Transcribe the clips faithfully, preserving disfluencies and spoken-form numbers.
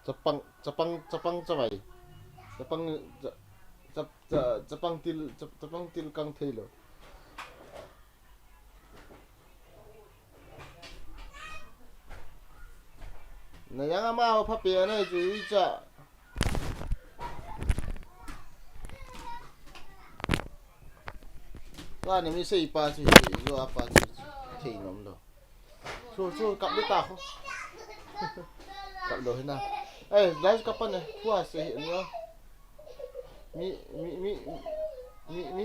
Chapang, chapang, chapang chavai. Chapang, cha-, cha-, cha-, chapang til, cha-, chapang til kang thei lou. Na jang ama ho pha pe na chu i cha. Ka ni mi sei pa chu, sei jo a pa chu, thei nom lou. Chu, chu, kap le ta ho. Kap lou hi na. Eh, lai kap pa ne. Thua sei hi no. Mi, mi, mi, mi, mi,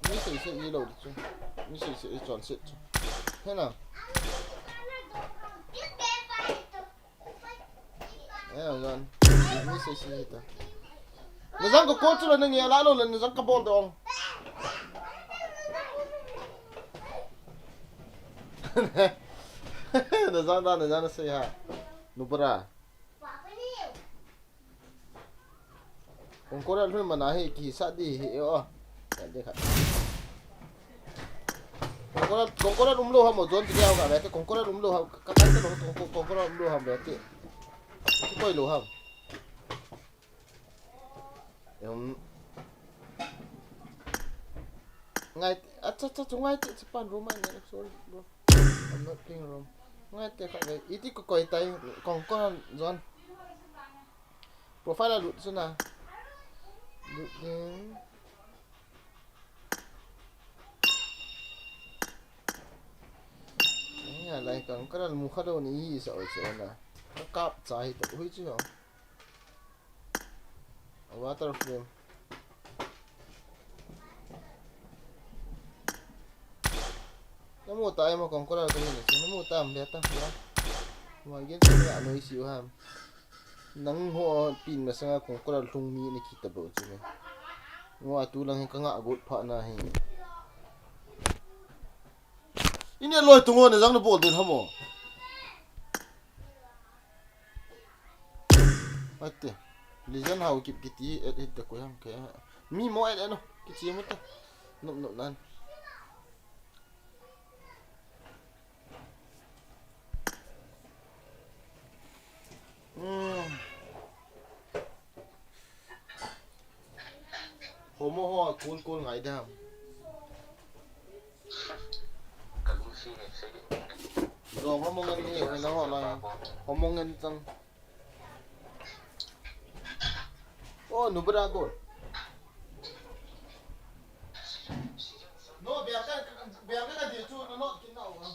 mi sei sei i lou di chu. Mi sei sei i chon sei chu. Hi na. Eh, John. Mi sei sei hi ta. Na jang ka ko chu la na nge la lou la na jang ka bol dong. Na jang da, na jang na sei ha. Nubra. Kongkora lhun mana hi kisa di hi o. Ya de kha. Kongkora, kongkora um lou ham o John ti ya ka ve te kongkora um lou ham ka kan te lou kong-, kongkora um lou ham ve te. Ki koi lou ham. Em. Ngai, acha, acha, chu ngai te, chu pan room ai ne, sorry, bro. I'm not playing room. Ngai te kha ve. Iti ko koi tai, kongkora John. Profile a lut chu na. Lut ding. Nia lai kang karal mu kha lou ni hi sa oi sa na. Ka kap cha hi ta hui chu ho. A water flame. Na mu ta ai mo kong karal ka ni na chu. Na mu ta am le ta ya. Ma gen ta ya noi si u ham. Nang ho pin masanga kongkora lhung mi na kita bou chu ne. Ngo a tu lang hi ka nga got pha na hi. Ine loi tu ngo na jang na bol den hamo. Ate. Lijan hau kip kiti et et da ko yang ke. Mi mo et et no. Kiti mo ta. Nop nop nan. Hmm. Homo ho kul kul ngai dam. Dong homo ngan ni, na ho na. Homo ngan tang. Oh, nubra go. No, biar ka, biar ka dia tu, no, no, kin na wa.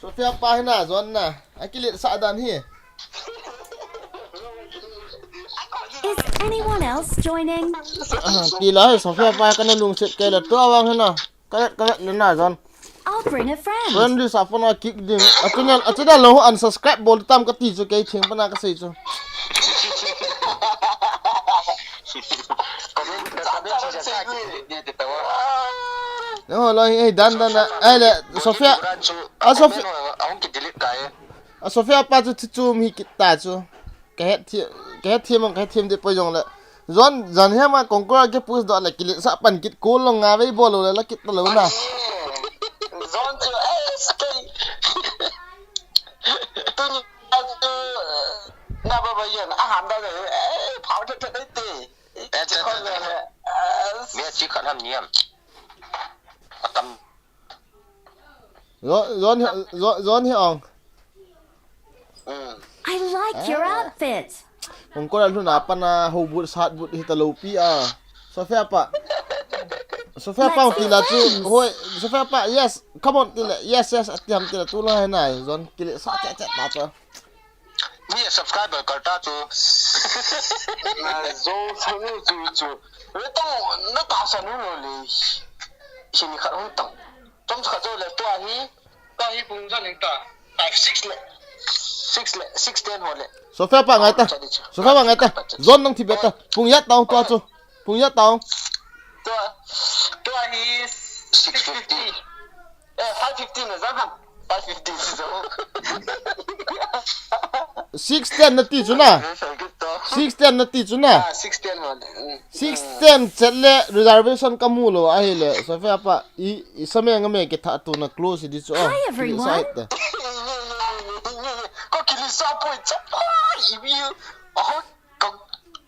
Sophia pa hi na, John na. Akilet sa dan hi. Is anyone else joining? Ah, ti la, Sophia pa kana lungset kei la tua vang hi na. Correct, correct, le na, John. I'll Friend a friend. Friend list a pat a kick ding. A channel, a channel lo unsubscribe bol tam kati chu kei theng pat a kasei chu. Comment, comment section a kidelete ding ti tawa. Yo, lo hi, eh, dan, dan, dan. Ai le, Sofia. A Sofia. Comment ho ahung kidelete tai. A Sofia pa chu thu chom hi kit ta chu. Kahet thi, kahet thi mang, kahet thi ding poi jong le. Zon, zan he ma kongkora ke push doh le kiletsah pan kit kul lo nga vei bol lo le la kit ta lo na. Zon chu, eh, stay. Tuni chu, na ba ba yen, a han da le, eh, phao the the te. Eh, cha, cha, cha, cha. Me chi khat ham niam. Atam. Zon, zon, zon, zon hi ong. Mm. I like your outfit. Kongkora lhun a pat a ho but sat but hi ta lo pi a. Sofia pa. Sofia pa ti la chu. Hoi, Sofia pa, yes. Come on, ti le. Yes, yes, ati ham ti la tu la hai na. Zon kiletsah che che ta chu. Mi subscriber kal ta chu. Na zo sanu chu chu. Re tong na ta sanu lo le. Sini khat hung tang. Tom khat zo le tua hi. Ka hi pung jan ning ta. Five, six le. Six le, six ten ho le. Sofia pa ngai ta. Sofia pa ngai ta. Zon nang thi be ta. Pung ya tao tua chu. Pung ya tao. Tua, tua hi six fifty. Eh, five fifty na zang ham. Five fifty na zang. Six ten na ti chu na. Six ten na ti chu na. Ah, six ten ho le. Mm. Six ten chet le reservation ka mu lo ahi le. Sofia pa. I, i sa me nga me ke tha tu na close di chu. Hi, everyone. Ko kiletsah poi chapa i bi. Oh, ko,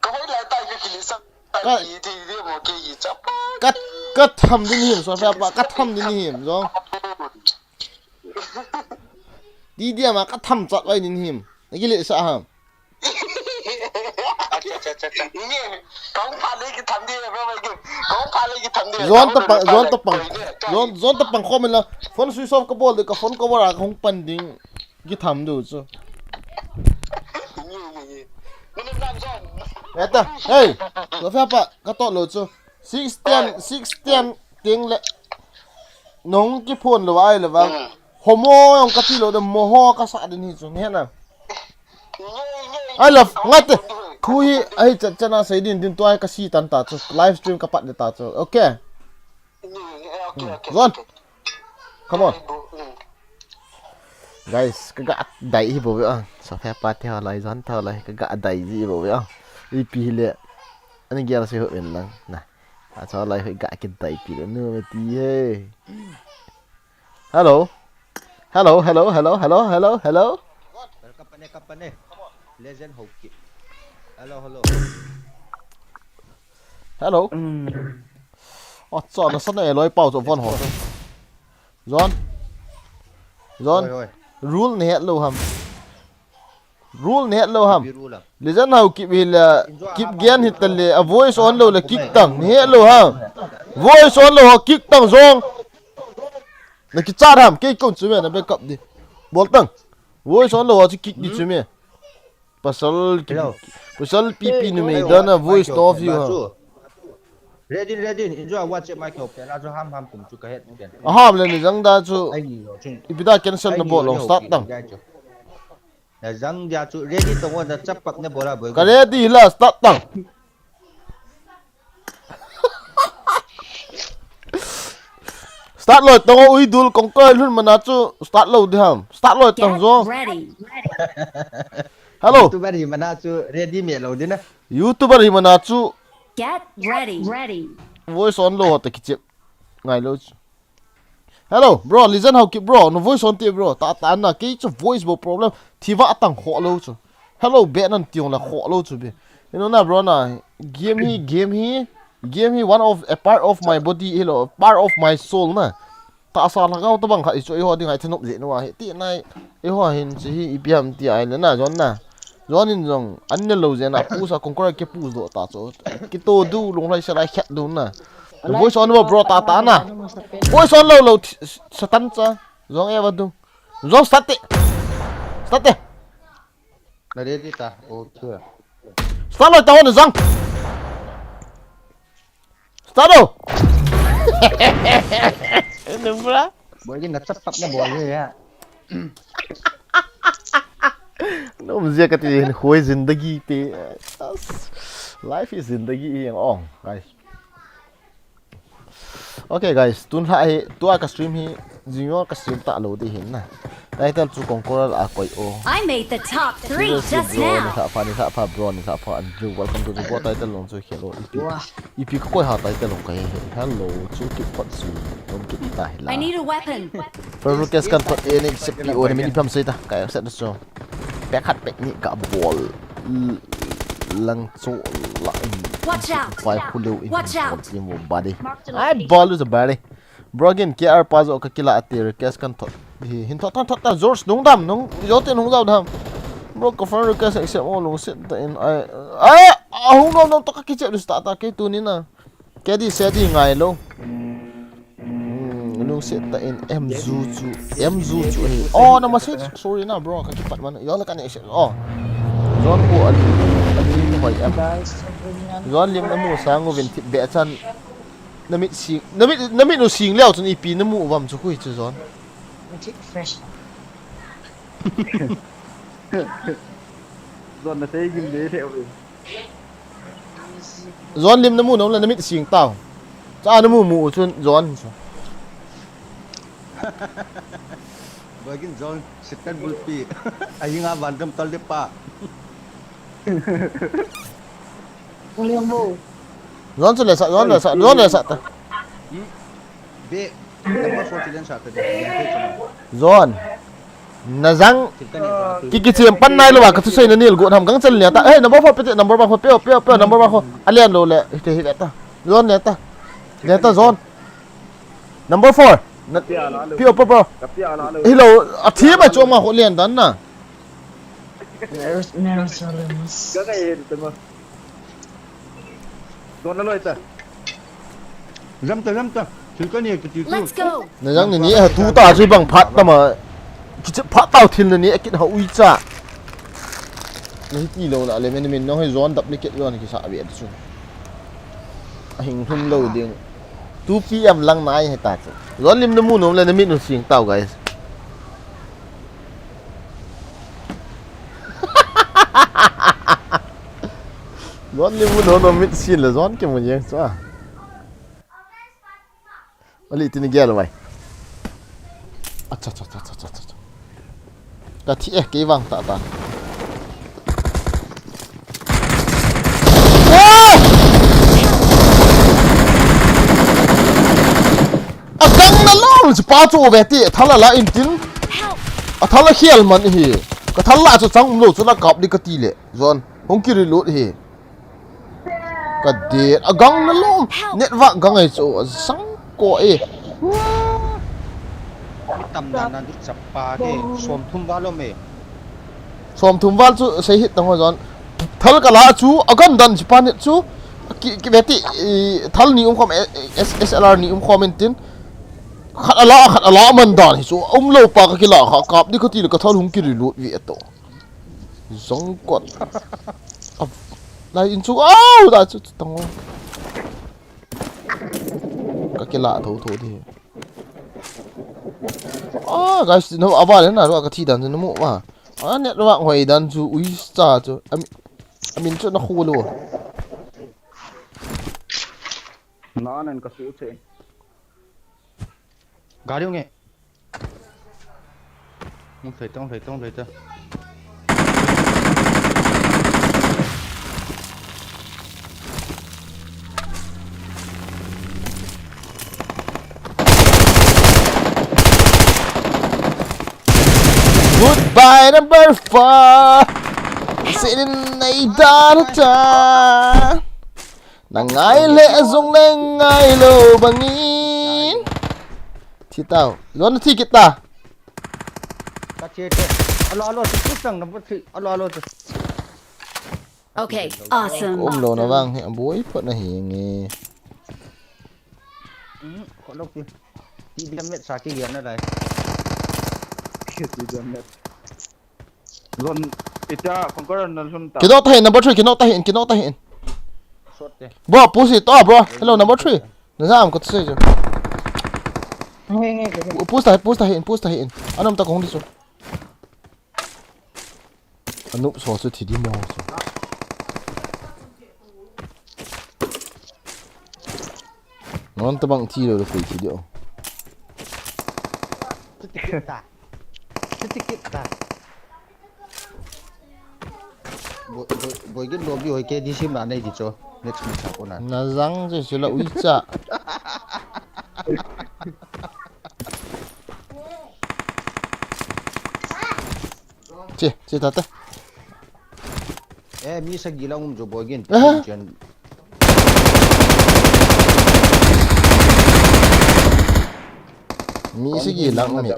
ko hoi lai tai ko kiletsah. Ka, i ti di mo ke i chapa. Ka, ka tham din him, Sofia pa, ka tham din him, zong. Di dia ma ka tham chat vai din him. Na kiletsah ham. Acha, acha, acha, acha. Nge, kong pha le ki tham di, bro, mai ki. Kong pha le ki tham di. Zon ta pang, zon ta pang. Zon, zon ta pang comment la. Phone switch off ka bol de ka phone cover a ka hung pan ding. Ki tham du chu. Nge, nge, nge. Minute lam zon. Eta, hey. Sofia pa, ka to lo chu. Six ten, six ten, ting le. Nong ki phone lo ai le vang. Mm. Homo yong ka ti lo de mo ho ka sa din hi chu. Nge na. I love, ngai te. Thu hi, ahi chan chan a sei din din tua ka si tan ta chu. Live stream ka pat de ta chu. Okay. Zon. Come on. Guys, ka ga dai hi bo ve a. Sofia pa te ho lai zon tho lai ka ga dai ji bo ve a. Ipi hi le. Ani gel se ho en lang. Na. A cho lai ho ga ki dai pi le nu me ti he. Hello. Hello, hello, hello, hello, hello, hello. Kapane, kapane. Legend Hokip. Hello, hello. Hello. Acha, na sana e loi pau cho von ho. John. John. Oi, oi. Rule ne het lo ham. Rule ne het lo ham. Bi rule a. Legend Hokip hi la, kip gen hi ta le, a voice on lo la kick tang. Ne het lo ham. Voice on lo ho kick tang zong. Na kichat ham, kei kon chu me na backup di. Bol tang. Voice on lo ho chu kick di chu me. Pasal ki, hello. Pasal pipi numei dan a voice to view ha. Ready, ready. Injo WhatsApp mai ko pela jo ham ham tum chu ka het ken. A ham le ni jang da chu. Ai ni lo chu. Ipi da cancel na bol lo start tang. Na jang dia chu ready tong na chapak na bola boy. Ka ready la start tang. Start loi tong o, ui dul kong ko lhun mana chu start lo di ham. Start loi tong jo. Get ready. Hello. YouTuber hi mana chu ready me lo di na. YouTuber hi mana chu. Get ready. Ready. Voice on lo ta kichep. Ngai lo chu. Hello, bro, Legend Hokip, bro. No voice on te, bro. Ta, ta na, kei chu voice bo problem. Thiva atang ho lo chu. Hello, be nan tiong la ho lo chu be. You know na, bro, na. Game hi, game hi. Game hi one of, a part of my body, hello, part of my soul na. Ta sa la gao ta bang kha i chu i ho ding ai thanop je no a he ti nai. I ho hin chi hi i piam ti ai le na, John na. John in jong, an ne lo zen a, push a, kongkora ke push doh ta chu. Kito du, lunglhai se lai khet du na. Voice on lo, bro, ta ta na. Voice on lo, lo, thi-, satan cha. Jong e va du. Jong start te. Start te. Na ready ta. Okay. Start lo, ta hon jong. Start lo. Nung pula. Boy, na chap tap na boy ya. Nom zia kati hin khoi zindagi te. Life is zindagi hi ang ong, guys. Okay, guys, tun la hi, tua ka stream hi, junior ka stream ta lo di hin na. Title chu Conqueror a koi o. I made the top three just now. Ni sa pha, ni sa pha, bro, ni sa pha, Andrew, welcome to the bot. Title long chu khelo, ipi. Ipi ka koi ha title long ka hi, hello, chu kit pot chu, long kit ta hi la. I need a weapon. First request kan pot, eh, ni sep pi o, ni min ipam sei ta, ka set na chu. Pek khat pek ni ka bol. Lang chu la in. Watch out! Fai khu leu in. Watch out! Team wo body. Ai bol is a body. Bro, again, K R pa jo ka kila ati request kan thot. Hi, hin thot, thot, thot, thot, George, nung dam, nung, yo te nung dam dam. Bro, ka friend request accept mo lungset ta in ai. Ai, a hung nom nom to ka kichep dus ta ta ke tu ni na. Kedi se di ngai lo. Hmm, lungset ta in M zu chu, M zu chu hi. Oh, na ma se, sorry na bro, ka kipat man. Yo la ka ne se. Oh. Zon ko ali, ali ni hoi em. Zon lim na mu sang u vin tip be chan. Na mit sing, na mit, na mit u sing leo chun ipi na mu vam chu kui chu Zon. Fresh. Zon na sei gim de theu. Zon lim na mu nom le na mit sing tau. Cha na mu mu chun Zon. Bagin Zon, sitan bulpi. Ahinga vandam tal de pa. Uliang mo. Zon chu le sa, Zon le sa, Zon le sa ta. Hmm? Be, number four chilen sa ta de. Zon. Na jang. Ki, ki chem pan nai lo wa ka thusei na nil go ham gang chal nia ta. Eh, number four pe te, number one four pe, pe, pe, number one four. Alian lo le, te hi le ta. Zon le ta. Le ta Zon. Number four. Na, pe, pe, pe. Hello, a thi ma chu ma ho lian dan na. Never, never saw them. Zon na loi ta. Jam ta, jam ta. Thil ka ni ka ti tu. Let's go. Na jang ni ni ha tu ta chu bang phat ta ma. Kichi phat tau thil na ni a kit ha ui cha. Na hi ti lo na le men men no hoi Zon dap ni kit Zon ki sa ve chu. A hing thum lo ding. Two P M lang nai he ta chu. Zon lim na mu nom le na mit nu sing tau, guys. Zon lim mu nom nom mit sin le Zon ke mu yeng chu a. Ali tini gel vai. Acha, cha, cha. Ka thi e, kei vang ta ta. Oh! A gang na lom chu pa chu ve ti, thal a la in tin. A thal a khial man hi. Ka thal la chu chang um lo chu la kap di ka ti le. Zon, hung ki reload hi. Ka det, a gang na lom. Network gang ai chu, sang ko e. Mi tam dan dan di chapa ke, som thum val om e. Som thum val chu sei hit tang ho Zon. Thal ka la chu, a gan dan chi pa net chu. Ki, ki ve ti, i, thal ni um khom, e, e, S, S L R ni um khom in tin. Khat a la, khat a la man dan hi chu. Um lo pa ka ki la kha, kap di ka ti le ka thal hung ki reload vi ato. Zong kot. Ap. Lai in chu au da chu tang o. Ka kila tho tho di. Ah, guys, no, aba le na ro ka thi dan chu no mo ba. Ah, network hoi dan chu ui cha chu. Am, amin chu na khu lo. Na nan ka su che. Gari nge. Hung lhai ta, hung lhai ta, hung lhai ta. Goodbye, number four. Sitting in the dark. Na ngai le zong le ngai lo bangin. Thi tau. Zon thi kit ta. Ka che te. Alo, alo, tu sang number three. Alo, alo, tu. Okay, awesome. Om lo na vang he, boi phot na hi nge. Hmm, ko lo ki. Ti diam met sa ki diam na dai. Ti diam met. Zon, ita, Conqueror na lhun ta. Kino ta hin, number three, kino ta hin, kino ta hin. Shot te. Bro, push it, oh, bro. Hello, number three. Na jam ko se jo. Nge, nge, nge. Pu-, push ta, push ta hin, push ta hin. Anom ta kong di chu. Anop so chu thi di mo chu. Non ta bang thi lo lo koi thi di o. Chuti kit ta. Chuti kit ta. Bo-, bo-, Boigin lobby hoi K D sim na nei di cho. Next match a kona. Na jang je sila uicha. Che, che ta ta. Eh, mi sagi lang um jo Boigin. Aha. Chen. Mi sagi lang mi.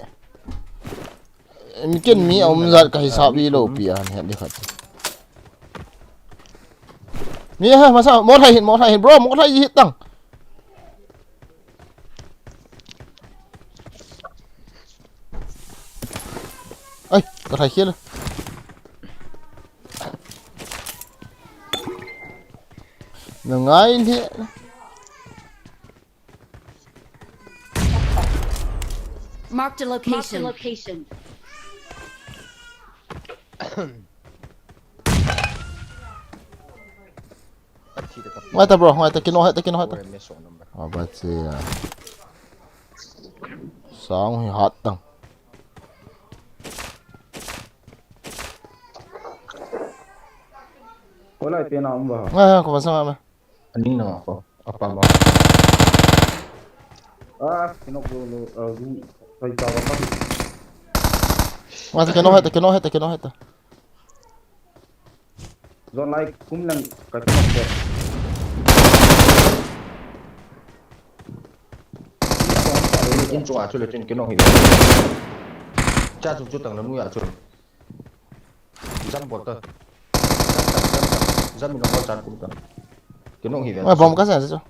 Mi ken mi a um jat ka hisap i lo pi an het di khat. Mi ha masa, mo thai hin, mo thai hin, bro, mo thai hi tang. Ai, ka thai khel. Na ngai le. Marked a location. Marked a location. Ngai ta bro, ngai ta, kino hai ta, kino hai ta. Ore, me so number. Ah, ba che ya. Sang hi hat tang. Ko lai pe na um ba. Ngai, ko ba sang ma. Aning na ko. Apa ba? Ah, kino ko lo, ah, gu, sai ta ba. Ngai ta, kino hai ta, kino hai ta, kino hai ta. Zon lai kum lang ka kinok de. In chunga chu le chin kinok hi. Cha chu chu tang na nu ya chu. Jam bol ta. Jam ta, jam ta. Jam in bol chan kum ta. Kinok hi ve. Oi, bom ka sa chu.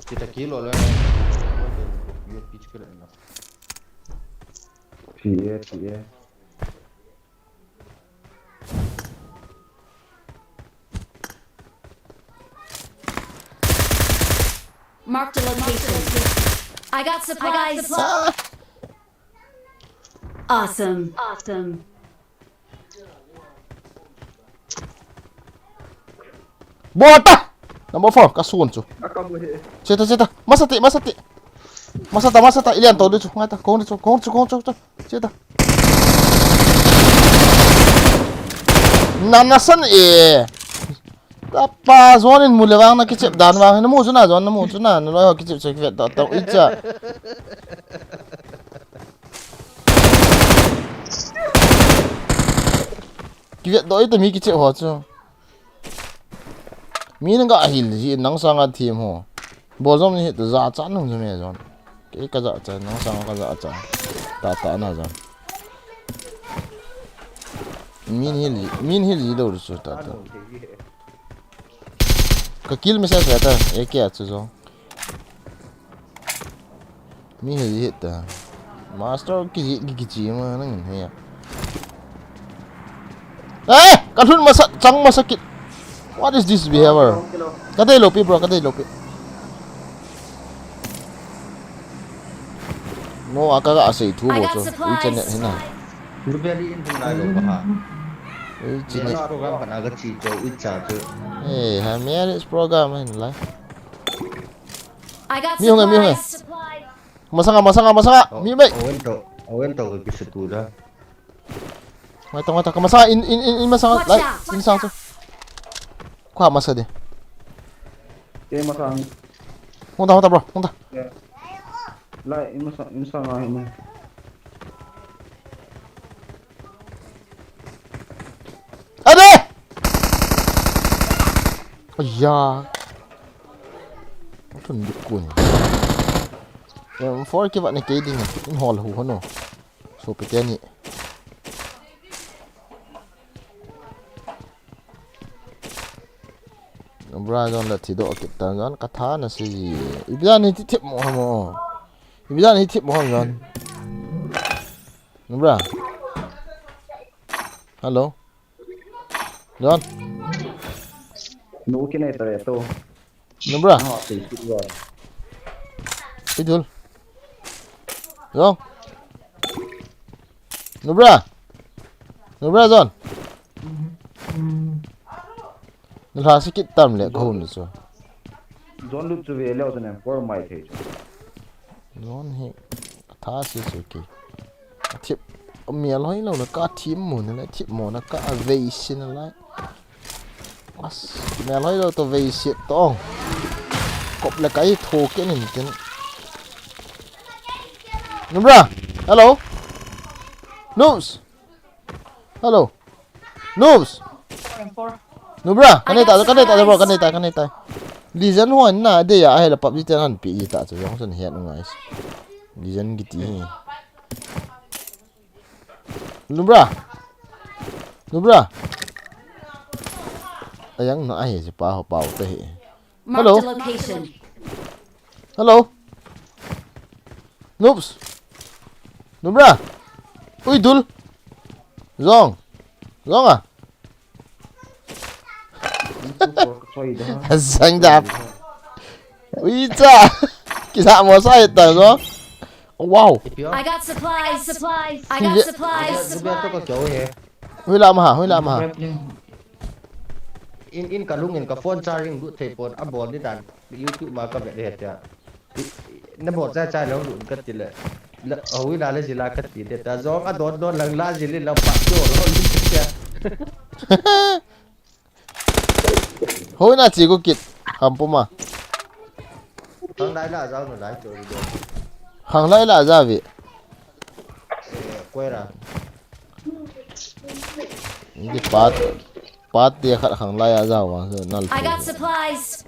Kita kilo le. U S B chikil na. P A, P A. Marked a location. I got supplies. Awesome. Awesome. Bota! Number four, ka sun chu. Aka mu he. Cheta, cheta. Masa ti, masa ti. Masa ta, masa ta. Ilian to di chu. Ngai ta, kong di chu, kong chu, kong chu, chu. Cheta. Na, na san e. Tapa, zon in mu le vang na kichep dan vang. Na mu chu na, zon na mu chu na. Na loi ho kichep chu kivet to, to. Icha. Kivet doh ita mi kichep ho chu. Mi nang ka ahil ji nang sanga thim ho. Bol jom ni hita ja cha nang jom e jon. Kei ka ja cha nang sanga ka ja cha. Ta ta na jon. Min hil ji, min hil ji do chu ta ta. Ka kill mi sa sa ta. E kya chu jon. Mi hei hita. Master ki, ki, ki chi ma nang hin hei. Eh! Ka lhun masa, chang masa kit. What is this behavior? Ka dei lo pi, bro, ka dei lo pi. No, aka ka asei thu bo chu. Ui chan net hina. Blueberry in thung lai lo ba ha. Ui chan net. Program kana ka chi cho ui cha cho. Eh, ha marriage program hin lai. I got supplies. Mi hung e, mi hung e. Masanga, masanga, masanga. Mi mai. Owen to, Owen to ke kisu tu da. Mai ta, mai ta, ka masanga in, in, in, in masanga. Lai, in sang tu. Kua masa de. Ke masang. Hung ta, hung ta, bro, hung ta. Lai, in masang, in sang ah, in. Ade! Aya. Thun dik kun. Em, four ki vat ni kei ding. In hol hu hono. So pe teni. Bra jon la thi do kit ta jon ka tha na si. Ibza ni thi thip mo mo. Ibza ni thip mo jon. Bra. Hello. John. Nu kinai ta ve to. Nubra. Ha, sei ki wa. Idul. John. Nubra. Nubra John. Nilha si kit tam le ko hun so. John lut chu ve leo ne por mai thei chu. John hi tha si chu ki. Thip mi aloi lo le ka thim mu ne le thip mo na ka vei sin lai. As, mi aloi lo to vei sit to. Kop le kai tho ke nin tin. Nubra. Hello. Noobs. Hello. Noobs. Nubra, kanai ta, kanai ta, bro, kanai ta, kanai ta. Lizen ho na de ya, ahela PUBG te nan pi ta chu jong sun het ngai. Lizen kiti hi. Nubra. Nubra. Ayang na ahi si pa ho pa te hi. Hello. Marked a location. Hello. Noobs. Nubra. Ui dul. Zong. Zong a. Sang dap. Ui cha. Kisa mo sa hita zo. Wow. Ipio. I got supplies, supplies. I got Sige. Supplies, Ruben to ka supplies. Kyo he. Hui la ma ha, hui la ma ha. Grappling. In, in ka lung in ka phone charging lut thei pon a bol ni dan. YouTube ma ka ve he tia. Na bol cha cha lo lut ka ti le. La, hui la le zila ka ti de ta zong a don don lang la zili la pa kyo lo lut tia. Hoi na chi ko kit. Ham puma. Hang lai la zau no lai cho ri do. Hang lai la za vi. Eh, koi ra. Ni pat pat dia khat hang lai a za wa nal. I got supplies.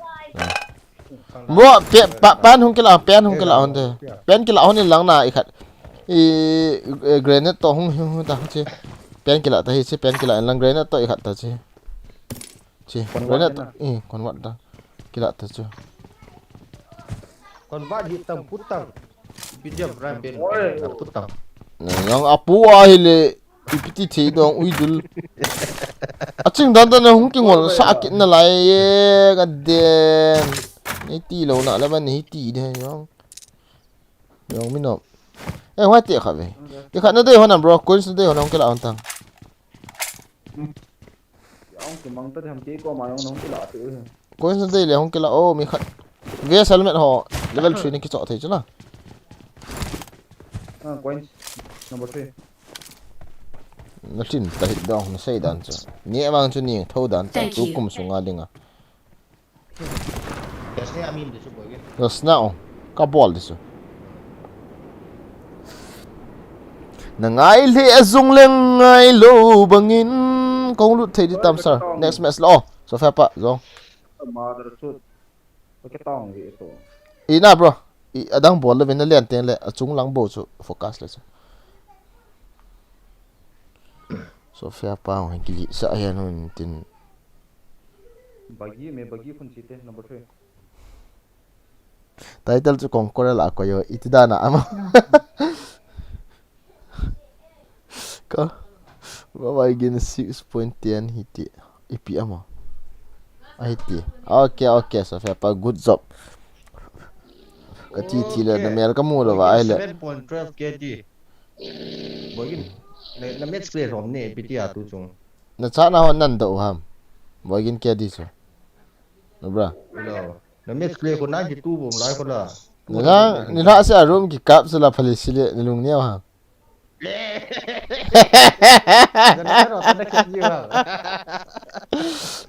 Mo pe pa pan hung kila pen hung kila hon de. Pen kila hon in lang na i khat. I, eh, grenade to hung hung hung ta chi. Pen kila ta hi chi pen kila in lang grenade to i khat ta chi. Chi, convert grenade, na. Eh, convert ta. Kila ta chu. Convert hi tang put tang. P D F ram pen. Oi. Put tang. Nang apu a hi le, ipiti thei dong ui dul. A ching dan dan hung kingol sa kit na lai ye, god damn. Nei ti lo na le ban nei ti de yong. Yong mi no. Eh, hoi ti kha ve. Ti kha na de hon am bro, coins na de hon am kila hon tang. Yong ki mang ta tham ki ko ma yong nong ki la tu. Coins na dei le hong kila o mi khat. Ve helmet ho level three ni ki cho thei chu na. Ah, coins number three. Na tin ta hit dong na sei dan chu. Ni amang chu ni tho dan ta. Thank chu you. Kum sunga dinga. Yes, ni amin de chu boy. Yes, na o. Ka bol de chu. Na ngai le a zung le ngai lo bangin kong lut thei di tam sir. Next match lo. So fa pa zong. Mother chu. Ka tong vi to. I na bro. I adang bol le vin na lian teng le a chung lang bo chu focus le chu. So fa pa hong kili sa a hian hun tin. Bagi me bagi phun chi te number three. Title chu Conqueror la ko yo iti dana ama. Ka. Baba again six point ten hiti. Ipi ama. Ahiti. Okay, okay, so fa pa good job. Ka ti ti le na mel ka mu lo va ai le. Seven point twelve K D. Boy in. Na, na match play rom ne ipi ti a tu chung. Na cha na hon nan do ham. Boy in K D so. No bra. Hello. Na match play ko ninety two bom lai ko la. Ni la, ni la se a room ki cap se la phali sile ni lung niau ha. Na na ro ta na ke ni ha.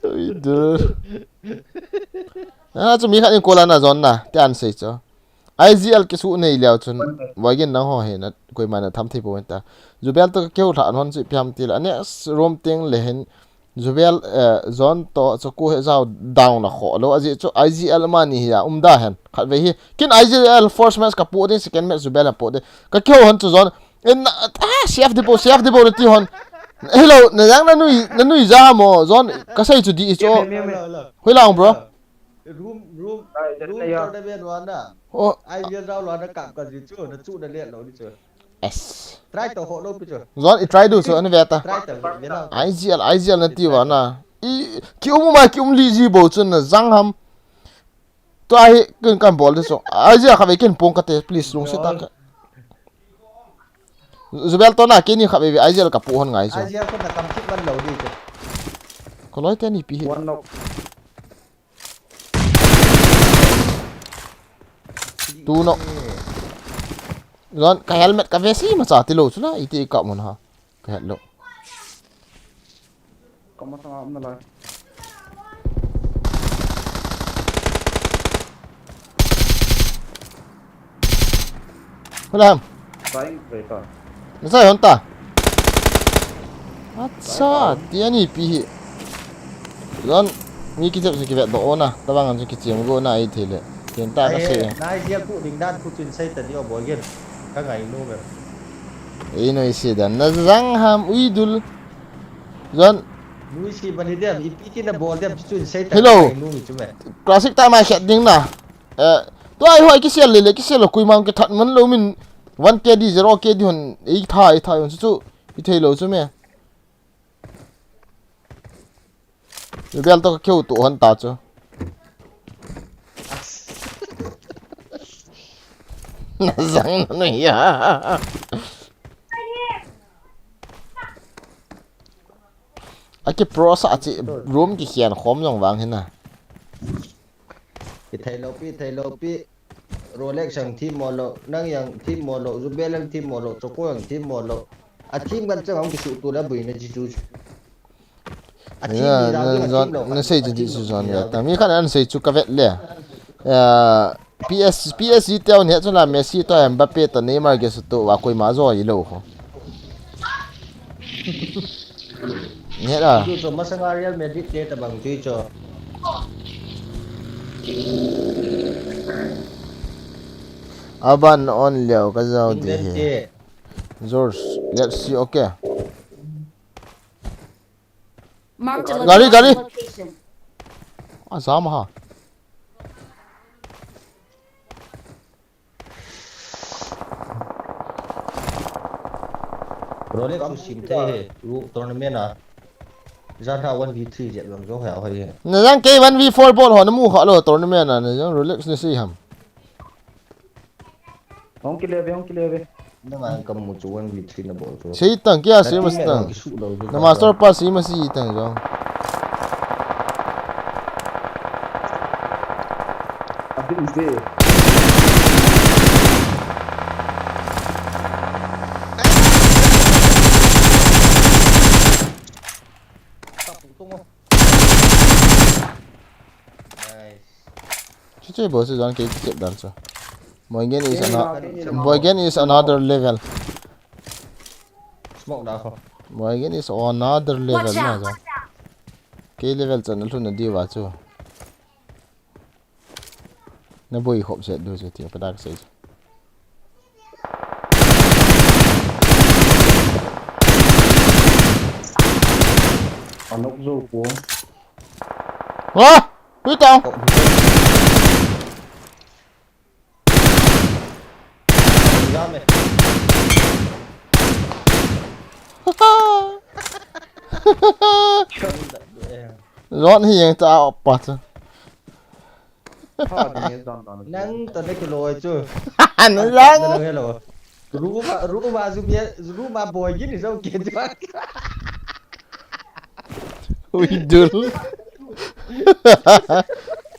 Ui du. Na chu mi khat in ko la na zon na. Te an sei cho. I G L kisu nei liau chun. Wagin na ho he na koi ma na tham thei po ta. Jubel to keu tha an hon chu piam ti la. Ne room ting le hin. Jubel, eh, zon to, chu ku he zau down na kho lo, aji chu I G L mani hi a, um da hen, khat ve hi. Kin I G L first match ka pu ding, second match Jubel a pu ding. Ka keu hon chu zon, in, ah, C F di po, C F di po na ti hon. Hello, na yang na nui, na nui za mo, zon, ka sei chu di chu. Hello, hello, hello. Hui lang, bro. Room, room, room tournament wana. Oh. I G L zau lo na kap ka ji chu, na chu na let lo ni chu. S. Try to ho lo pi chu. Zon, i try du chu, an ve ta. Try to ve la. I G L, I G L na ti va na. I, ki um ma, ki um li ji bo chun na zang ham. Tua hi, kin kan bol de chu. I G L kha ve kin pung ka te, please, lung se ta ka. Zubel to na, kini kha ve ve, I G L ka pu hon ngai chu. I G L ko na kam kit man lo di chu. Ko loi te ni pi hi. One knock. Tu no. Zon, ka helmet ka ve si ma cha ti lo chu la, iti ka mun ha. Ka het lo. Kama sanga um na lai. Hulam. Sai ve ta. Na sai hon ta. Acha, ti ani pi hi. Zon, mi kichep si kivet do ona, tabang an si kichep go na ai thele. Ken ta ka se. Nai dia ku ding dan ku chin sai ta dio boy gen. Ka ngai nu ve. Ei no isi dan. Na zang ham ui dul. Zon. Nu isi bani dem, ipi ti na bol dem chu chin sai ta. Hello. Ngai nu mi chu me. Classic ta mai khet ding na. Eh, tua ai hoi kisel le le, kisel lo kui mang ke that man lo min one K D, zero K D hon, ei tha, ei tha hon chu chu, i thei lo chu me. Ni bel to ka keu tu hon ta chu. Na zang na ya. A ki pro sa chi room ki khian khom jong vang hina. Ki thei lo pi, thei lo pi. Rolex ang thim mo lo, nang yang thim mo lo, Zubel ang thim mo lo, Choco ang thim mo lo. A thim kan chang ang ki su tu la bui na chi chu. A thim ni da na, na, zon, na sei chu di su zon ya. Ta mi khan an sei chu ka vet le. Ya, P S, P S G teo ne chu la Messi to Mbappe to Neymar ge su tu wa koi ma zo i lo ho. Nge la. Chu chu masanga Real Madrid te ta bang chu chu. Aban on leo ka zau ti England hi. Te. George, let's see, okay. Mark the Gari, gari. Location. A zam ha. Rolex chu sim thei he, ru tournament a. Zan ha one v three jet bang jo ha hoi he. Na jang ke one v four bol ho na mu kha lo tournament a, na jang Rolex na si ham. Hong kile ve, hong kile ve. Na ngai kam mu chu one v three na bol chu. Sei tang kia sei mas tang. Na master pass sei mas sei tang jong. Abin ze. Nice. Chuche bo se jan ke chep dan chu. Boygen is another level. Smoke da ko. Boygen is another level na jan. Ke level chan lhun na diu va chu. Na boi khop set du chu ti pa dak sei chu. Anok zo ko. Ha! Hui tao. Zon hi yang ta opa chu. Nang ta na kilo chu. Nang. Hello. Ruma, ruma, zubia, ruma boy gini zau ke tu. Ui dul.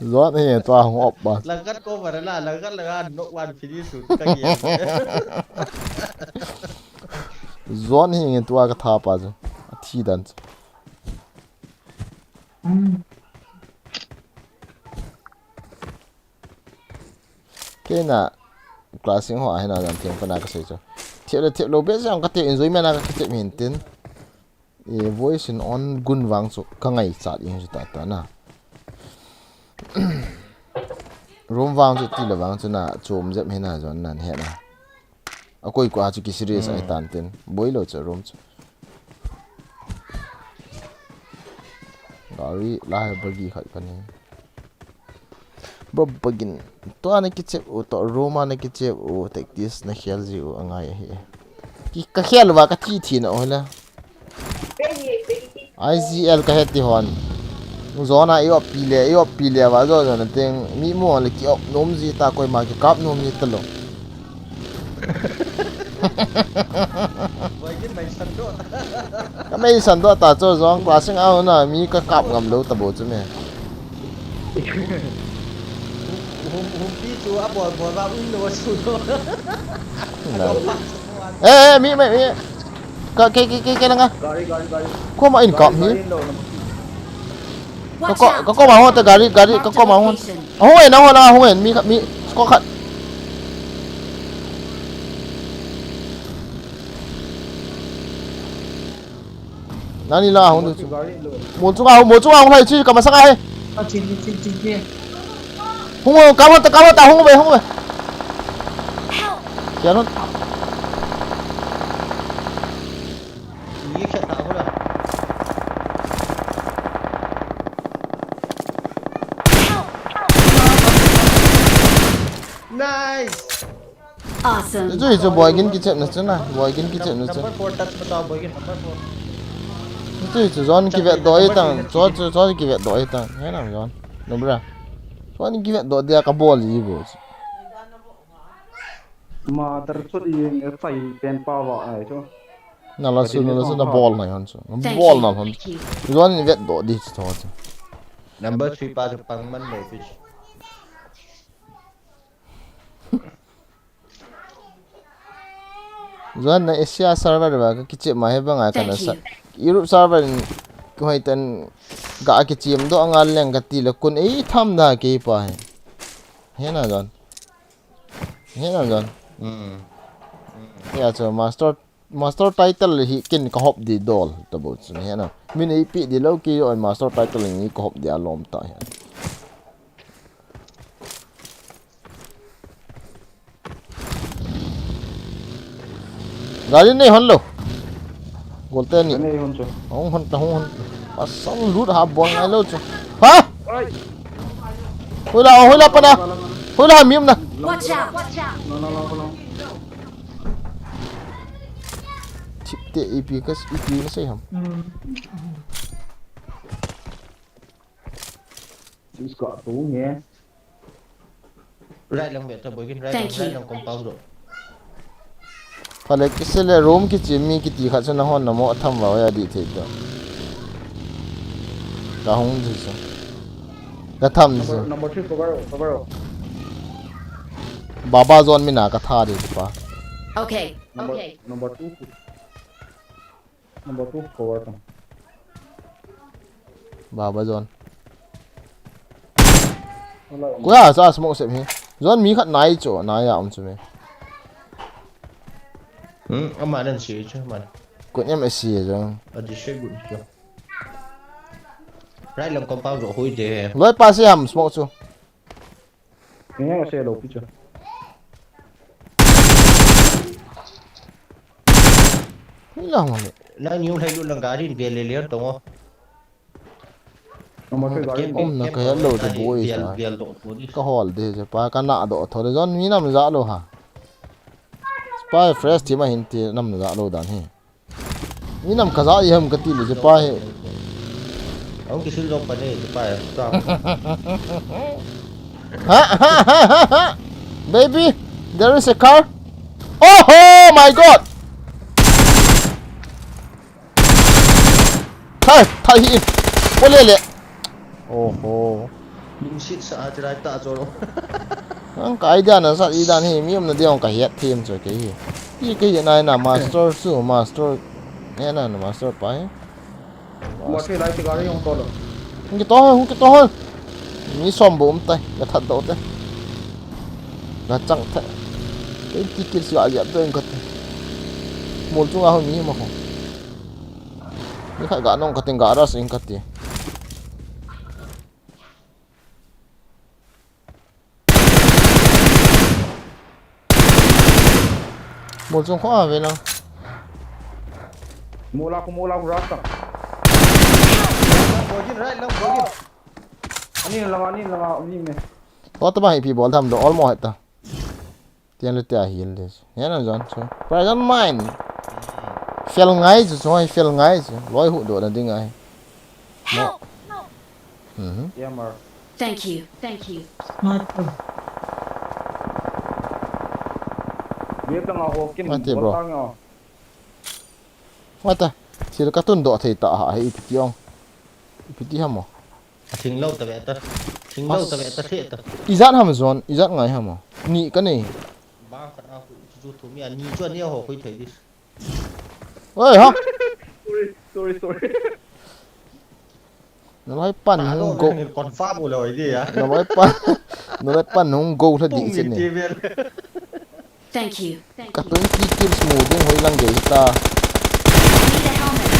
Zon he tua hong op ba. Langkat ko bara la, langkat la no one finish shoot ka ye. Zon he tua ka tha pa chu. A thi dan chu. Kei na class sing ho ahina dan theng pana ka sei chu. Thiap le thiap lo be jang ka te enjoyment a ka kichep hin tin. E voice in on gun vang chu ka ngaichat ing chu ta ta na. Room vang chu ti le vang chu na chom jep hina jon nan he na. A koi ko a chu ki serious ai tan tin. Boi lo chu room chu. Gari la hai bagi khat ka ni. Bob bagin. Tua na kichep u to room a na kichep u tactics na khel ji u angai ahi. Ki ka khel uva ka thi thi na o la. I G L ka het ti hon. Zona i op pi le, i op pi le va zo zo na teng. Mi mo le ki op nom ji ta, koima ki kap nom ji ta lo. Boy, kin mai san do. Ka mai san do ta cho zong class sing au na mi ka kap ngam lo ta bo chu me. Hum, humpi chu a bol bol va ui lo su lo. Na. Eh, eh, mi, mi, mi. Ka, ke, ke, ke, ke langa. Gari, gari, gari. Ko ma in kap hi. Gari in lo na. Ka ko, ka ko ma hon ta gari, gari, ka ko ma hon. Hung en, hung en, hung en, mi, mi, ko khat. Nani la hung du chu. Mol chunga, mol chunga hung lai chi, ka masanga he. Ka chin, chin, chin, chin. Hung, hung, ka hung ta, ka hung ta, hung ve, hung ve. Kia non. Ye kya tha hula. Nice. Awesome. Chu chu boy gin kichep na chu na, boy gin kichep na chu. Number four touch bata boy gin number four. Chu chu zon kivet do e tang, chu chu chu kivet do e tang. He nam zon. No bra. Zon kivet do dia ka bol ji bo. Mother chot i nge fai pen pa va ai chu. Na la su, na la su na bol na hon chu. Bol na hon. Zon kivet do di chu chu. Number three pa chu pang man le pitch. Zan na Asia server va ka kichep ma he banga ka na sa. Europe server in ko hai tan ga kichep do anga leng ka ti le kun ei tham da ke pa he. He na zan. He na zan. Hmm. Ya cho master, master title hi kin ka hop di dol ta bo chu he na. Min ei pi di lo ki yo master title ni ka hop di alom ta he. Gari nei hon lo. Golte ni. Nei hon chu. Hung hon ta hung hon. Pasal lut ha bol ngai lo chu. Ha? Oi. Hoi la, hoi la pana. Hoi la mi um na. Watch out! No, no, no, no. Chip te ipi ka, ipi na sei ham. Iska tu nge. Right lang ve ta boy kin, right lang, right lang compound ro. Phale kise le room kichep mi kiti khat chu na hon na mo tham va ya di thei ta. Ka hung ji sa. Ka tham ji sa. Number, number three cover, cover. Baba zone mi na ka tha di pa. Okay, number, okay. Number two. Number two, cover ta. Baba zone. Wala. Kuya sa smoke sep hi. Zone mi khat nai chu, nai a um chu me. Hmm, ama nan si chu man. Kun em si zone. A di se gun chu. Right lam compound ro hui de. Loi pa si ham smoke chu. Nge nge se lo pi chu. Ni la ngale. Na ni u lai lu lang gari in bel le le to ngo. Number three gari in. Um na ka ya lo de boi sa. Bel, bel do to ni. Ka hol de je pa ka na do tho de zone mi nam za lo ha. Pa fresh team a hin ti nam za lo dan hi. Ni nam ka za i ham ka ti le je pa he. Ang kisil jong pa ni je pa he. Ha, ha, ha, ha, ha. Baby, there is a car. Oh, oh my God. Thai, thai hi. Ole le. Oho. Lungsit sa a tirai ta cho lo. Ang ka idea na sa i dan hi mi um na dia ang ka hiat thim cho ke hi. Ki ke hi nai na master su master. Ne na na master pa hi. Master lai ti gari yong to lo. Hung ki to ho, hung ki to ho. Mi som bo um tai, ka that do te. Ka chang the. Ke ti kil si a ya to ang ka te. Mol chunga ho mi ma ho. Ni kha ga nong ka ting ga ras ing ka ti. Mol chung kho a ve lang. Mol a ko mol a ko rasta. Bogin right lang bogin. Ani lang ani lang ani me. What ba hi pi bol tham do all mo heta. Tian le tia hil des. Yan an zon so. Present mine. Fel ngai chu, chu hoi fel ngai chu. Loi huhdoh na ding ahi. Help! Mhm. Jammer. Thank you. Thank you. Sniper. Wait lang ako, Kim. Mate, bro. Botang ako. Mate. Thil ka tundoh thei ta ha, hi ipi ti ong. Ipi ti ham o. A thing lou ta ve ta. Thing lou ta ve ta, the ta. Ijat ham zon, ijat ngai ham o. Ni ka nei. Bang khat a khu chu chu thum ya, ni chu ani ho khui thei dis. Oi, ha. Sorry, sorry, sorry. Nalai pan hung go. Confirm u loi di ya. Nalai pan. Nalai pan hung go thla di sin ni. Thank you. Ka twenty kills mu ding hoi lang gei ta. Need a helmet.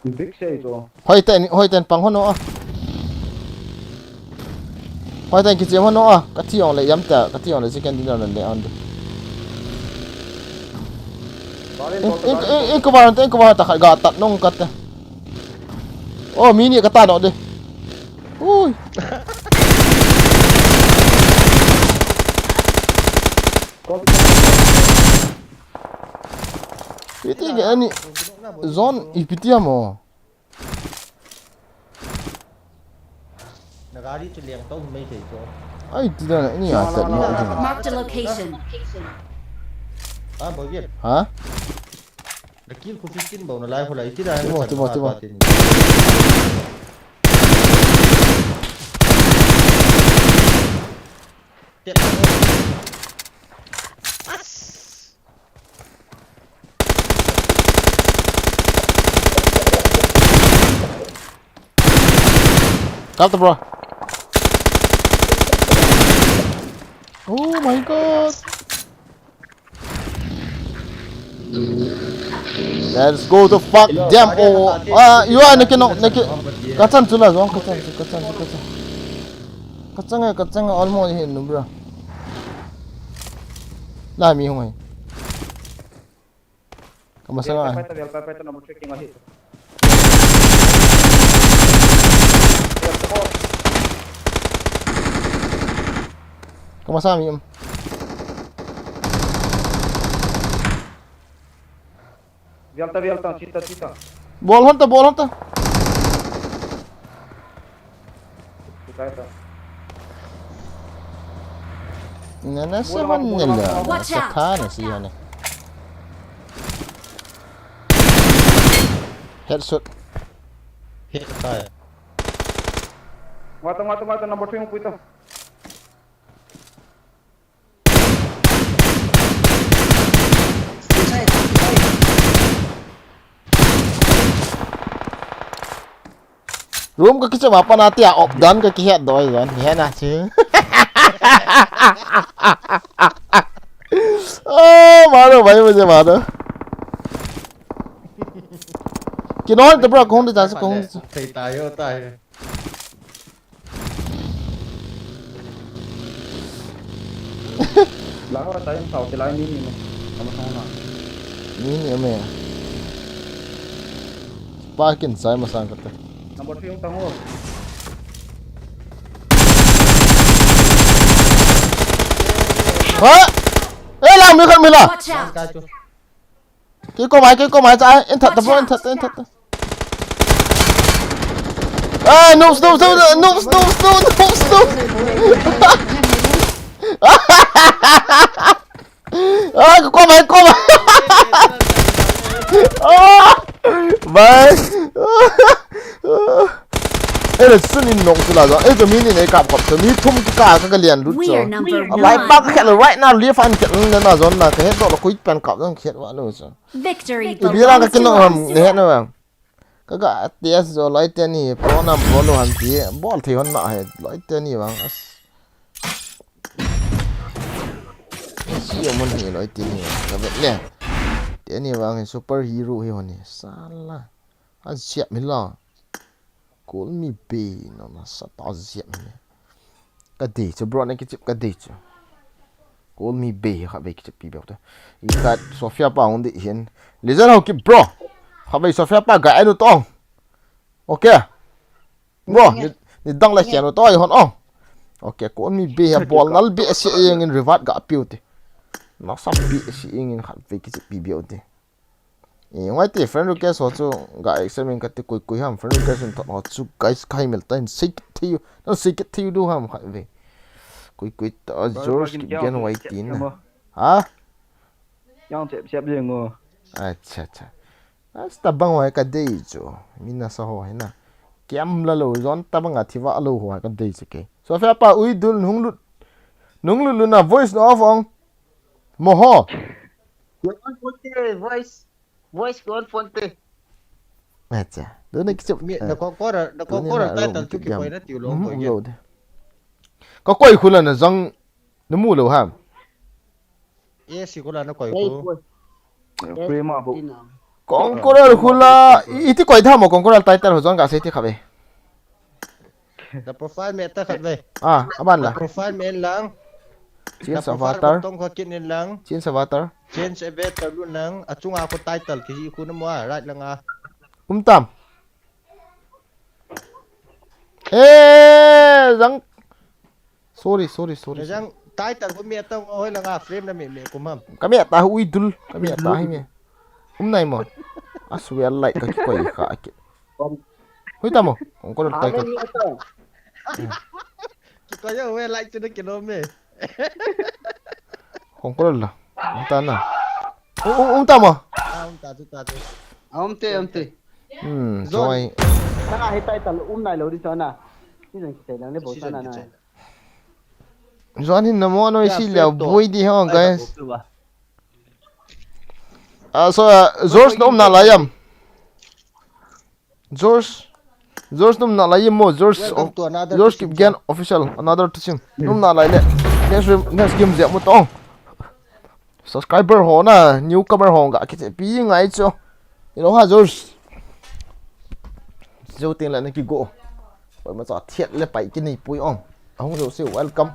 Big sei to. Hoi ten, hoi ten pang hon o a. Hoi ten kichim hon o a. Ka thi ong le yam ta, ka thi ong le chicken dinner nan le an du. Bale to, bale to. In, in, in, in, kubar, in kubar ta khat ga tat nong kat te. Oh, mi ni ka ta no de. Ui. Iti ke ani zone ipi ti ham o. Na gari chu leng to mai thei chu. Ai, ti da na, ni a tat no, no, no, no. Mark the location. Ah, boy, bien. Ha? Na kill khu fifteen bou na lai khu lai, ti da na. Timo, timo, timo. Tet. As. Kap ta, bro. Oh my God. Let's go to fuck them all. Ah, you are naki no, naki. Kachan chula zong, kachan chu, kachan chu, kachan. Kachan e, kachan e, almost hit nu, bro. La mi hung ai. Kamasang a. Pai ta, pai ta, pai ta, number three king ahi. Kamasang mi um. Vial ta, vial ta, chita, chita. Bol hon ta, bol hon ta. Nana seven nila. Watch out! Sakana si hane. Headshot. Hit fire. Mata, mata, mata, number three mo puito. Room ka kichep a pat na tia op dan ka kihet doi zon, hi hena chi. Oh, mano, bhai, mujhe mano. Kinol te bro, kahung de cha, kahung de cha. Thei ta yo ta he. Lai ho ta in sao te lai mi ni mo. Ama sao na. Mi ni me. Pa kin sai ma sang kate. Number three hung tang ho. Ha? Eh, lang mi khat mi la. Watch out! Ka chu. Kei ko mai, kei ko mai, cha, in that ta, bro, in that ta, in that ta. Ah, noobs, noobs, noobs, noobs, noobs, noobs, noobs, noobs. Ah, ko mai, ko mai. Ah, bye. Eh, le sun in nok chu la jo. Eh, chu mi ni nei kap kop chu. Mi thum ki ka, ka, ka lian lut chu. We are number nine. Lai pa ka khel right now, live and khel na na zon na. Ka het do la kui pen kap zon khel wa lo chu. Victory belongs to us. Ipi la ka kinok ham, ne het na bang. Ka ga T S jo loi te ni, pro nam pro lo han ti. Bol thei hon na he, loi te ni bang. As. Si yo mun hi loi te ni. Ka vet le. Te ni bang hi super hero hi hon ni. Sala. A siap mi la. Call me bae, no, na sa ta siap mi. Ka dei chu bro, na kichep ka dei chu. Call me bae, kha vei kichep pi beu te. I khat Sofia pa hung dei hin. Listen ho ki bro. Kha vei Sofia pa ga anu tong. Okay. Bro, ni, ni dang la kian to ai hon ong. Okay, kon mi be ha bol nal be si eng in reward ga piu te. Na sam be si eng in khat ve kichi pi be te. E, ngai te friend request ho chu ga examine ka te koi koi ham friend request in thot ho chu guys kai mel ta in sei kit thei u. Na sei kit thei u du ham khat ve. Koi koi ta George Kipgen wai tin na. Ha? Yang chep chep jeng o. Acha acha. As tabang wai ka dei chu. Mina sa ho hai na. Kiam la lo zon tabang a thiva lo ho ka dei chu ke. So fa pa ui dul nung lut. Nung lut lu na voice no off ong. Moho. Your own phone te, voice. Voice your own phone te. Acha. Do na kichop. Mi na ko ko ra, na ko ko ra title chu ki koi na tiu lo ko ye. Ka koi khula na jang na mu lo ham. Yes, khula na koi ko. Free ma bo. Conqueror khula, i, iti koi tham o Conqueror title ho jong ka sei ti kha ve. The profile me ta khat ve. Ah, aban la. Profile me lang. Change avatar. Tong kho kin in lang. Change avatar. Change avatar lu lang. Achunga ko title ki khu na mo a, right lang a. Um tam. Eh, jang. Sorry, sorry, sorry. Jang title ko me ta hoi lang a frame na me me ko mam. Ka me ta ui dul, ka me ta hi me. Um nai mo. As well like ka ki koi kha ki. Hui ta mo. Ong ko dai ka. Ki koi ya we like chu na ki lo me. Ong ko la. Um ta na. U, u, um ta mo. Ah, um ta chu ta chu. Ah, um te, um te. Hmm, joy. Nang a hi title um nai lo di chona. Ni jang ki te lang le bo chona na. Join hin na mo noi si leo boi di ho guys. Ah, so, ah, George na um na la yam. George, George na um na la yam mo, George, George Kipgen official, another to sim. Na um na la le. Next game, next game je mo tong. Subscriber ho na, newcomer ho ga kiche pi ngai chu. Ilo ha George. Jou ting la na ki go. Oi ma cha thiat le pai ki nei pui ong. Ahung jo se welcome.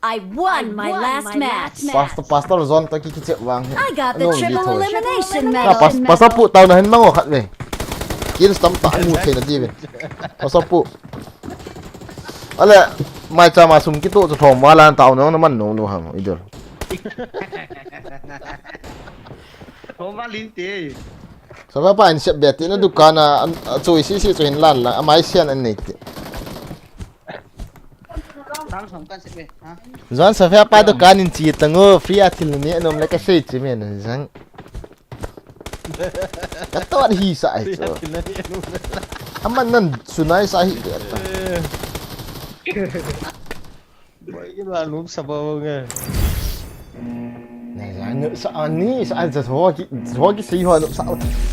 I won my last match. Pastor, pastor zon to ki kiche wang he. I got the triple elimination medal. Pastor pu tau na hin mango khat ve. Kin stam ta mu thei na di ve. Pastor pu. Ale, mai cha ma sum kito chu thom wala tau no na man no no ham idol. Thom walin te. Sa pa pa in sep be ti na dukan a, a choi si si chu hin lan la, amai sian an nei ti. Tang som kan sep be, ha? Zon sa pa dukan in chi tango, free a thil ni anom le ka sei chi me na jang. Ka tot hi sa ai chu. Aman nan sunai sa hi de ta. Boi ki la lum sa ba nge. Na ja nu sa ani sa ai ja ho ki ho ki sei ho nu sa.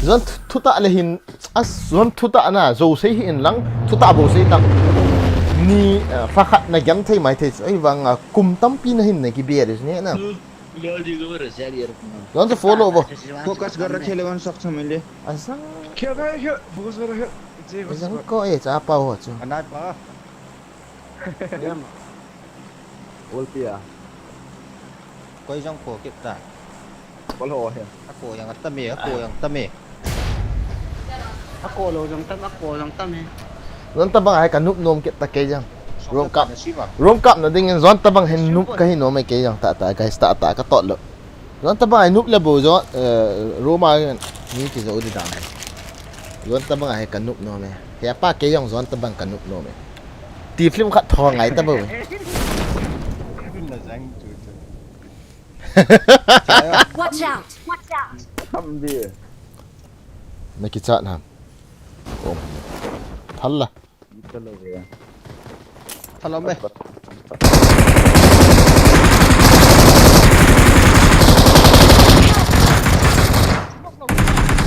Zon thu ta le hin as zon thu ta na zo sei hin lang thu ta bo sei ta. Ni fa khat na gam thei mai thei chu ai vang a kum tampi na hin na ki be ris ne na. Lol, di ko re, sir, yar. Don't you follow bo. Focus kar rakhe le, one shot se mile. Asa. Kya kya kya? Focus kar rakhe. Asa ko e cha pa ho chu. Anat pa. Ulti a. Koi jong ko kit ta. Kol ho he. Ako yang tame, ako yang tame. Ako lo jong tam, ako jong tam he. Zon tabang ai ka nup nom kit ta kei jang. Rom kap. Rom kap na ding in zon tabang hin nup ka hi nom e kei jang ta ta guys ta ta ka tot lo. Zon tabang ai nup le bo zon, eh, Roma ni ki zo di dam. Zon tabang ai ka nup nom e. He pa kei jang zon tabang ka nup nom e. Ti film khat tho ngai ta bo. Watch out! Watch out! Tam di. Na kichat ham. Kom. Thal la. Thal la me.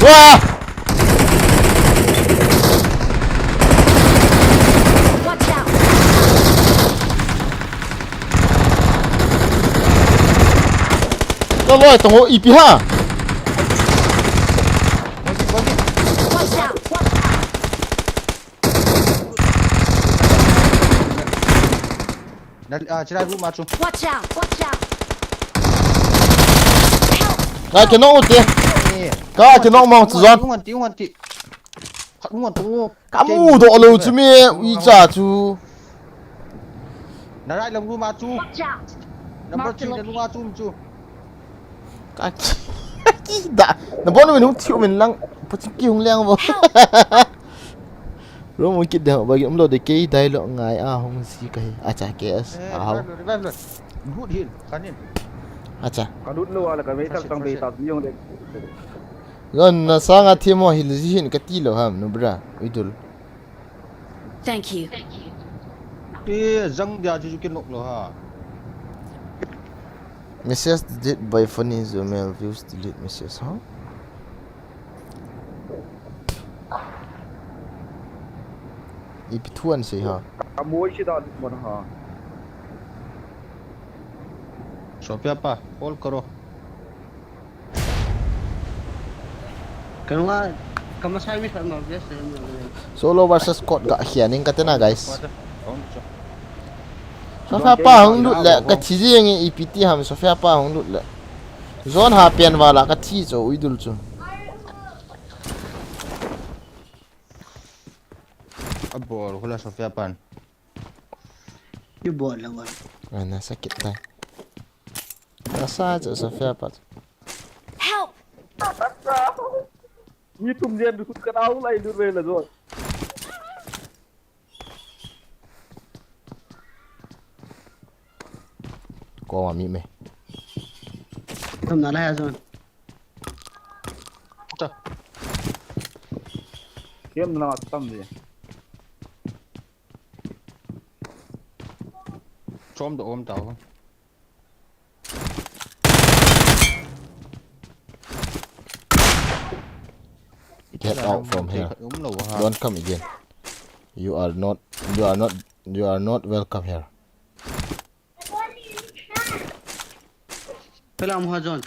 Wah! Watch out! Ka loi tong o ipi ha. Watch out! Watch out! Na, ah, chira room a chu. Watch out! Watch out! Ka kino u te. Ka kino ma chu zon. Ngan ti, ngan ti. Khat Tung on, tung on. Ka mu doh lou chu me, ui cha chu. Na right lam room a chu. Watch out! Number Mark the three na location. Lunga chu chu. Ka ki, ki da. Na bon min hung thiu min lang. Pu chin ki hung leng bo. Help! Room hung kit de ba ki um lou de kei dai lo ngai a hung si ka hi. Acha K S. Eh, a hau. Revive lo, revive lo. Good heal. Kanin. Acha. Ka lut lou a la ka mei tak tang bei tak yong de. Zon na sanga thim ho hil ji hin ka ti lou ham, nu bra. Uidul. Thank you. Eh, zang dia chu chu kin nok lo ha. Message delete by funny Gmail views delete message, ha? Ipi thu an sei ha. Ka moi si da mon ha. Sophia pa, call karo. Ka nga, ka masai mi khat ma, yes, yes, yes. Solo versus squad ga hian in ka tena, guys. Sophia pa hung lut le, ka thi jing i P T ham, Sophia pa hung lut le. Zon ha pian wala ka thi cho uidul chu. A bol hula Sophia pan. Ki bol la wa. Ana sakit tai. Asa cho Sophia pa. Help! Mi tum lian bi khut ka dau lai lut ve la zon. Ko ma mi me. Tum na la ya zon. Ta. Kem na tam ve. Chom do om tau. Get out from here. Don't come again. You are not, you are not, you are not welcome here. Pela mo ha John.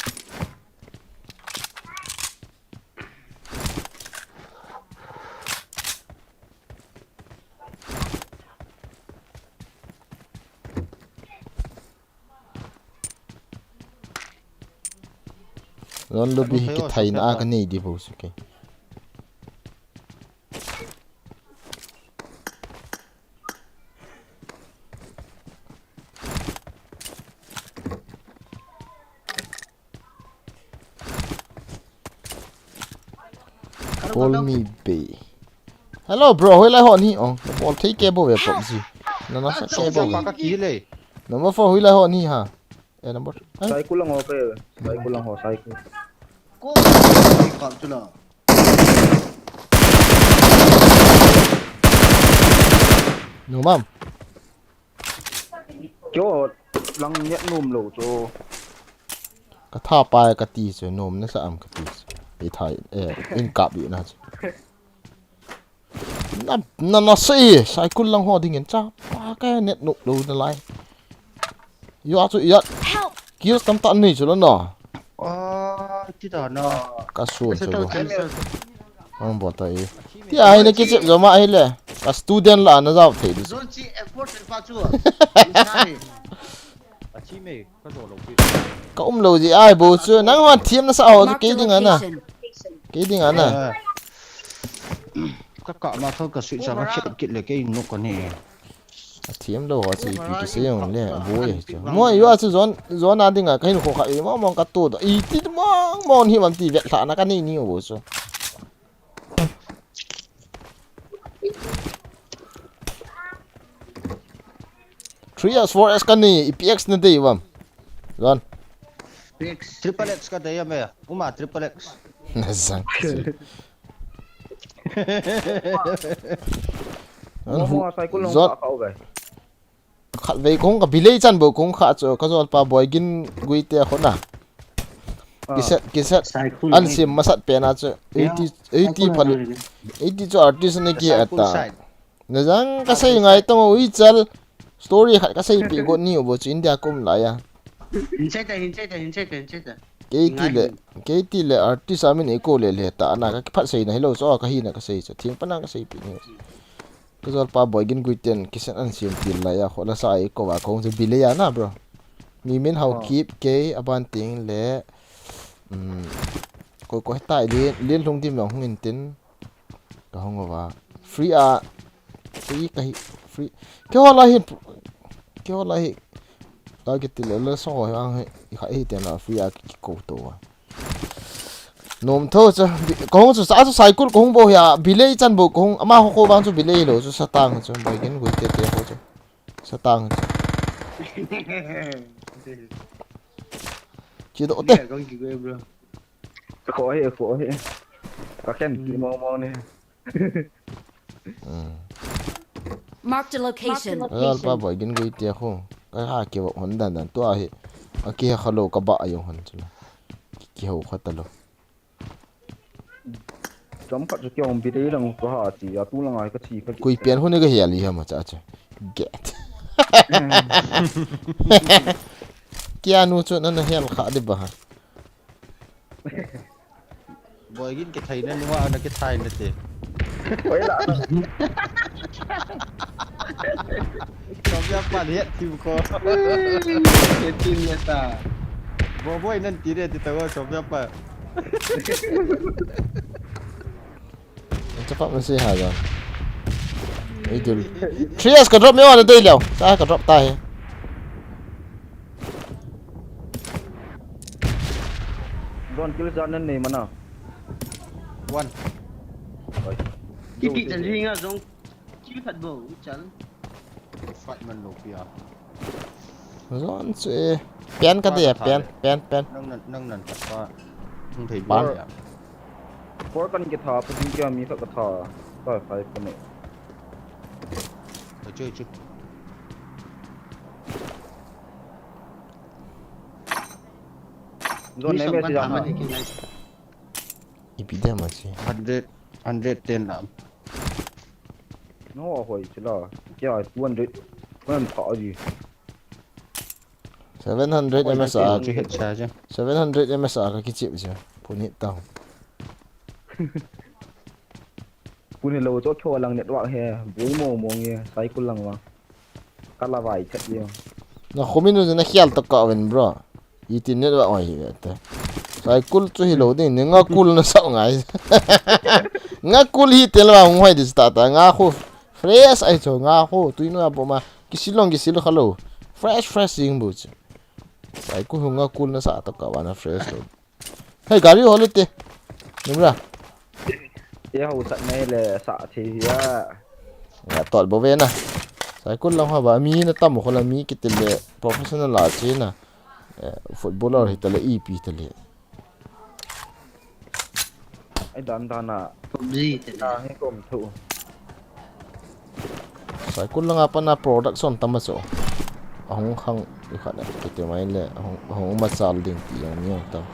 Lon lobby hi kithai na a ka nei di bo su ke. Call me Bay. Hello, bro. Hoilai ho ni ong. Bol thei ke bo ve pop ji. Na na sa ke bo ve. Number four hoilai ho ni ha. Eh, number. Cycle lang ho ke. Cycle lang ho, cycle. Ko ka chula. No, ma'am. Kyo lang niat nom lo cho. Ka tha pa ka ti chu, nom na sa am ka ti chu. I thai, eh, in kap i na chu. Na, na, na se, cycle lang ho ding in cha. Pa ka net nok lo na lai. Yo a chu ya. Help! Kills tam ta nei chu lo na. Ah, ti ta na. Ka su chu lo. Ang bol ta e. Ti ai na ki chep jo ma ai le. Ka student la na jao thei di. Zone chi important pa chu. Ka um lo ji ai bo chu. Nang hon thiam na sa ho chu kei ding ana. Kei ding ana. Ka ka ma tho ka sui sa ka chet kit le kei nok ka ni. A thiam lo ho chu ipi kisei jong le, a boi chu. Mo yo a chu zone, zone a dinga ka hin kho kha e, mo mo ka to da. I ti mo mo hi mam ti vet thla na ka nei ni o chu. Three S, four S ka nei, ipi X na dei vam. Zone. Triple X ka dei ya me. Uma triple X. Na zang. An hu, zot. Khat vei kong ka bilei chan bo kong kha chu ka zol pa boi gin gui te khona. Kiset, kiset. An sim masat pen a chu eighty, eighty phalut. Eighty chu artist ni ki ata. Na jang ka sei ngai tong ui chal. Story khat ka sei pi got ni bo chu India kum la ya. Hin sei ta, hin sei ta, hin sei ta, hin sei ta. Kei ti le, kei ti le artist a min eiko le le ta na ka phat sei na hilo so ka hi na ka sei chu. Thing pa na ka sei pi ni. Ka zol pa boi gin gui ten kisan an sim til la ya kho la sa eiko wa kong chu bilei ya na bro. Mi min hau kip kei aban ting le. Um, koi koi ta li, li lung dim long hung in tin. Kahung uva. Free a. Free kahi. Free. Keiho lah hi. Keiho lah hi. Ka kiti le le so ho yang hi. Ikha hi tena free a kikou to uva. Nom tho chu. Kahung chu sa chu cycle kahung bou hia. Bilei chan bou kahung. Amaho kho vang chu bilei lou chu satang chu. Boigin gui tete ho chu. Satang. Chi do te. Kong ki gwe, bro. Ko he, ko he. Ka ken ki mo mo ni. Marked a location. Al pa boigin gui te ho. Ka ha ki hon dan dan tua hi. A ki ha lo ka ba yo hon chu. Ki ho kha ta lo. Chomkhat chu kihoupi dei lang ka ha ti a, tu lang a ka thi ka. Koi pian hon ka hial hi ham cha cha. Get. Kia nu chu na na hial kha de ba ha. Boigin ke thai na nuwa na ke thai na te. Oi la. Chomkhat pa le ti ko. Ke tin ya ta. Bo boi nan ti de ti ta ko chomkhat pa. Chapa masi ha ja. Ei dul. Three S ka drop me wan dei leo. Sa ka drop ta he. Don kill jan nan nei mana. One. Oi. Kiti jan ri nga jong. Kill khat bou, chal. Fight man lo pia. Zon chu e. Pen ka dia, pen, pen, pen. Nang nan, nang nan khat pa. Hung thei ba ya. Por kan ke tha, pa ding kya mi khat ka tha. Ka five ka ne. Ka chui chu. Zon ne me si jang ha. Ipi dia ma si. Hundred, hundred ten lam. No, hoi, chila. Kya, two hundred. Kan pha ji. Seven hundred M S R. Chu het cha cha. Seven hundred M S R ka kichip cha. Puni tau. Puni lo cho kho lang network he. Bui mo mo nge. Cycle lang wa. Kala vai chat yo. Na khomin nu na khial to ka ven, bro. Itin network oi hi ve te. Cycle chu hi lo ding, ni nga kul na sa ngai. Nga kul hi tel wa hung hoi dis ta ta nga khu. Fresh ai cho nga khu. Tui no apo ma. Kisil long kisil kha lo. Fresh, fresh sing bu chu. Cycle hu nga kul na sa to ka wa na fresh lo. Hei, gari ho le te. Nimra. Te ho sat nei le sa thi ya. Ya tot bo ve na. Cycle lang ha ba mi na tam ho la mi kitil le professional la chi na. Eh, footballer hi ta le ipi ta le. Ai dan dan na. PUBG te na. Na hi kom thu. Cycle langa pana production tam a chu. Ahung khang i khat a kiti mai le ahung, ahung machal ding ti jong ni jong tam.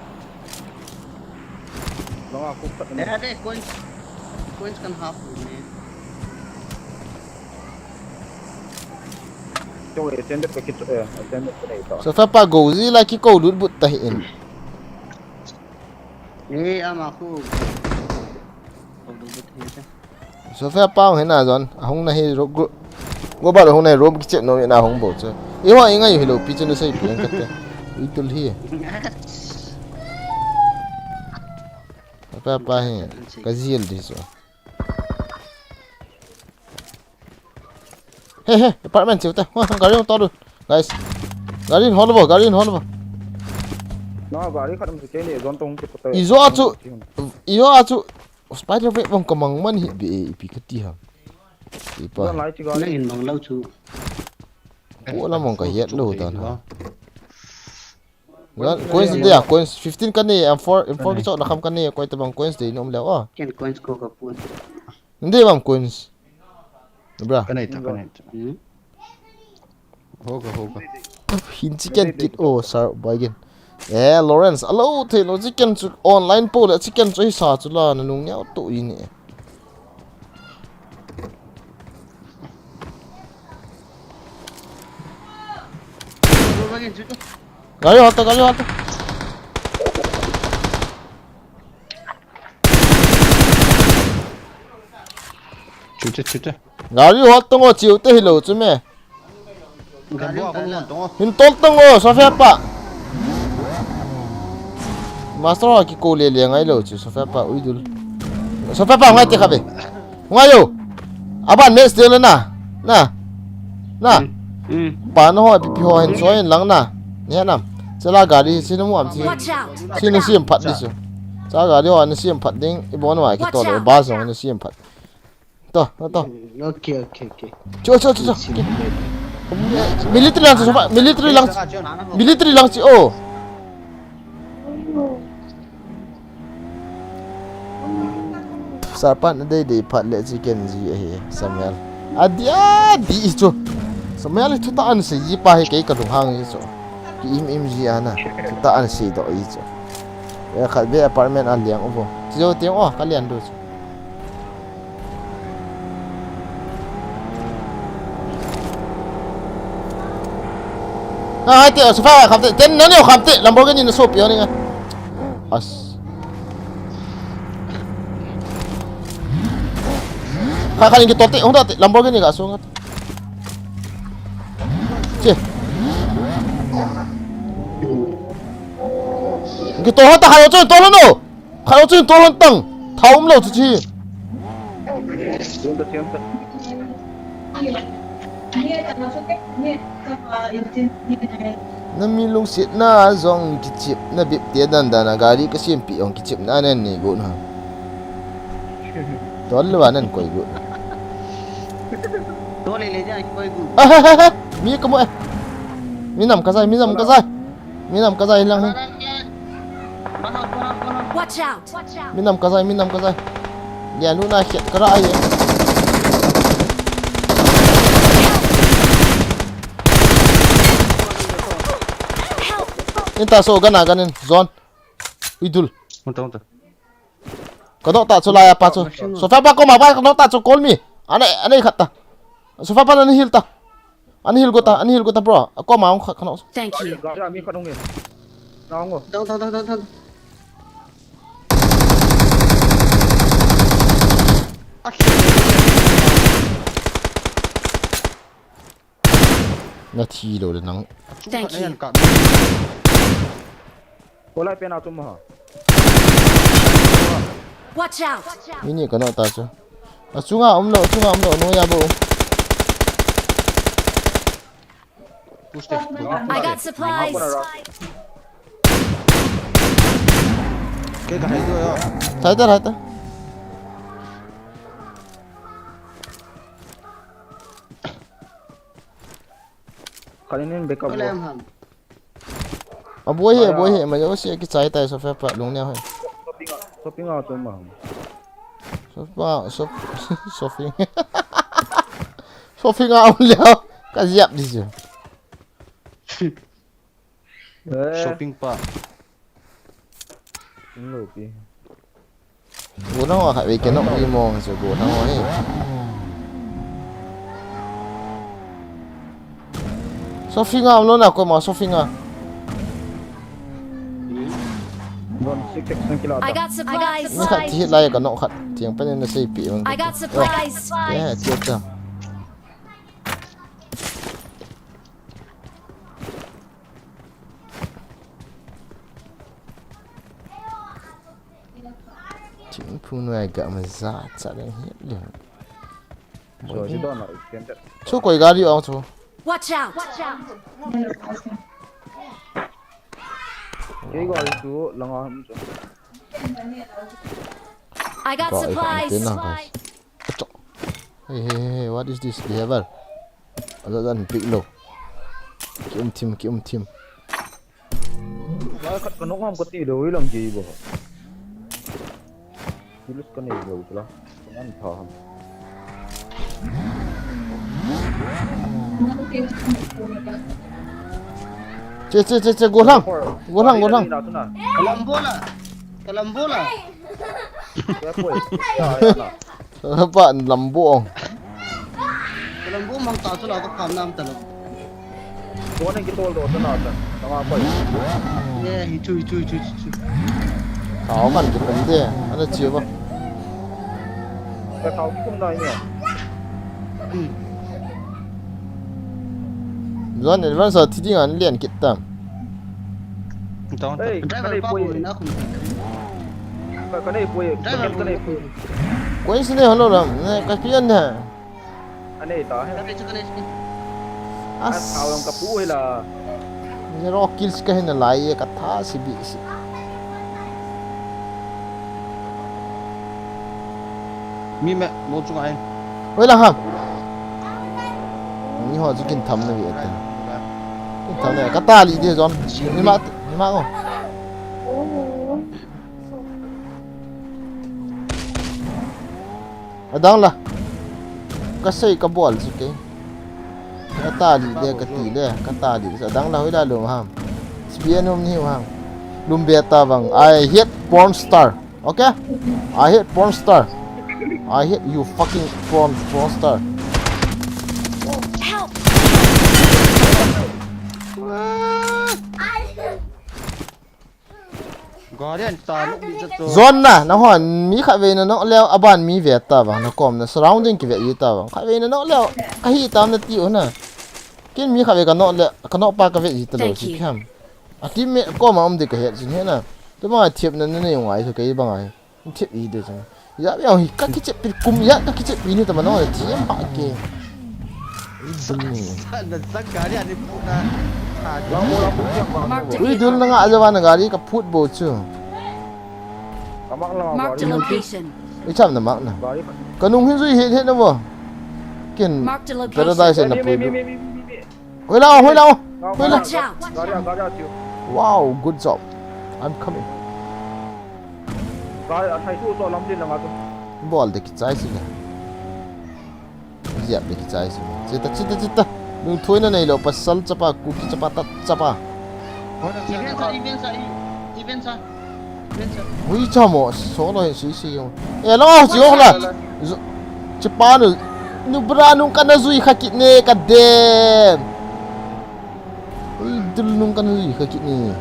Langa khu khat. Deh, deh, coins, coins kan half ni. Chong e, ten deh ka kit, eh, ten deh ka nei ta. So fa pa go zi la ki ko lut but ta hi in. Eh, ama khu. Ko lut but hi ta. Sophia pa hung hina jon, ahung na hi ro-, gro-, global hung na hi room kichep nom na hung bou chu. Eiho ingai hi lou pi chu na sei pi ang kate. Itul hi. Sophia pa hi, ka jil di chu. He, he, apartment chiu te. Wa, gari hung to du. Guys. Gari hung hol bo, gari hung hol bo. Na, gari khat um se ke ni, jon to hung ke pata. Ijo a chu, ijo a chu. Spider web bang ka mang man hi be ipi ka ti ha. Ipa. Nang in mang lou chu. Ko la mang ka hiat lou ta na. Coins de ya, coins fifteen ka nei, M four, M four ki chot na kham ka nei, koi ta bang coins de nom leo a. Ken coins ko ka pun. Nde bang coins. Bra. Ka nei ta, ka nei ta. Hmm? Hoga, hoga. Hin chicken kit o sir boy gen. Eh, Lawrence, alo thei lo chicken chu online po le chicken chu hisa chu la na nung neo to i ni. Gari hot, gari hot. Chute, chute. Gari hot tongo chiu te hilo chu me. Hin tol tongo, Sophia pa. Master ho ki ko le le ngai lo chu, Sophia pa, ui dul. Sophia pa ngai te kha be. Hung a yo. Aban match te le na. Na. Na. Hmm. Hmm. Pa na ho, pipi ho hin so hin lang na. Ni ha nam. Chala gari si na mu am si. Watch out! Si na siam phat di su. Cha gari ho na siam phat ding. I bon wa ki to le ba so na siam phat. To, to, to. Hmm, okay, okay, okay. Cho, cho, cho, cho. Siam phat. Military lang si, military lang. Military lang si, oh. Sapan na dei dei phat le chi ken ji ahi, Samuel. Adi, adi chu. Samuel thu ta an sei ji pa hi kei ka lung hang ji chu. Ki im im ji ana. Thu ta an sei do ji chu. Ya khat be apartment a liang u bo. Chi jo tiang o ka lian du chu. Ah, hai te, sofa kham te, ten nani kham te, Lamborghini na sopi ni nga. As. Kha kha ki to te, hung ta te, Lamborghini ga so nga. Che. Ki to ha ta ha yo chu to no. Kha chu to lon tang. Thao um lo chu chi. Na mi lungsetna jong kichepna bep te dan dan a gari ka siampi jong kichepna nen nei got na. Tol le wa nen koi got. Tol le le ja koi got. Ah, ha, ha, ha. Mi ka mo eh. Mi nam ka jai, mi nam ka jai. Mi nam ka jai lang hi. Watch out! Mi nam ka jai, mi nam ka jai. Lia nu na khiat ka ra ai. Inta so gana ganin zone. Idul. Unta, unta. Ka doh ta chu lai a pa chu. Sofa pa koma pa ka doh ta chu call me. Ane, ane khat ta. Sofa pa na heal ta. An heal got ta, an heal got ta, bro. A koma hung khat khat. Thank you. Gari a mi khat hung e. Na hung o. Down, down, down, down, down. Na thi lo le nang. Thank you. Kolai pen a tum ha. Watch out! Mi ni ka na ta chu. A chunga um lo, a chunga um lo, no ya bo. Push te. I got supplies. Ke ka hai do yo. Thai ta, thai ta. Kalinin backup. Kolai bo. Ham. A boi hi, a boi hi, ma jo si ki chai tai sofa pa lung ne hoi. Shopping a, shopping a tum ma. Shopping a, shop, shopping. Shopping a um leo. Ka jiap di chu. Eh. Shopping pa. Tum lo pi. Go nang wa khat vei ke nok ni mong chu go nang wa he. Shopping a um lo na ko ma shopping a. Don six X nang kila ta. I got supplies. Ni khat thi lai ka nok khat. Tiang pen na sei pi. I got supplies. Yeah, tiang ta. Thingphung noi a ga ma ja cha leng het le. So, si don na, ken ta. Chu koi gari ong chu. Watch out! Kei gari chu langa ham chu. I got supplies. Ga i kan te na, guys. Acho. Hey, hey, hey, hey, what is this behavior? Aja jan pick lo. Ki um thim, ki um thim. Wai khat ka nok ngam ka ti lo, i lang ki bo. Kilus ka nei lo tla. Kan an tha ham. Che, che, che, che, go lang. Go lang, go lang. Kalambola. Kalambola. Ya, boy. Ya, ya, na. Pa lambu ong. Lambu mang ta chu la ka pham nam ta lo. Ko ne ki tol do ta na ta. Ta ma koi. Ye, hi chu, hi chu, hi chu, hi chu. Thao man ki pen de. Ana chi ba. Ka thao ki kum dai ne. Hmm. Zon advance thi ding an lian kit tam. Tong ta. Hey, driver pa ko na kum. Ka, ka nei pui, driver ka nei pui. Koi si ne holo ram, ne ka pian ne. Anei ta he. Ka pe chu ka nei chu. As. As, thau lam ka pu hila. Zero kills ka hina lai e, ka tha si bi si. Mi me, mo chu ngai. Oi la ha. Ni ho chu kin tham na vi ate. Kin tham na, ka ta li de zon. Ni ma, ni ma ko. Adang la. Ka sei ka bol chu ke. Ka ta li de ka ti le, ka ta li. Adang la hoi la lum ham. S B N um ni ham. Lum be ta vang. I hate porn star. Okay? I hate porn star. I hate you fucking porn, porn star. Help! Gari an ta luk di cha to. Zon na, na hon, mi khat vei na nok leo, aban mi ve ta vang, na kom na surrounding ki ve i ta vang. Khat vei na nok leo, ka hi tam na ti u na. Kin mi khat vei ka nok le, ka nok pa ka ve i ta lo. Thank you. Si kham. A teammate kom a um di ka het jin he na. Tu ma thiap na na nei ngai so kei bang ai. Thiap i de jin. Ya ya hi ka kichep pi kum ya ka kichep pi ni ta ma no thiam ha ke. Na sa gari ani pu na. Marked a Ui, dul na vehicle. Nga aja wa na gari ka phut bo chu. Marked a location. I cham na mak na. Ka nung hin zui het het na bo. Ken Marked a location. Paradise na pu. Hoi la, hoi la, hoi la. Watch out! Wow, good job. I'm coming. Bol de kichai si le. Ziap de kichai si le. Chita, chita, chita. Lungthoi na nei lo, pasal chapa, Kuki chapa, Tat chapa. Event sa, event sa, event sa. Hui chamo, solo he si si yo. E lo, si yo la. Chapa nu, nu bra nu kana zui kha kit ne ka dem. Ui, dul nung kana zui kha kit ni.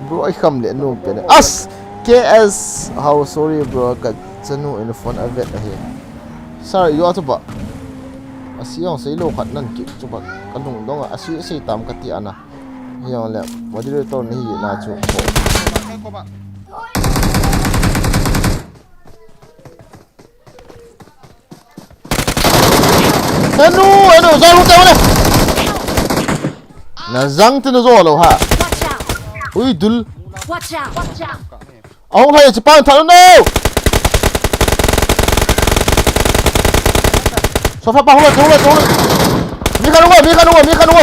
Bro, ai kham le nu pe ne. As! K S, how sorry, bro. Ka chanu in phone a vet ahi. Sorry, you are to ba. Asi yong sei lo khat nan ki to ba. Ka lung dong a, asi sei tam ka ti ana. Yong le, moderator ni hi na chu. Anu, anu, zai hu tau le. Na zang te na zo lo ha. Watch out! Ui, dul. Watch out! Watch out! Ahung lai, chapa tha lo no. Sofa pa hung lai, hung lai, hung lai. Mi kanu, mi kanu, mi kanu.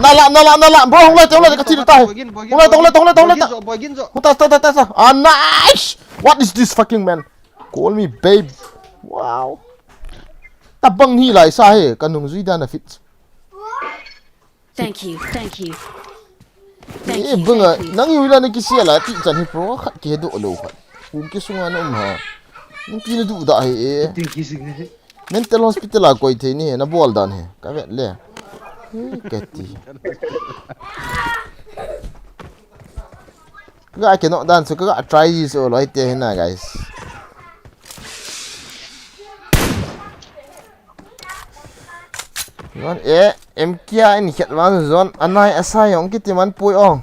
Nala, nala, nala. Bro, hung lai, hung lai, ka ti ta. Hung lai, hung lai, hung lai, hung lai. Hung ta, ta, ta, ta, ta. Ah, nice. What is this fucking man? Call me babe. Wow. Tabang hi lai sa he, ka nung zui dan a fit. Thank you, thank you. Thank Eh, you, bunga, thank you. Nang yu la na kisia la, ti chan hi pro khat ke do lo khat. Kum ki sunga na um ha. Nang pi na du da he e. Ti ki sing he. Mental hospital a koi thei ni he, na bol dan he. Ka vet le. He, ka ti. Ka ga kino dan su, ka ga try ji su loi te hi na, guys. Zon e, M K in khet van zon, anai asai ong kiti man pui ong.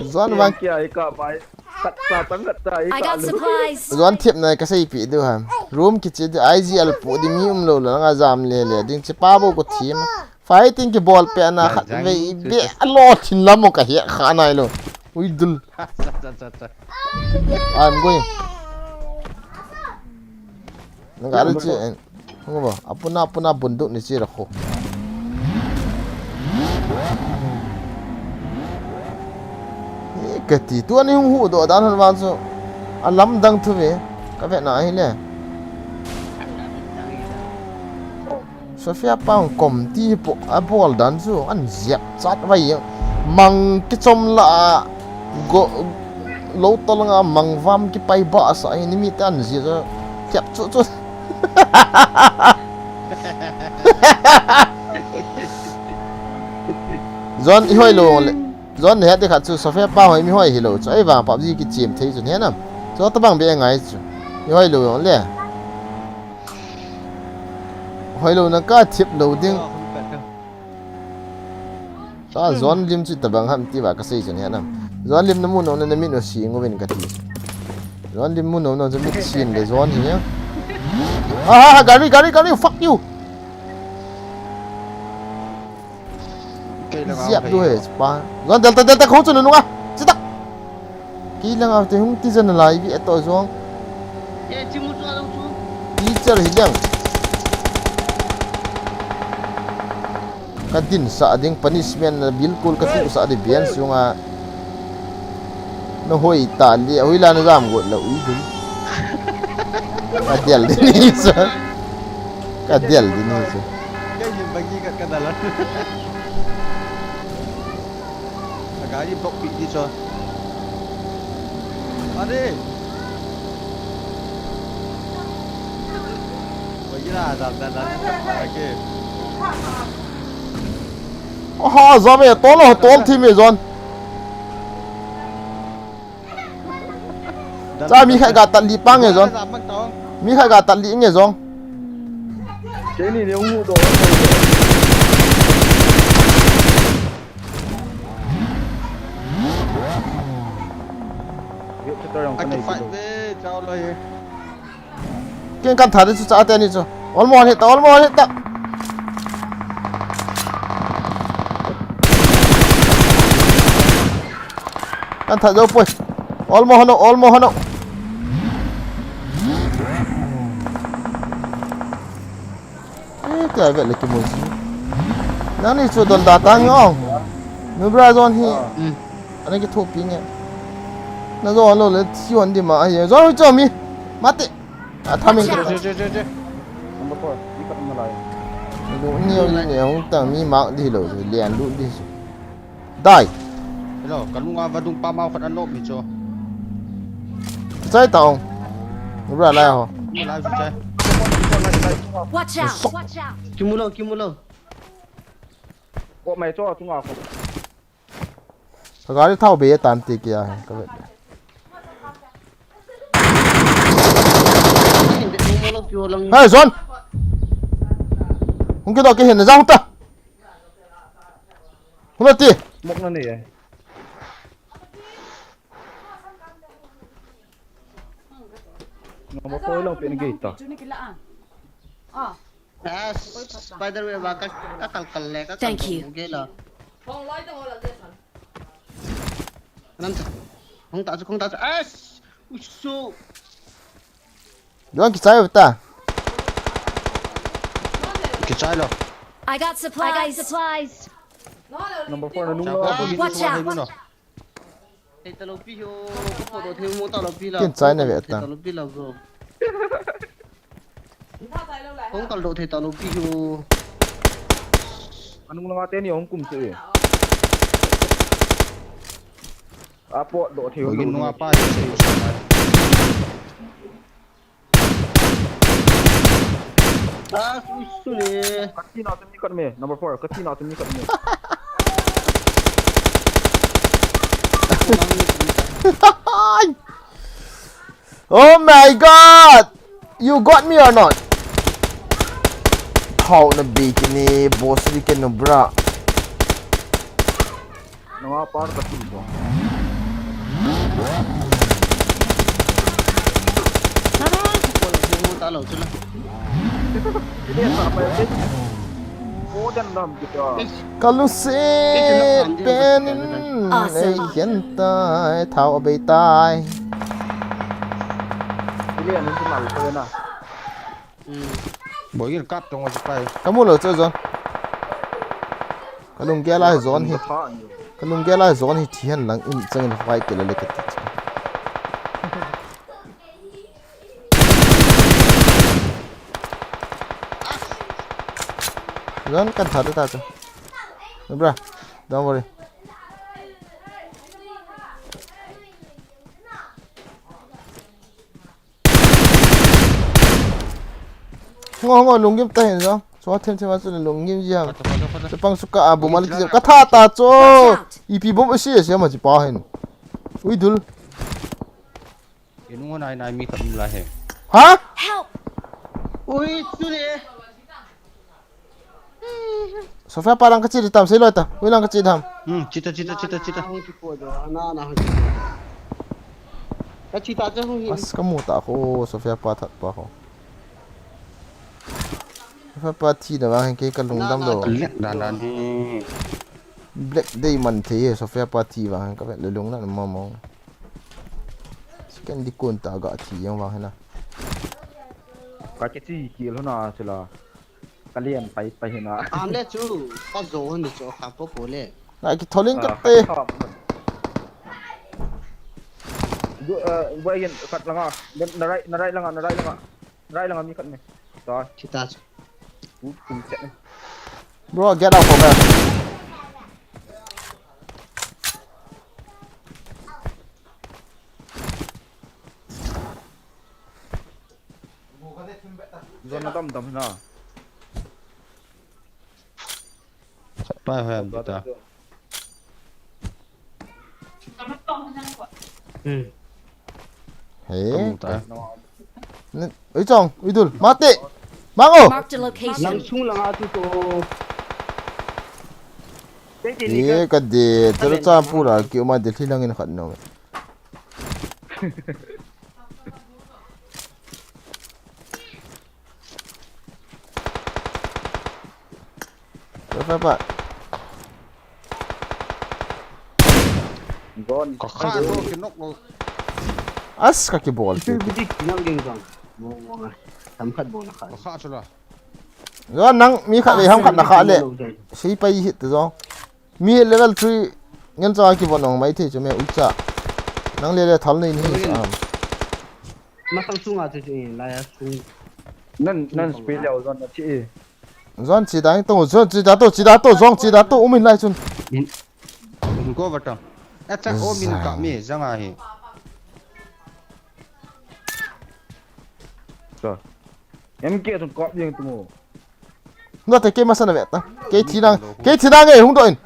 Zon van. Kia i ka bai. Khat sa tang khat sa i I ka got lu. Supplies. Zon thiap na ka sei pi du ham. Room kichi du I G L pu di mi um lo lo nga jam le le. Ding chi pa bo ko thim. Fighting ki bol pe na khat ve i be a lo thin lam ka he kha nai lo. Ui dul. Cha, cha, cha, cha. I'm going. Nang ka ri chi en. Hung ba. Apuna, apuna bunduk ni chi ra kho. Ni ka ti tu ani hung hu do dan han wan so. A lam dang thu ve. Ka ve na hi le. Sofia pang kom ti po a bol dan chu an ziap chat vai. Mang ki chom la go lo tol nga mang vam ki pai ba sa ni mi tan zia thiap chu chu. Zon i hoi lo le. Zon he te khat chu Sofia pa hoi mi hoi hi lo chu. Ai vang pap ji ki chim thei chu he nam. Chu ta bang be ngai chu. I hoi lo le. Hoi lo na ka thip lo ding. A, John lim chu tabang ham ti va kasei chun hian am. John lim namu nom na, namit u sing uvin kati. John lim mu nom nom chu mit sin le John hi. Ah, gari, gari, gari, fuck you. Kei lang ziap du he, pa. John, delta, delta, khong chu nunung a. Chitak. Kei lang a te hung ti jan lai vi ato John. Eh, chimu chu a lo chu. Teacher hi lang. Ka din sa ding punishment na bilkul ka tu sa di bian sunga. Na hoi ta li, hoi la na jam got la ui dun. Ka del din hi sa. Ka del din hi sa. Kei yin bagi ka ka dalan. Ka gari block pi di cho. Ade. Wajira da da da. Ake. Oho, John e, tol o, tol thi me John. Cha mi khat ga tat li pa nge John. Mi khat ga tat li nge John. Keini ne ungu do. Ake fight ve, chao lo ye. Ken kan thade chu cha te ni chu. Olmo hon hita, olmo hon hita. Kan thade poi. Olmo hono, olmo hono. Eh, tia ve le ki mo si. Nang ni chu don da tang yong. Nu bra zon hi. Hmm. Ana ki thopi nge. Na zon lo le si hon di ma ai. Zon hu cho mi. Mate. A, thamin. Watch out! Che, che, che, che. Number four, mi khat um nalai. Lu ni, lu ni, hung tang mi mak di lo, lian lu di. Dai. Hello, ka lunga vadung pa mau khat an lop mi cho. Chai ta ong. Bra lai ho. Mi lai chu chai. Watch out! Sok. Watch out! Kimu lo, kimu lo. Ko mai cho, tunga ko. Ka gari thao be tan ti kia, ka ve. Hey, John! Hung kidoh kihin na jang ta. Hung ti. Mok na ni eh. Number four lang pin gate ta. Ah, spider web a ka, ka kal kal le, ka kal kal le la. Thank you. Nan ta. Hung ta chu, hung ta chu. As! Usu. John, kichai ta. Kichai lo. I got supplies. I got supplies. Number four na nung lo. Watch out. Thei ta lo pi ho, ko photo thei mo ta lo pi la. Kin chai na ve ta. Thei ta lo pi la bro. Hong kal do thei ta lo pi ho. Anung langa te ni hong kum se. A photo thei ho. Gin nunga pa se. Ah, usu le. Kati na tu ni kat me, number four. Kati na tu ni kat me. Oh my God! You got me or not? How na bikini boss di ke no bra. Nunga par ka ti ko. Tara, ko ko lo mo ta lo chula. Ile sa pa ke. Ko den dam ki to. Ka lungset pen in ei hian tai, thau a bei tai. Ile an chu mal ko na. Boy in kap tong a chu pai. Ka mu lo chu John. Ka lunggel a hi John hi. Ka lunggel a hi John hi thi hen lang in chang in fight kila le ka ti chu. John kan tha ta chu. Bra, don't worry. Ngo, ngo, lunggim ta hin jo. Chua them them a chu lunggim ji ham. Pata, pata, pata. Chapang chu ka a bom a le ki ka tha ta chu. Watch out! Ipi bom a si a si ma chi pa hin. Ui dul. Inu nai nai mi khat um lai he. Ha? Help! Ui, chu le. Sophia pa lang kache di tam, sei loi ta. Hui lang kache di ham. Hmm, chita, chita, chita, chita. Ka chita cha hu hi. As kamu ta ko, Sophia pa that pa ko. Sophia pa thi da vang kei kalung dam lo. Let da da ni. Black Day man the Sophia pa thi vang ka le lung na ma mo. Second di kun ta ga thi yang vang na. Ka ke chi ki lo na chula. Ka lian pai pai hina. Am le chu ka zo ni chu ka po po le. Na ki tholing ka te. Wai gen kat langa. Na rai na rai langa na rai langa. Na rai langa mi kat ni. Ta. Kita chu. Ku ku chat ni. Bro, get out from there. Zona dam dam na. Khat pa hoi am ta. Hmm. Hey. Ui chong, ui dul, mate. Mango. Mark the location. Lang sung lang atu to. Ye ka de, tero cha pura ki uma de thli lang in khat no. Papa. Gon. Ka kha to ki nok lo. As ka ki bol. Ki ki nang ding jong. Mo mo nga. Tam khat bol na kha. Ka kha chula. Gon nang mi khat le ham khat na kha le. Si pai hit to jong. Mi level three ngen chang ki bon ong mai thei chu me ucha. Nang le le thal nei ni sa. Ma sang sunga chu chu la ya sung. Nan nan speed le zon na chi. Zon chi dang to zon chi da to chi da to zong chi da to umin lai chun. Go bata. Acha o min ka mi jang a hi. Sa. Em ke tun kop yang tu mo. Hung doh te kei masa na ve ta. Kei thi nang. Kei thi nang e, hung doh in.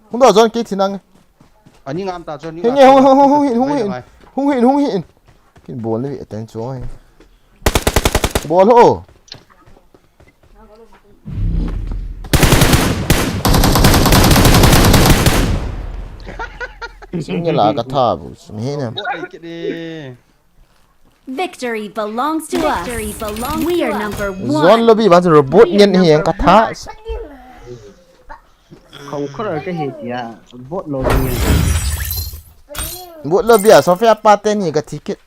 Hung doh zon kei thi nang e. Ani ngam ta zon ni. Hung hung hung hung hung hung hung hung hung hung. Kin bol ni ve ta chu ai. Bol ho. Sing la ka tha bu. Ni na. Victory belongs to us. Victory belongs We are number one. Zon lobby ban robot ngen hi ang katha. Kong kora ka hi tia bot lobby ngen. Bot lobby a Sophia pa te ni ka ticket.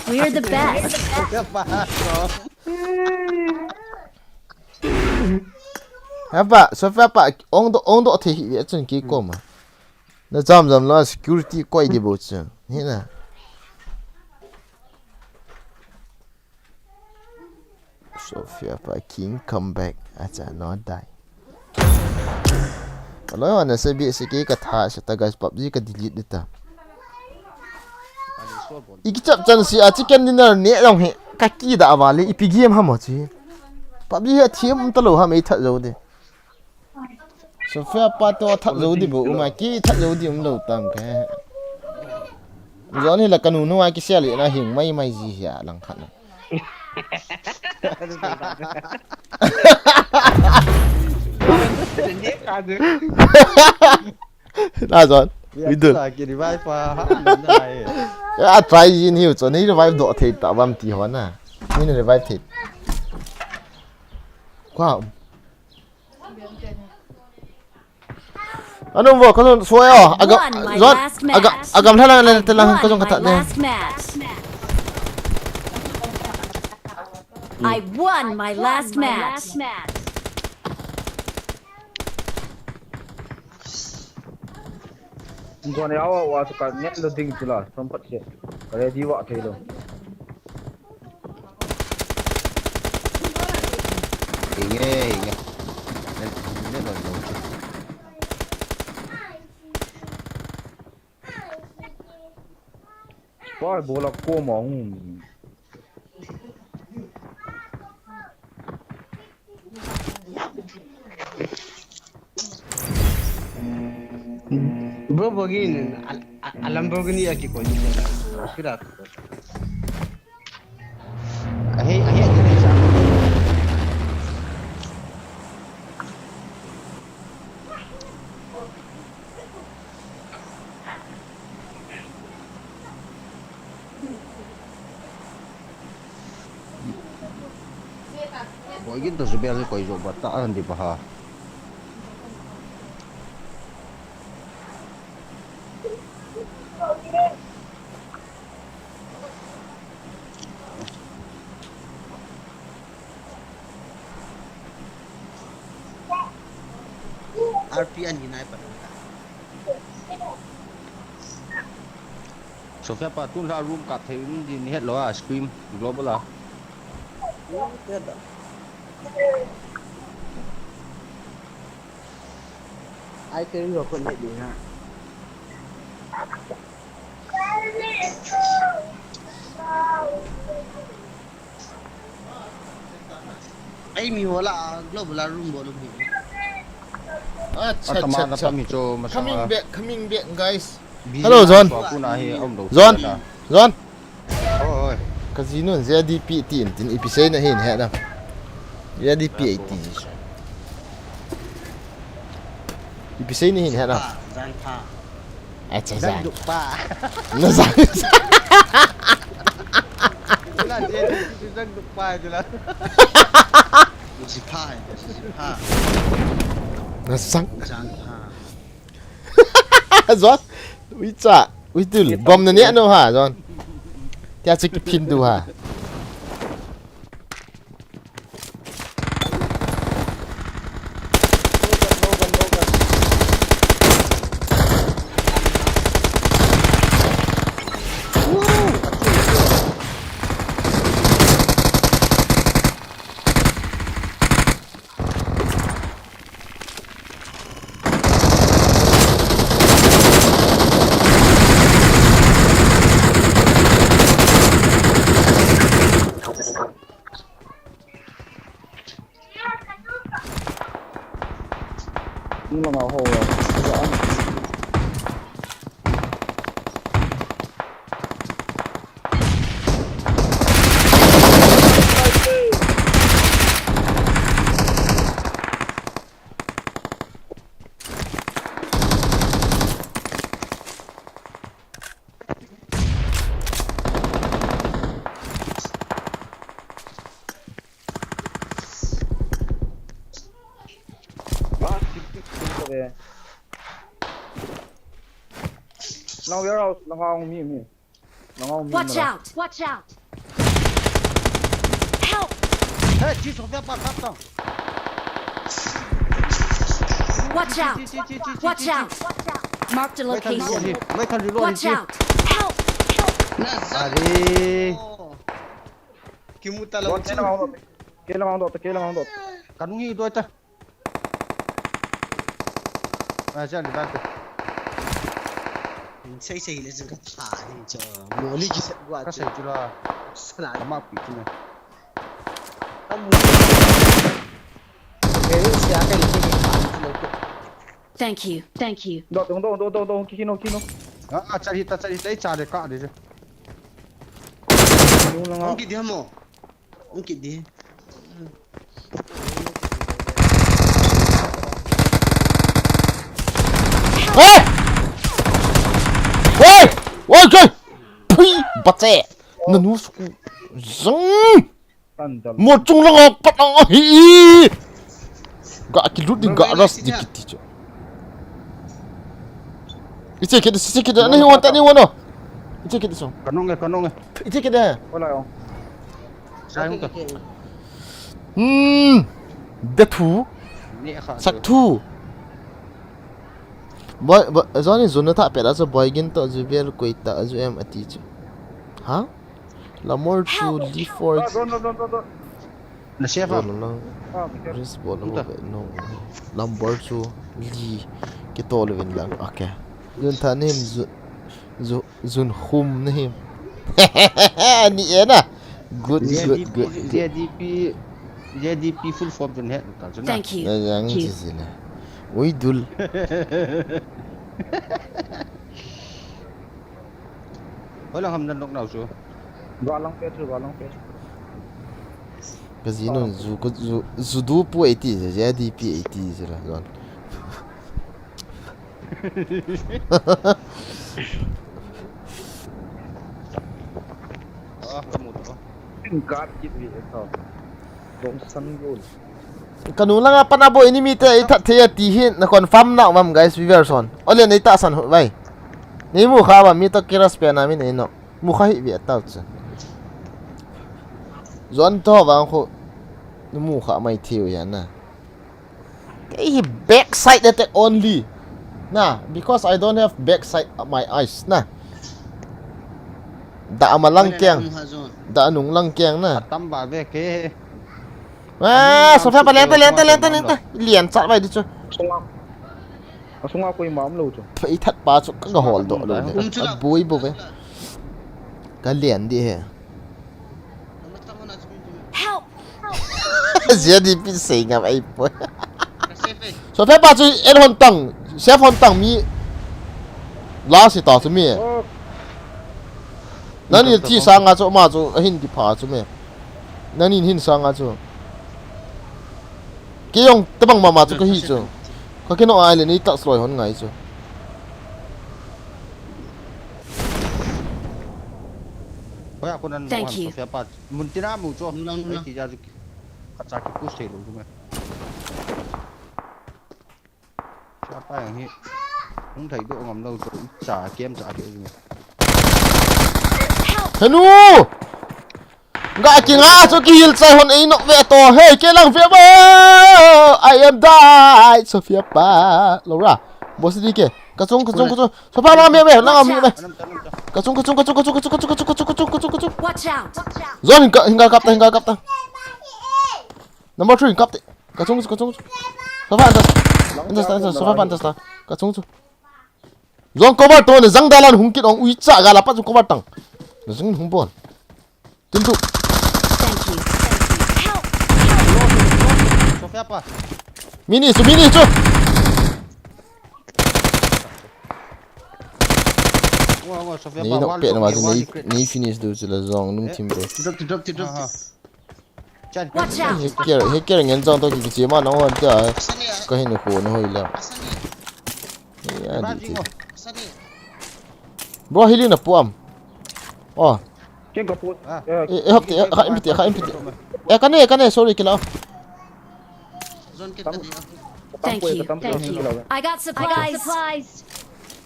We're the best. Hapa, Sophia pa ong do ong do the hi chun ki koma. Na cham cham la security koi di bo chu. Hi na. Sophia pa king come back. Acha no die. Alo wana se bi se ke ka tha se ta guys PUBG ka delete de ta. Iki chap chan si a chicken dinner ne long he ka ki da wa le ipi game ha mo chi. PUBG ha thiam ta lo ha mei that zo de. Sophia pa to that zo di bo uma ki that zo di um lo tam ke. Zon hi la kanu nu a ki sia le na hing mai mai ji hia lang khat. Na zon. Idul. Ki revive pa. Ya try jin hiu cho ni revive do thei ta bam ti ho na. Ni revive thei. Kwa. Anu vo ka zon suai o. Aga zon aga agam thalang le telang ka zon ka ta de. I won my last match. Zon ya wa wa ka net lo ding tula som pat se. Ready wa thei lo. Inge, inge. Nen, nen, nen, nen. Pai bola koma hung. Bro, bogin, a Lamborghini aki ko ni. Kira. Ahi, ahi, ahi, ahi. Koi gin to Zubel koi jo ba ta an di ba ha. R P an hinai pa. Sofia pa tun la room ka thei in din het lo a scream global a. Ai te ri ko ne di na. Ai mi hola global a room bol um hi. Acha, acha, acha, acha. Coming back, coming back, guys. Hello, John. John. John. Oi, oi. Ka jinu in Z D P tin tin ipi seina hin he na. Z D P iti. Ipi seina hin he na. Jan pa. Acha, jan. Jan duk pa. Na jan. Ila Z D P jan duk pa ila. Usi pa, usi pa. Na jan. Jan pa. John, ui cha, ui tul, bom na ne no ha, John. Tia chu kiphin du ha. Now warehouse, now mi, mi. Watch out! Watch out! Help! Hey, Jesus, get back, back down. Watch out! Watch out! Mark the location. Watch out! Help! Help! Are. Kimuta la. Ke la ngau dot, ke la ngau dot. Kanung hi doi ta. Ai, jan di bante. Sei sei le jing ka tha ni cho. Moli ki sa gua. Ka sei chu la. Sana. Ka ma pi chu ne. Ka mu. Ke sia ka ni ke ni pa ni lo ko. Thank you. Thank you. Dot, dot, dot, dot, dot, kino, kino. Ah, ah, chari ta, chari ta, chari ka de. Nung lang. Ang ki di mo. Ang ki di. Hey! Hey! Hey! Pui! Bache! Nanu suku. Zang! Mo chung lang pat ang hi. Ga kilut ding ga ras di kiti cho. Iche kiti, iche kiti, ani wan ta ni wan no. Iche kiti so. Kanong e, kanong e. Iche kiti. Wala yo. Sai hung ta. Hmm. De thu. Sak thu. Boy, boy, zoni zona ta pera so boy gin to ju bel koi ta ju em ati cho. Ha? Lamor chu Lee Ford. Na safe a? Lamor chu Lee kito levin lang. Okay. Jun tha nahim, Jun khum nahim. Ni e na. Good, good, good. Z D P, Z D P full form jun he. Thank you. Ui dul. Hola ham nan nok nau chu. Ba lang pe chu, ba lang pe chu. Ka ji nun zu, ka zu, zu du pu eighty je, je D P eighty je la zon. Ah, ka mu to. Tin ka kit ni e to. Ka nung langa pat a bou enemy te ei that thei a ti hi na confirm na um am, guys, viewers hon. Ole nei tahsan hih vai. Nei mu kha ba mi to kiras pe na mi nei no. Mu kha hi ve tau chu. Zon to vang khu. Mu kha mai thiu ya na. Kei hi backside attack only. Na, because I don't have backside of my eyes na. Da ama lang kiang. Da anung lang kiang na. Atam ba ve ke. Ah, Sophia pa lenta, lenta, lenta, lenta. Lian chat vai di chu. Asunga, asunga koima umlou chu. Phei that pa chu ka hol doh lou le. Abui bou ve. Ka lian di he. Help! Zia di pi sei ngam ai po. Sophia pa chu en hon tang, sef hon tang mi. La si ta chu mi. Nani thi sanga chu ma chu ahin di pha chu mi. Nani hin sanga chu. Kei jong tabang mama chu ka hi chu. Ka kino ai le ni ta sloi hon ngai chu. Hoya ko nan mo Thank han you. Sophia pa. Mun tina mu chu. Nung lang, nung lang. Ai ti ja chu ki. Ka cha ki push thei lou chu me. Sophia pa jong hi. Hung thei doh ngam lou chu. Cha kem cha ki chu me. Help! Henu! Ga kinga chu kihil chai hon ei nok ve to. Hey, ke lang ve ba. I am die. Sophia pa. Lou ra. Boss di ke. Ka chung, ka chung, ka chung. Sophia na me me, na me me. Ka chung, ka chung, ka chung. Watch out! Zon hin ka, hin ka kap ta, hin ka kap ta. Number three hin kap ta. Ka chung, ka chung. Sophia antas. Antas ta, antas, Sophia antas ta. Ka chung chu. Zon cover to ne, jang dalan hung kit ong uicha ga la pa chu cover tang. Na jang hung bon. Tin tu. Thank you. Thank you. Help! Sophia pa. Mini chu, mini chu. Wa, wa, Sophia Ni pa, nok wall pe na chu, ma wall chu, wall ni, ni finish du chu la zong nung Eh. Team bro. Drop, drop, drop, drop. Aha. Chan, Watch out! He care, he care ngen chang to ki kichi ma nang hon tia. Asani a. Ka hin khu na hoi la. Asani. Ya Ba di jing ti. Mo. Asani. Bro, healing na puam. Oh. Ken ka pu. Ah. Eh, eh, hop ti, eh, kha im ti, kha im ti. Eh, ka ne, ka ne, sorry, kila. Zon ke Tam- ka di a. Thank you. Tam- Thank you. I got supplies.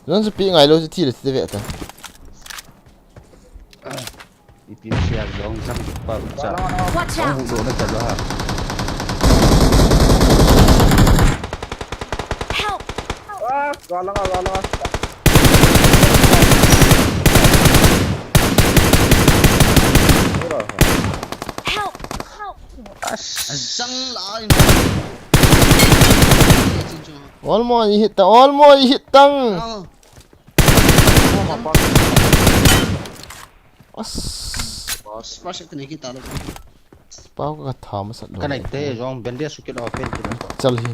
Zon su pi ngai lo su ti le ti ve ta. Ipi sia jong sang pa cha. Watch Jong out! Hu do na cha ha. Help! Ah, galang ah, galang ah. Help! Help! As. Azang la in. All mo i hit ta, all mo i hit tang. Oh. As. Boss, boss, kani kita lo. Pau ka tha masat lo. Ka nai te jong bandage su kilo pen kilo. Chal hi.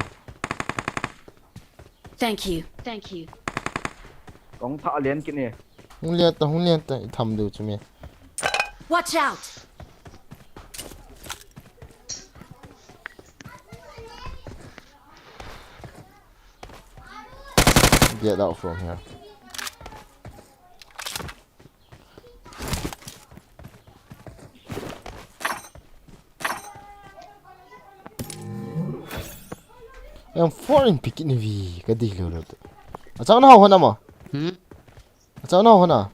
Thank you. Thank you. Kong tha lian kini. Hung lian ta, hung lian ta, i tham du chu mi. Watch out. Get out from here. Em foreign pick ni vi ka di lo lo. Achang na ho na ma. Hmm? Achang na ho na.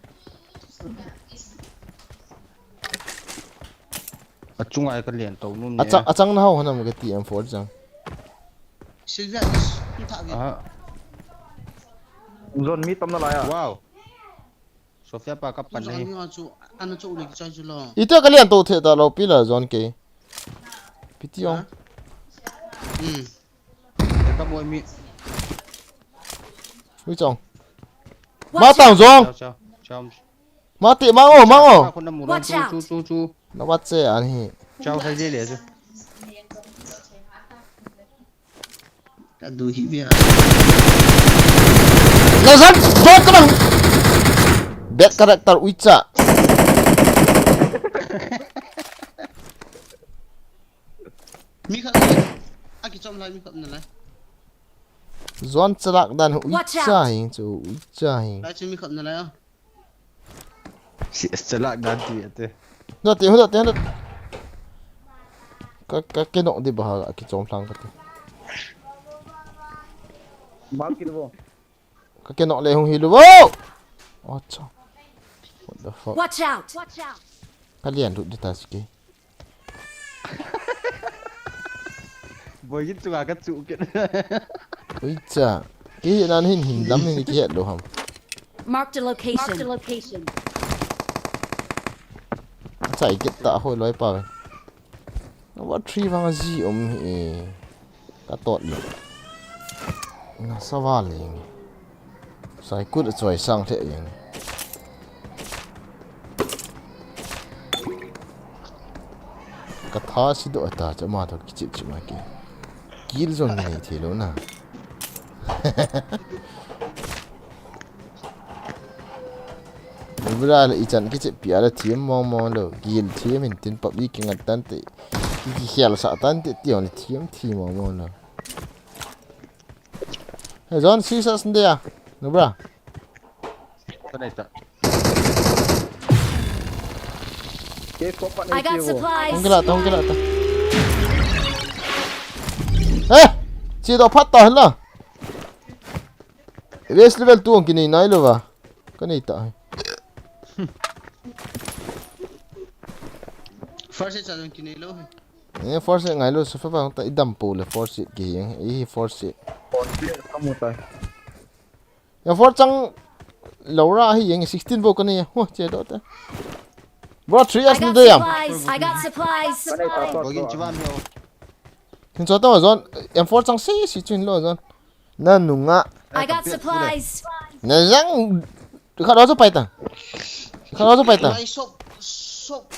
Achunga ka lian to nun ne. Achang, achang na ho na ma ka ti em four chang. Silvia, is, in tha ge. Aha. Zon mi tam na la ya. Wow. Sophia pa ka pan Zon nahi. Mi chu, ana chu le ki chai chu lo. Ite ka lian to the ta lo pi la zon ke. Piti ong. Ha? Hmm. Ka moi mi. Ui chong. Watch Ma tang out. Zong. Chao, chao, chao. Ma ti, ma o, ma o. Ka khun na mu Watch chu, out. Chu, chu, chu. Na wat che an hi. Chao sai le le chu. Ka du hi bia. Lazan, zot ka bang. Bad character uicha. Mi khat. Aki chom lai mi khat na lai. Zon chalak dan Watch out. Uicha hi chu uicha hi. Lai chu mi khat na lai. Si, chalak dan ti ate. Huna te, huna te, huna. Ka, ka, ka knock di ba ha, kichom thang kati. Mark kit vo. Ka knock le hung hilu vo. Acha. What the fuck? Watch out! Ka lian lut di ta sike. Boy, kit chunga ka chu kit. Ui cha. Ki nan hin hin lam hin ki het lo ham. Marked a location. Marked a location. Chai kit ta hoi loi pa. Number three vang ji um hi. Ka tot lo. Na saval ing. Sai kut a choi sang the ing. Ka tha si do ta cha ma to kichip chip ma ki. Kil zong nei thi lo na. Bra le ichan kichip pia le thiam mong mong lo. Kil thiam in tin pap i kingat tan te. Ki ki khial sa tan te ti on thiam thi mong mong lo. Hey, John, si sa sende ya. No bra. Ka nei ta. Ke ko pa I nei got ke vo. supplies. Hong kila ta, hong kila ta. Eh! Chi do phat ta hela. Race level two hong kinei nai lo va. Ka nei ta. First aid sa jong kinei lo he. Eh, force ngai lo, sa fa ba ta i dam po le force ki hing. I force. Kamu tai. Ya force chang lo ra hi yeng sixteen bo ka nei. Ho che do ta. Bro, three I as na got de yam. Supplies. I got supplies. Panai ta to. Bogin chivan ho. Hin cho ta zon. M four chang si si chin lo zon. Na nunga. I got supplies. Na jang. Kha ro cho pai ta. Kha ro cho pai ta. Mai sop sop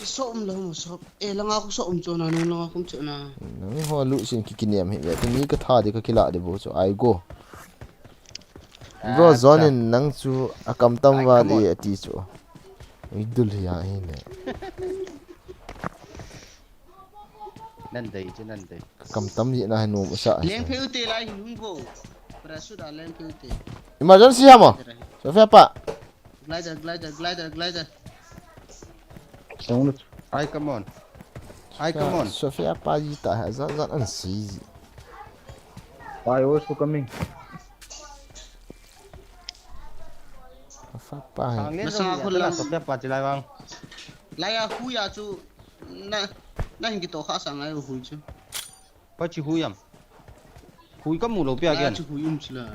sop um lo mo sop. E langa ko sop um cho na nung langa kum cho na. Nang ho lu sin ki kiniam hi ve. Tuni ka tha de ka kila de bo cho. Ai go. Bro, zon in nang chu a kam tam va le a ti chu. Ui dul hi a hi ne. Nan dei chu nan dei. Ka kam tam ji na hi nom sa. Leng pheu te lai hin hung bo. Parachute a leng pheu te. Emergency ha mo. Sofia pa. Glider, glider, glider, glider. Don't Ai come on. Ai come on. Sofia pa ji ta ha zan zan an si ji. I also coming. Sofia pa hi. Ang len Masa jong ko ya lang. la so pa chi lai vang. Lai a hui a chu na na hin ki to kha sa ngai hui chu. Pa chi hui am. Hui ka mu lo pia Lai a gen. Chu hui um chu la.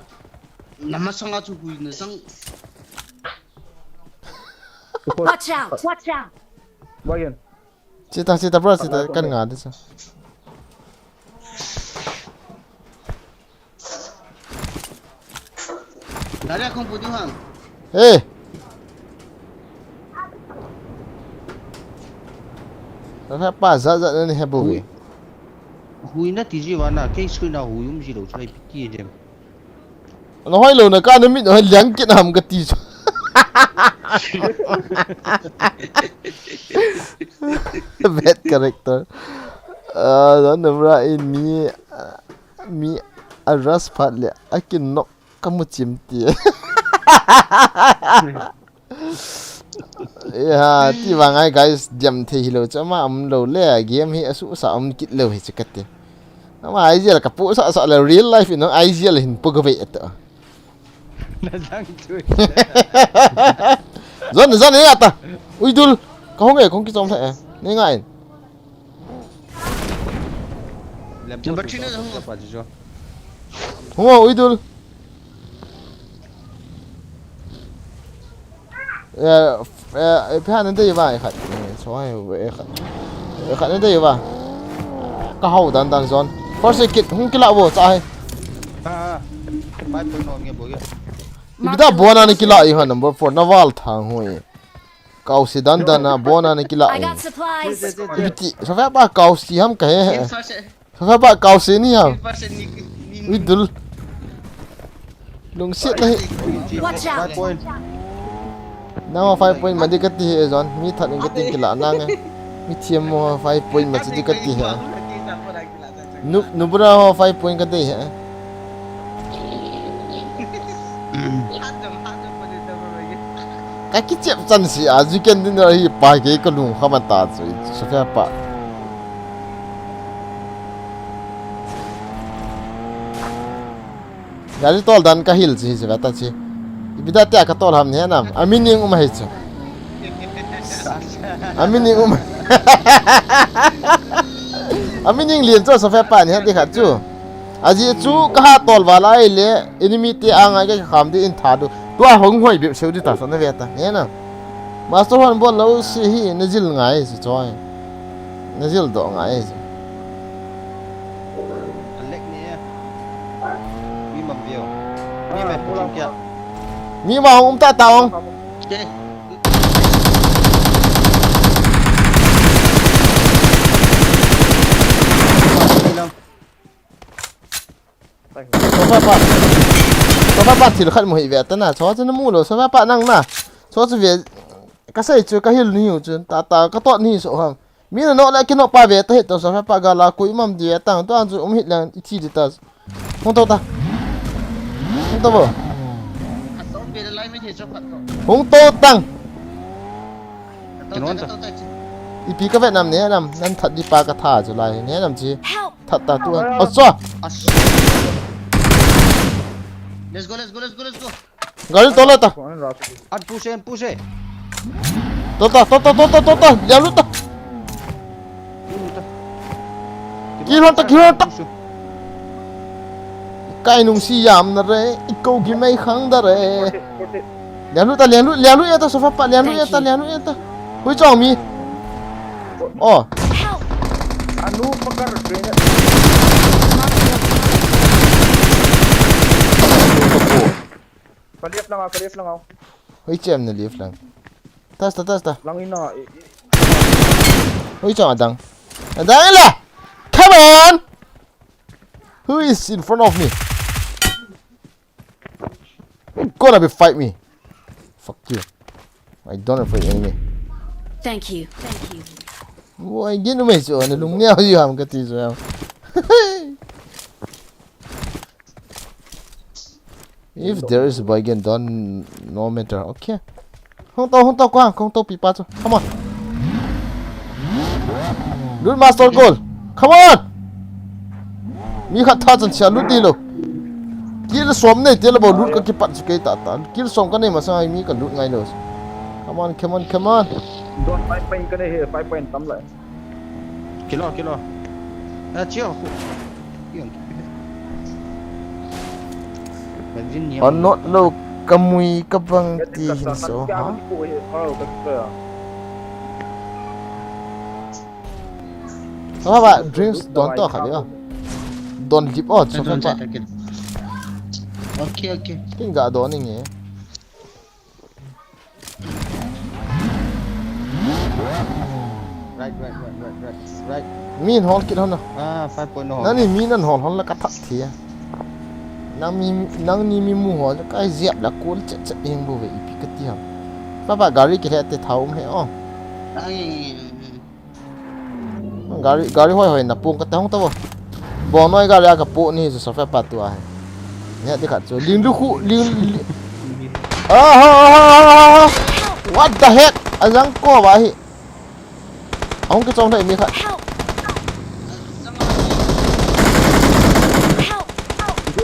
Na masanga chu hui na sang. Watch out! Watch out! Wagen. Chita chita bro chita kan nga de sa. Dari a kong pu du ham. Hey. Sofia pa za za ni he bo ve. Hui na ti ji va na ke screen a hui um ji lo chu lai piti jem. Na hoi lo na ka na mit hoi liang kit ham ka ti chu. Bad character. Ah, dan na bra in mi ah, mi a ras phat le a kin nok ka mu chim ti. Ya, ti vang ai guys, jam thei hi lo chu ama um lo le game hi asu sa um kit lo hi chu ka ti. Ama I G L ka pu sa sa le real life in I G L hin pu ka ve ta. Na jang chu. Zon zon ya ta. Ui dul. Ka hong e kong ki chom tha e. Ni ngai. Number three na jang. Pa ji jo. Hung ui dul. Eh, eh, pha nan dei va khat. So ai ve khat. Khat nan dei va. Ka hau dan dan zon. First aid kit hung kila bo cha hai. Ah. Pai poi no nge bo ge. Ibida bona ni kila i ha number four na val thang hui. Kau si dan dan na bona ni kila I i. Got supplies. Ibiti so fa ba kau si ham ka he he. First aid. Sasa ba kau si ni ham. First aid ni ni. Ui dul. Lungsiat na hi. Watch out! Nang five point ma di kati he zon. Mi that in kati kila nang e. Mi thiam mo five point ma di kati he. Nu nubra ho five point kati he. Ka kichep chan si a ju ken din ra hi pa ke ka lung kha ma ta chu. Sasa pa. Gari tol dan ka hil chi hi ve ta chi. Ipi da tia ka tol ham ni nam. Ami ning um ahi chu. Ami ning um. Ami ning lien chu sa fe pa ni ha di khat chu. Aji chu ka ha tol va lai le enemy te a ngai ka kham di in tha du. Tua hong hoi bep seu di ta sa na ve ta. He na. Master hon bol lo si hi na jil ngai si choi. Na jil do ngai si. Alek ni e. Mi mam vio. Mi mam puching kia. Mi mam um ta ta ong. Ke. Sofa pa. Sofa pa thil khat mu hi ve ta na. Sofa chu na mu lo. Sofa pa nang na. Sofa chu ve. Ka sei chu ka hil ni hu chu. Ta ta ka tot ni so ham. Mi na no la ki no pa ve ta hi to sofa pa ga la ku imam di ve ta. To an chu um hit lang i thi di ta. Hung to ta. Hung to bo. Hung to tang. Ipi ka ve nam ne nam. Nan that di pa ka tha chu lai ne nam chi. Help! That ta tu. Help! Asa. As. Let's go, let's go, let's go, let's go. Gari to la ta. At push e, push e. To ta, to ta, to ta, to ta. Lia lu ta. Ki hon ta, ki hon ta. Push e. Kai nung si yam na re. Iko ki mai khang da re. Forty, forty. Lian lu ta, lian lu, lian lu ya ta, sofa pa, lian lu ya ta, lian lu ya ta. Hui chong mi. Oh. Anu pakar grenade. Ka left lang ah, ka left lang ah. Hui chem na left lang. Tas ta, tas ta. Lang ina. Hui chong adang. Adang la. Come on. Who is in front of me? Gonna be fight me. Fuck you. I don't afraid enemy. Thank you. Thank you. Why get me so na lung ne you am kati so. If there is a bargain, don't no matter. Okay. Hung to, hung to, kwa, hung to, pipa chu. Come on. Loot master goal. Come on. Mi khat tha chan sia loot di lo. Kill som nei te lo bo loot ka kipat chu kei ta ta. Kill som ka nei ma sa mi ka loot ngai lo. Come on, come on, come on. Don five point ka nei he, five point tam lai. Kilo, kilo. Ah, chiu. Hon not lo ka mui ka bang ti hin so ha. Ha ba dreams don to kha le. Don lip o so ka. Okay, okay. Kin ga don ni nge. Right, right, right, right, right, right. Mi hol kit hon na. Ah, five point oh. Nani mi nan hol hon la ka thak thia. Nang mi, nang ni mi mu hol ka ziap la kul chet chet ing bu ve ipi ka ti ham. Papa gari ki he te thau um he o. Ai. Gari, gari hoi hoi na pung ka ta hong ta bo. Bo noi gari a ka pu ni su sofa pa tu a he. Nia di khat chu ling lu khu, ling, ling. Ah, ha, ha, ha, ha, ha. What the heck? A jang ko ba hi. Ahung ki chong thei mi khat.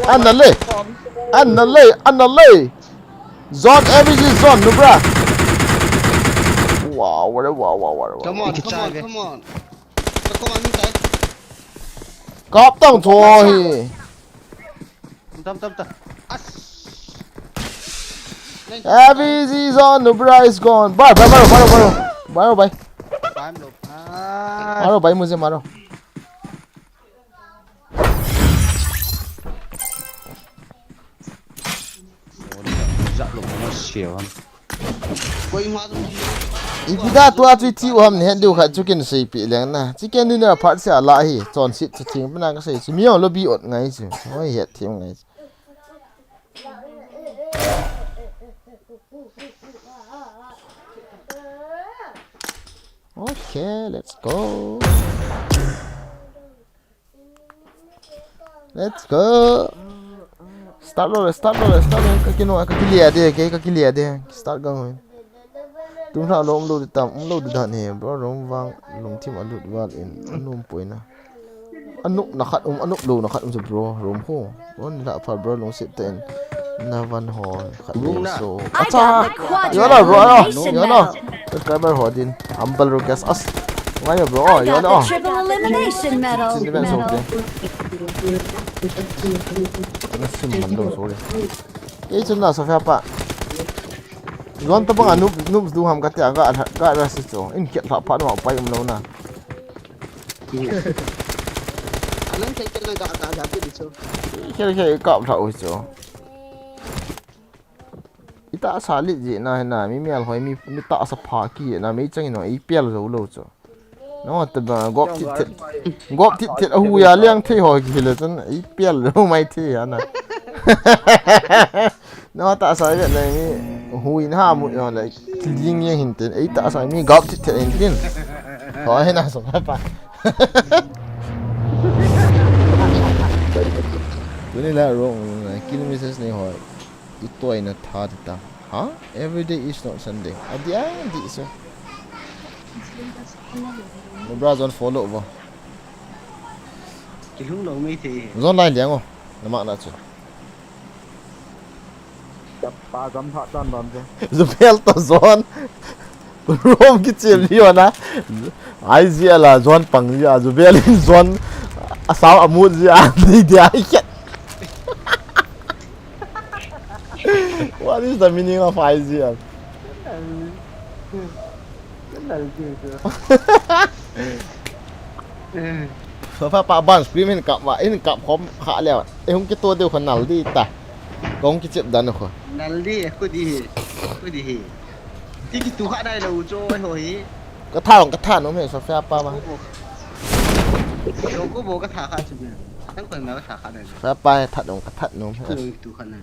An na le. An na le, an na le. Zone, every zone, no, bra. Wow, what a wow, wow, wow, wow. Come on, come on, come on. Come on, inside. Kap tang cho hi. Tam, tam, tam. As. Every zone, no, bra is gone. Bye, bye, bye, bye, bye. Bye, bye. Bye, bye. Maro, bhai, mujhe maro. Ipi da tua chu i thi u ham ni het diu khat chu kin sei pi leng na. Chicken dinner part sia la hi. Chon sit chu thing pa na ka sei chu. Mi ong lo bi ot ngai chu. Hoi het thim ngai chu. Okay, let's go. Let's go. Start lo, start lo, start lo. Ka kino, ka kilia de, ke, ka kilia de. Start gang. Tum hla lo, um lo di tam, um lo di dan he, bro, rom vang, lung thim a lut val in, a num poi na. Anop na khat um, anop lou na khat um chu bro, room ho. Ron la pha bro, lungset tah in. Na van ho, khat le so. Acha! Yo la bro, yo, yo la. Subscriber ho din. Humble request as. Ngai yo bro, oh, yo la. Triple elimination medal. Sin dimen so te. Ana sim man lou, sorry. Ei chun na Sophia pa. Zon ta bang a noob, noob du ham ka te a ga, ga ra si cho. In kiat la pa no pai um lou na. Alang kei kei ga ga ga ti di chu. Kei kei kap thau chu. Ita sa li ji na na mi mial hoi mi, mi ta sa pha ki na mi chang no i pial zo lo chu. No ta ba gop ti ti. Gop ti ti a hu ya liang thei hoi ki le chun i pial lo mai thei ya na. No ta sa ve le mi hui na mu yo le ling yang hin tin, ei ta sa mi gap ti te hin tin. Ho he na so pa. Tuni la wrong, kill message nei ho. I toi na tha ti ta. Ha? Every day is not Sunday. A dia di so. No bra zon follow bo. Kilung lo mai the. Zon lai liang o. Na ma na chu. Chapa jam pha tan don je. Zubel to zon. Rom ki chim li ona. Ai zia la zon pang zia. Zubel in zon. Asao amut zia. Ni dia ai khet. What is the meaning of I Z L? Sofa pa ban scream hin kap va, hin kap khom kha le. E hung kito deu kho nal di ta. Kong kichep dan kho. Nal di, khu di hi. Khu di hi. Ti kitu kha dai lo cho ho hi. Ka tha, ka tha nom he Sofa pa ma. Lo ko bo ka tha kha chu. Tang ko ma ka tha kha dai lo. Sofa pa he that dong ka that nom he. Khu tu kha nal.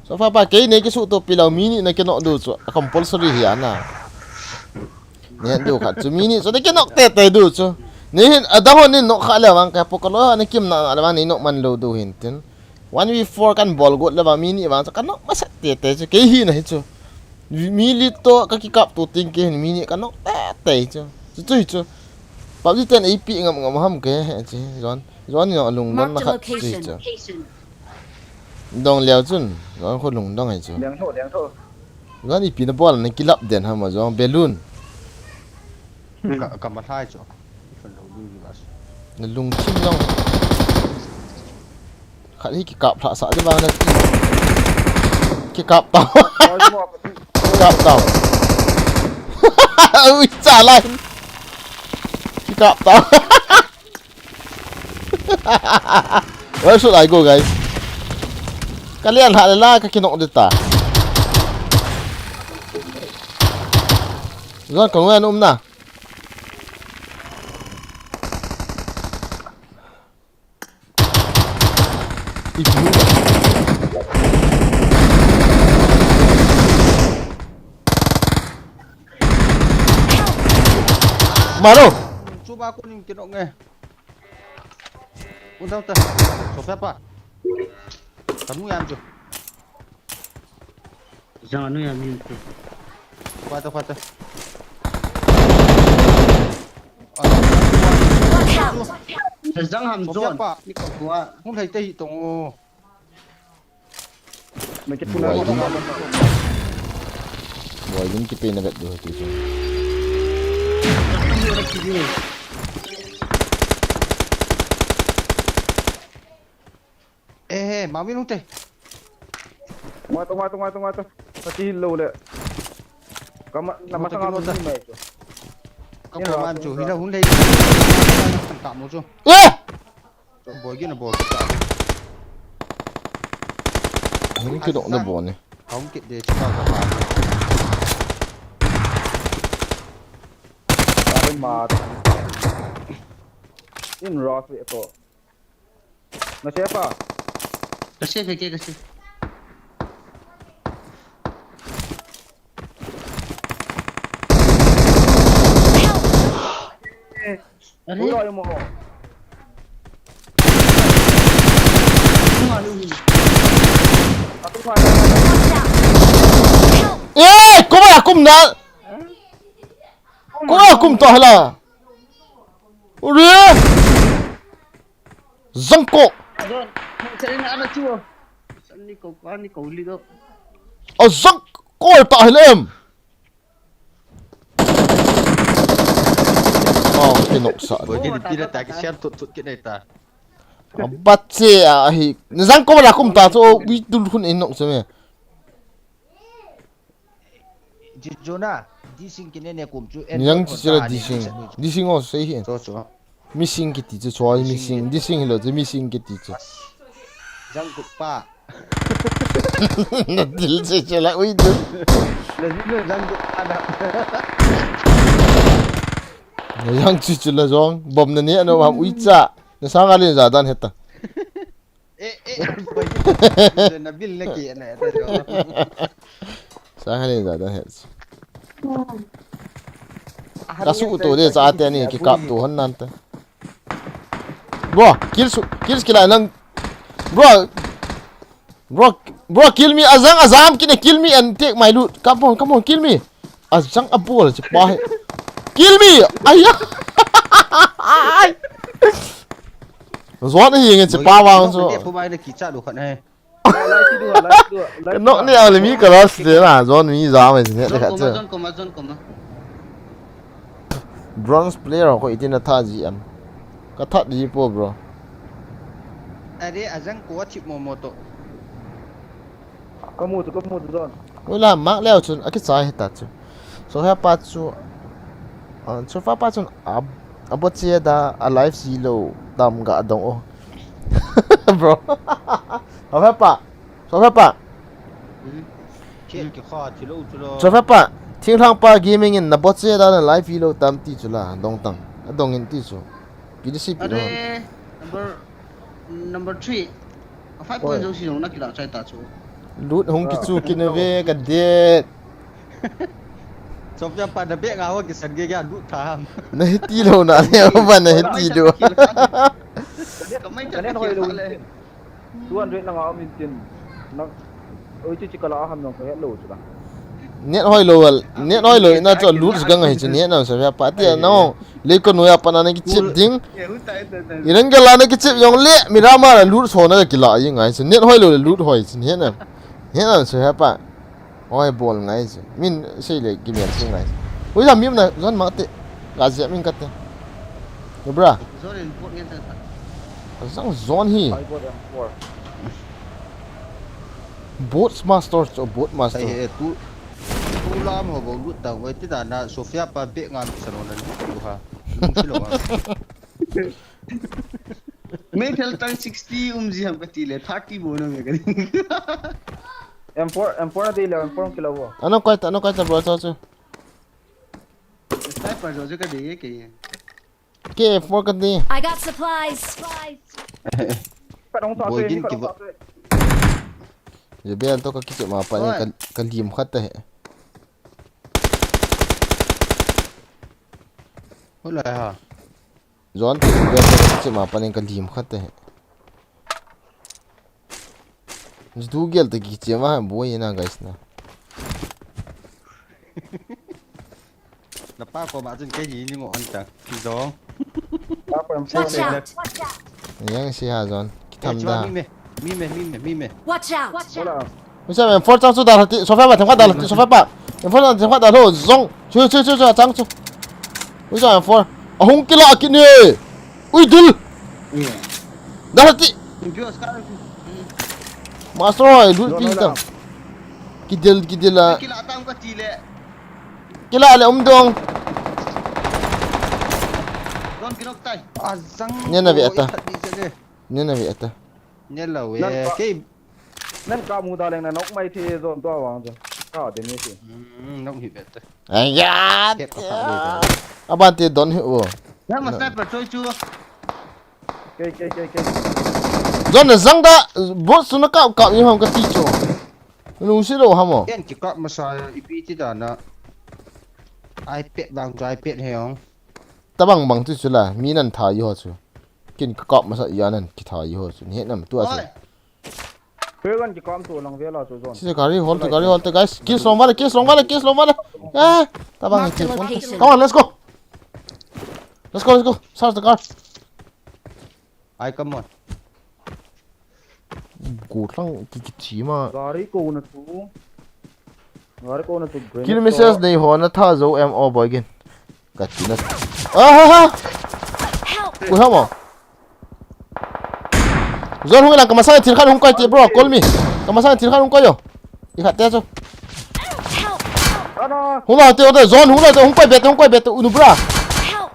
Sofa pa kei nei kisuto pi lo mi ni na kinok du chu. A compulsory hi ana. Nei du khat chu mi ni chu nei kinok tete du chu. Nei hin adang hon nei nok kha le vang ka po ka lo nei kim na le vang nei nok man lo du hin tin. One v four kan bol got le vang mi ni vang chu ka nok masat tete chu kei hi na hi chu. Mi li to ka kikap to ting kei hin mi ni ka nok tete chu. Chu chu hi chu. PUBG ten A P ngam ngam ham ke he chi. Zon, zon ni alung don na khat chi chu. Dong liao chun, zon kho lung dong hai chu. Liang tho, liang tho. Zon ipi na bol na kilap den ham zon balloon. Ka, ka ma thai chu. Na lung chim zong. Khat hi kikap thla sa de bang na ki. Kikap tau. Kikap tau. Ui, cha lai. Kikap tau. Where should I go, guys? Ka lian ha le la ka kinok de ta. Zon ka ngwe an um na. Maro. Chuba ko ning kinok nge. Unda uta. Sofa pa. Kanu yan chu. Jang anu ya min tu. Kwata, kwata. Watch out! Jang ham Sofa zon. Pa. Ni ko kwa. Hung thei te hi tong o. Boy ding. Boy ding kipe na vet du tu chu. Eh, eh, Mami nung te. Ngai to, ngai to, ngai to, ngai to. Pati hil lo le. Kama, na masang amo ni mai chu. Ka ko man chu, hila hun le. Ka mo chu. Eh! Boy gina boy. Hun ki dok na bo ni. Hong kit de chu ka ka pa. Ka ma. In ro fi to. Na safe a? Ka safe, ke ka safe. Are? Ui, ui, mo. Tung a lu. Atu pa. Eh, ko ba kum na. Ko ba kum to hala. Uri. Jangko. Don, kei na ana chu. San ni ko ka ni ko li do. A jangko ta hilem. Oh, kinoksa. Boy, din pila ta ki siam tut tut ki nei ta. Abache ahi. Na jangko la kum ta chu, wi dul khun in noksa me. Ji Jona, dising kine ne kum chu en Yang kon chi chila ta ne dising. Dising o sei hin. Cho cho. Missing kiti chu choi missing. Dising hilo chu missing kiti chu. Jangkook pa. Na dil che che la ui du. Na dil jangkook pa na. Na yang chu chu la jong. Bom na ne ano ham ui cha. Na sanga le ja dan heta. Eh, eh, eh, boy. Na bil na ki na ta jo. Sang hali da da hets. Ka su to de cha te ni ki kap to hon nan ta. Bro, kill su, kill kill nang. Bro. Bro, bro, kill me. Ajang, ajam kine kill me and take my loot. Come on, come on, kill me. Ajang abol chi pa he. Kill me. Aya. Ai. Zuan hi nge chi pa wang so. Ne pu bai na ki cha lu khat ne. Lai ti du, lai ti du, lai ti du. Nok ni ale mi ka last de na, zone mi za mai ne le khat. Zone koma, zone koma. Bronze player ko itin na tha ji am. Ka that ji po, bro. Are ajang ko a chip mo mo to. Ka mu tu, ka mu tu don. Ula mak leo chun a kichai heta chu. Sophia pa chu. Ah, Sophia pa chun a, a bo che da a live si lo dam ga dong o. Bro. Sophia pa. Sophia pa. Hmm. Chen ki kha chi lo chu lo. Sophia pa. Thinglhang pa gaming in na bo che da na live si lo tam ti chu la dong tang. A dong in ti chu. Pi di si pi lo. Are number Number three. A five point zero si jong na kila chai ta chu. Loot hung kichu kine ve ka det. Sophia pa na bag a ho kisan ge ga loot tha ham. Na hiti lo na le ba na hiti lo. Ka mai ta kill kha le. Two hundred na nga min tin. Na Oi, chu chi kala ham nong ko het lo chu la. Net hoi lo wal, net hoi lo ina chu loot gang hi chu net na sa pa ti na. Le ko noya pa na ki chip ding. Iran ga la na ki chip yong le Miramar loot so na ki la yi ngai chu net hoi lo le loot hoi chu net na. Net na sa pa. Oi bol ngai chu. Min sei le ki mian sei ngai. Oi la mi na zon ma te. Ga je min ka te. Bra. Zone in put ngen ta. Sang zone hi. I got M four. Boats Master chu, Boat Master. Ai, eh, tu, tu lam ho bo lut tang wai ti da na Sophia pa be ngam sa lo na lut tu ha. Lung si lo ha. Me thel tang sixty um ji ham ka ti le thirty bo na me ka ti. M four, M four na ti le, M four kilo bo. Ano koi ta, ano koi ta bro chu chu. Sniper jo je ka de ye ke ye. K four ka di. I got supplies. Ka dong sa Boy, se, din ka dong kiva. Sa se. Ye bel to ka kiche ma pa ni ka, ka lim khat ta he. Hola ha. Zon ti bel to ka kiche ma pa ni ka lim khat ta he. Ju gel te kiche ma boy na guys na. Na pa ko ma chun ke ni ni ngo an ta. Ki zong. Pa ko em Watch out! Yang si ha zon. Ki tham da. Mi me, mi me, mi me, mi me. Watch out! Hola. Usa men four chang chu da hati. Sofa ba thang da hati. Sofa ba. Em four chang thang da lo zong. Chu chu chu chu chang chu. Usa men four. Ahung kila kini. Ui dul. Dal ti. Master hoi, lut pi tang. Kidel, kidel a. Kila tang ka ti le. Kila le um dong. Don kinok tai. Azang. Nia na ve ata. Nia na ve ata. Nia la ve. Kei. Nan ka mu da leng na nok mai the zon to awang zon. Ka de ni si. Hmm, nok hi ve ta. Aya. Abante don hi o. Na ma sniper choi chu. Kei, kei, kei, kei. Zon na zang da, bot su na kap kap ni hong ka ti chu. Lung si lo ha mo. Ken ki kap masa ipi ti da na. iPad bang chu iPad he hong. Tabang bang chu chu la, mi nan tha i ho chu. Ken ka kap masa i anan ki tha i ho chu. Ni he nam tu a chu. Oi. Pe gan ki kam tu lang vela chu zon. Si gari hol tu, gari hol tu, guys. Kiss long wale, kiss long wale, kiss long wale. Ah, tabang. Mark the location. Come on, let's go. Let's go, let's go. Search the car. Ai, come on. Gollhang ki, kichi ma. Gari ko na tu. Gari ko na tu. Kill message nei ho na tha zo em o boy gin. Ka ti na. Ah ha ha. Help! Ku ha mo. Zon hung lang ka masang thil khat hung kai ti bro, call me. Ka masang thil khat hung kai yo. I khat te chu. Help! Hung la te o te zon hung la te hung kai be te hung kai be te unu bra. Help!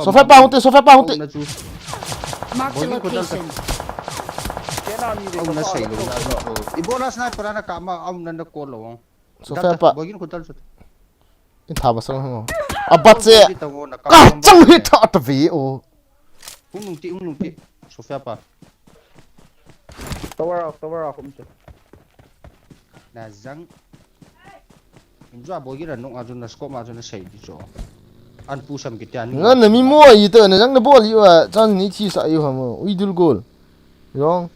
Sofa pa hung te, sofa pa hung te. Mark the location. Ibola sniper ana kama am nan da call lo. Sofa pa. Boy gin ko tal sut. In tha ba sang hang. Abat se. Ka chang hi tha ta ve o. Hung nung ti, hung nung ti. Sofa pa. Tower off, tower off, um te. Na zang. Injo a boy gin a nung a jun na scope ma jun na sei di jo. An pu sam kiti an. Nga na mi mo yi to na zang na bol yi wa chan ni chi sa yi ha mo. Ui dul gol. Wrong.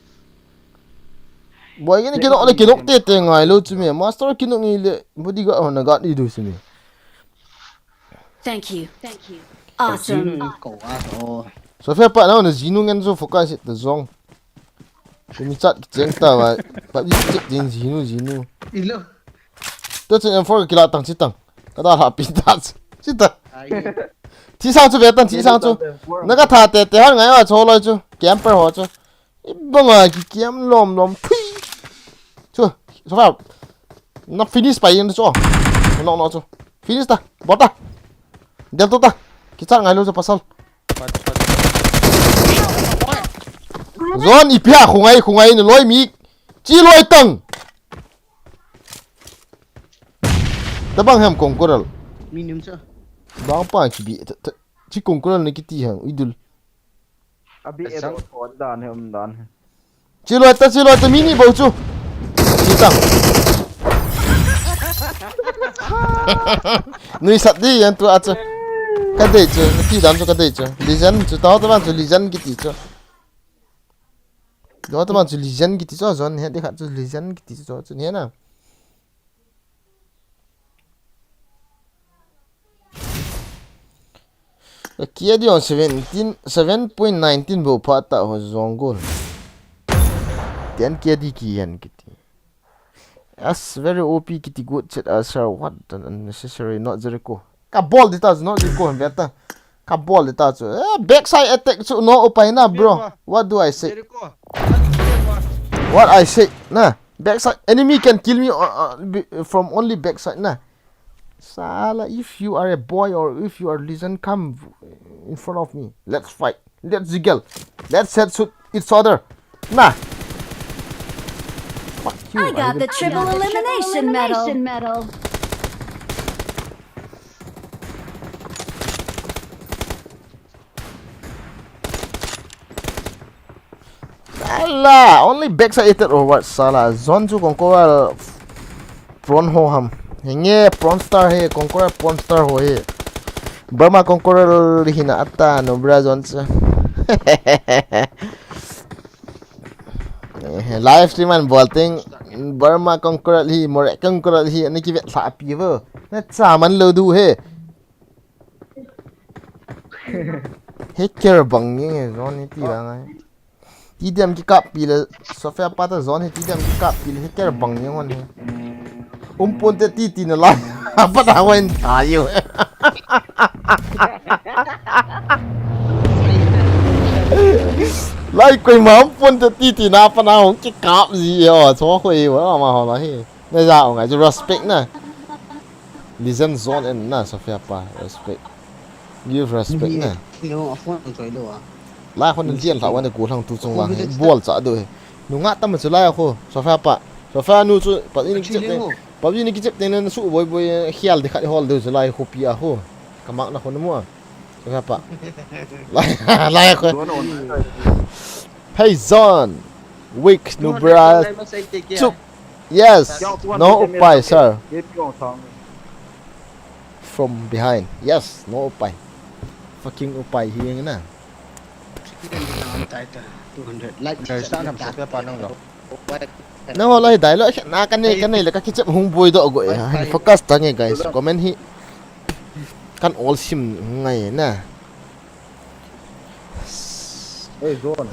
Boy gin kinok le kinok te te ngai lo chu me. Master kinok ngi le bodyguard hon na guard i du si me. Thank you. Thank you. Awesome. Jinu ko a so. Sofa pa na na jinu ngen so focus it the zong. Kumi chat kicheng ta wa. Pa bi chek din jinu jinu. Ilo. To chen em for kila tang chi tang. Ka da la pi ta chi ta. Ai. Thi sang chu ve tan thi sang chu. Na ka tha te te har ngai wa cho loi chu. Camper ho chu. Ibanga kikiam lom lom phui. Chu, so far. Na finish pai in chu. No no chu. Finish ta. Bol ta. Del to ta. Kichar ngai lo chu pasal. Zon ipi a khungai khungai na loi mi. Chi loi tang. Tabang hem kongkoral. Minim cha. Bang pa kibi. Chi kongkoral ni kiti hang uidul. Abi e do ko dan he um dan he. Chi loi ta, chi loi ta, mini bou chu. Chi tang. Nui sat di yan tu a chu. Ka dei chu, na ti dan chu ka dei chu. Lijan chu, ta ta ban chu, lijan kiti chu. Ta ta ban chu, lijan kiti chu, zon he di khat chu, lijan kiti chu, chu ni na. Kia di on seventeen, seven point nineteen bo pha ta ho zong gol. Ten kia di ki yan kiti. As very O P kiti good chat as sir, what an unnecessary, not Jericho. Ka bol di ta, not Jericho, han beta. Ka bol di ta chu. Eh, backside attack chu no upai na, bro. What do I say? What I say? Na, backside enemy can kill me uh, uh, be- from only backside na. Sala, if you are a boy or if you are listen, come in front of me. Let's fight. Let's jiggle. Let's head shoot each other. Nah. Fuck you. I got the triple elimination medal. Sala, only backside attack or what? Sala, zone chu Conqueror prawn ho ham. Henge prawn star he, Conqueror prawn star ho he. Burma Conqueror hina ata no bra zone chu. Eh, live stream an bol teng Burma Conqueror hi, Morek Conqueror hi, ani kivet lha pi vo. Na cha man lo du he. Hacker bang nge zone ni ti la ngai. Ti dem ki kap pi le Sophia pa ta zone he ti dem ki kap pi le hacker bang nge ngon he. Um pon te ti ti na lai. Apa ta wen ta yo. Lai koi ma um pon te ti ti na pa na hong ki kap ji yo. Cho koi wa ma ho la he. Na ja ong ai respect na. Listen zone en na Sophia pa respect. Give respect na. Lai khon lian thla wan ku thlang tu chung lang he bol cha do he. Nu nga tam chu lai khu Sophia pa. Sophia nu chu pa ni kichep te. Pa ni kichep te na su boi boi khial de khat hol de chu lai khu pi a khu. Ka mak na khon mu a. Sophia pa. Lai lai khu. Hey zone. Weak nu bra. Chup. Yes. No upai sir. From behind. Yes, no upai. Fucking upai hi na. Nang ho lai dai lo na ka nei ka nei le ka kichep hung boi do go e. Focus ta nge guys. Comment hi kan all sim ngai na. Hey, John.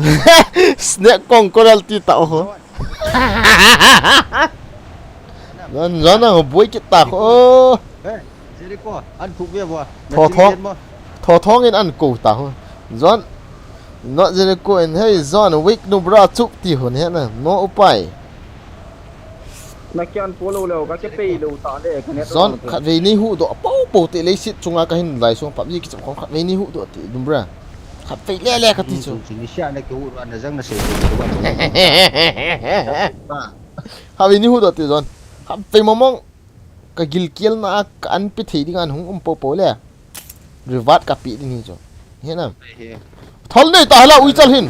Snake kong ko dal ti ta ho. John, John, ang buai kita ko. Hey, Jericho, an khuk ve bo. Tho thong. Tho thong in an ko ta ho. John. Not Jericho in, hey, John, wake no bra chuk ti ho ne na. No upai. Na kian po lo leo, ka ke pei lo ta le, ka ne to John, lo te. Khatvei nei huhdoh, po po te leiset chunga ka hin lai sung PUBG kichom khom khatvei nei huhdoh te, dum bra. Khatvei le le ka ti chu. Ni sia na ki huhdoh, na jang na sei sei ko ba. Khatvei nei huhdoh te, John. Khatvei momong. Ka gilkial na a ka an pe thei ding an hung um po po le. Reward ka pe ding hi chu. He na. He. Thol nei ta hala ui chal hin.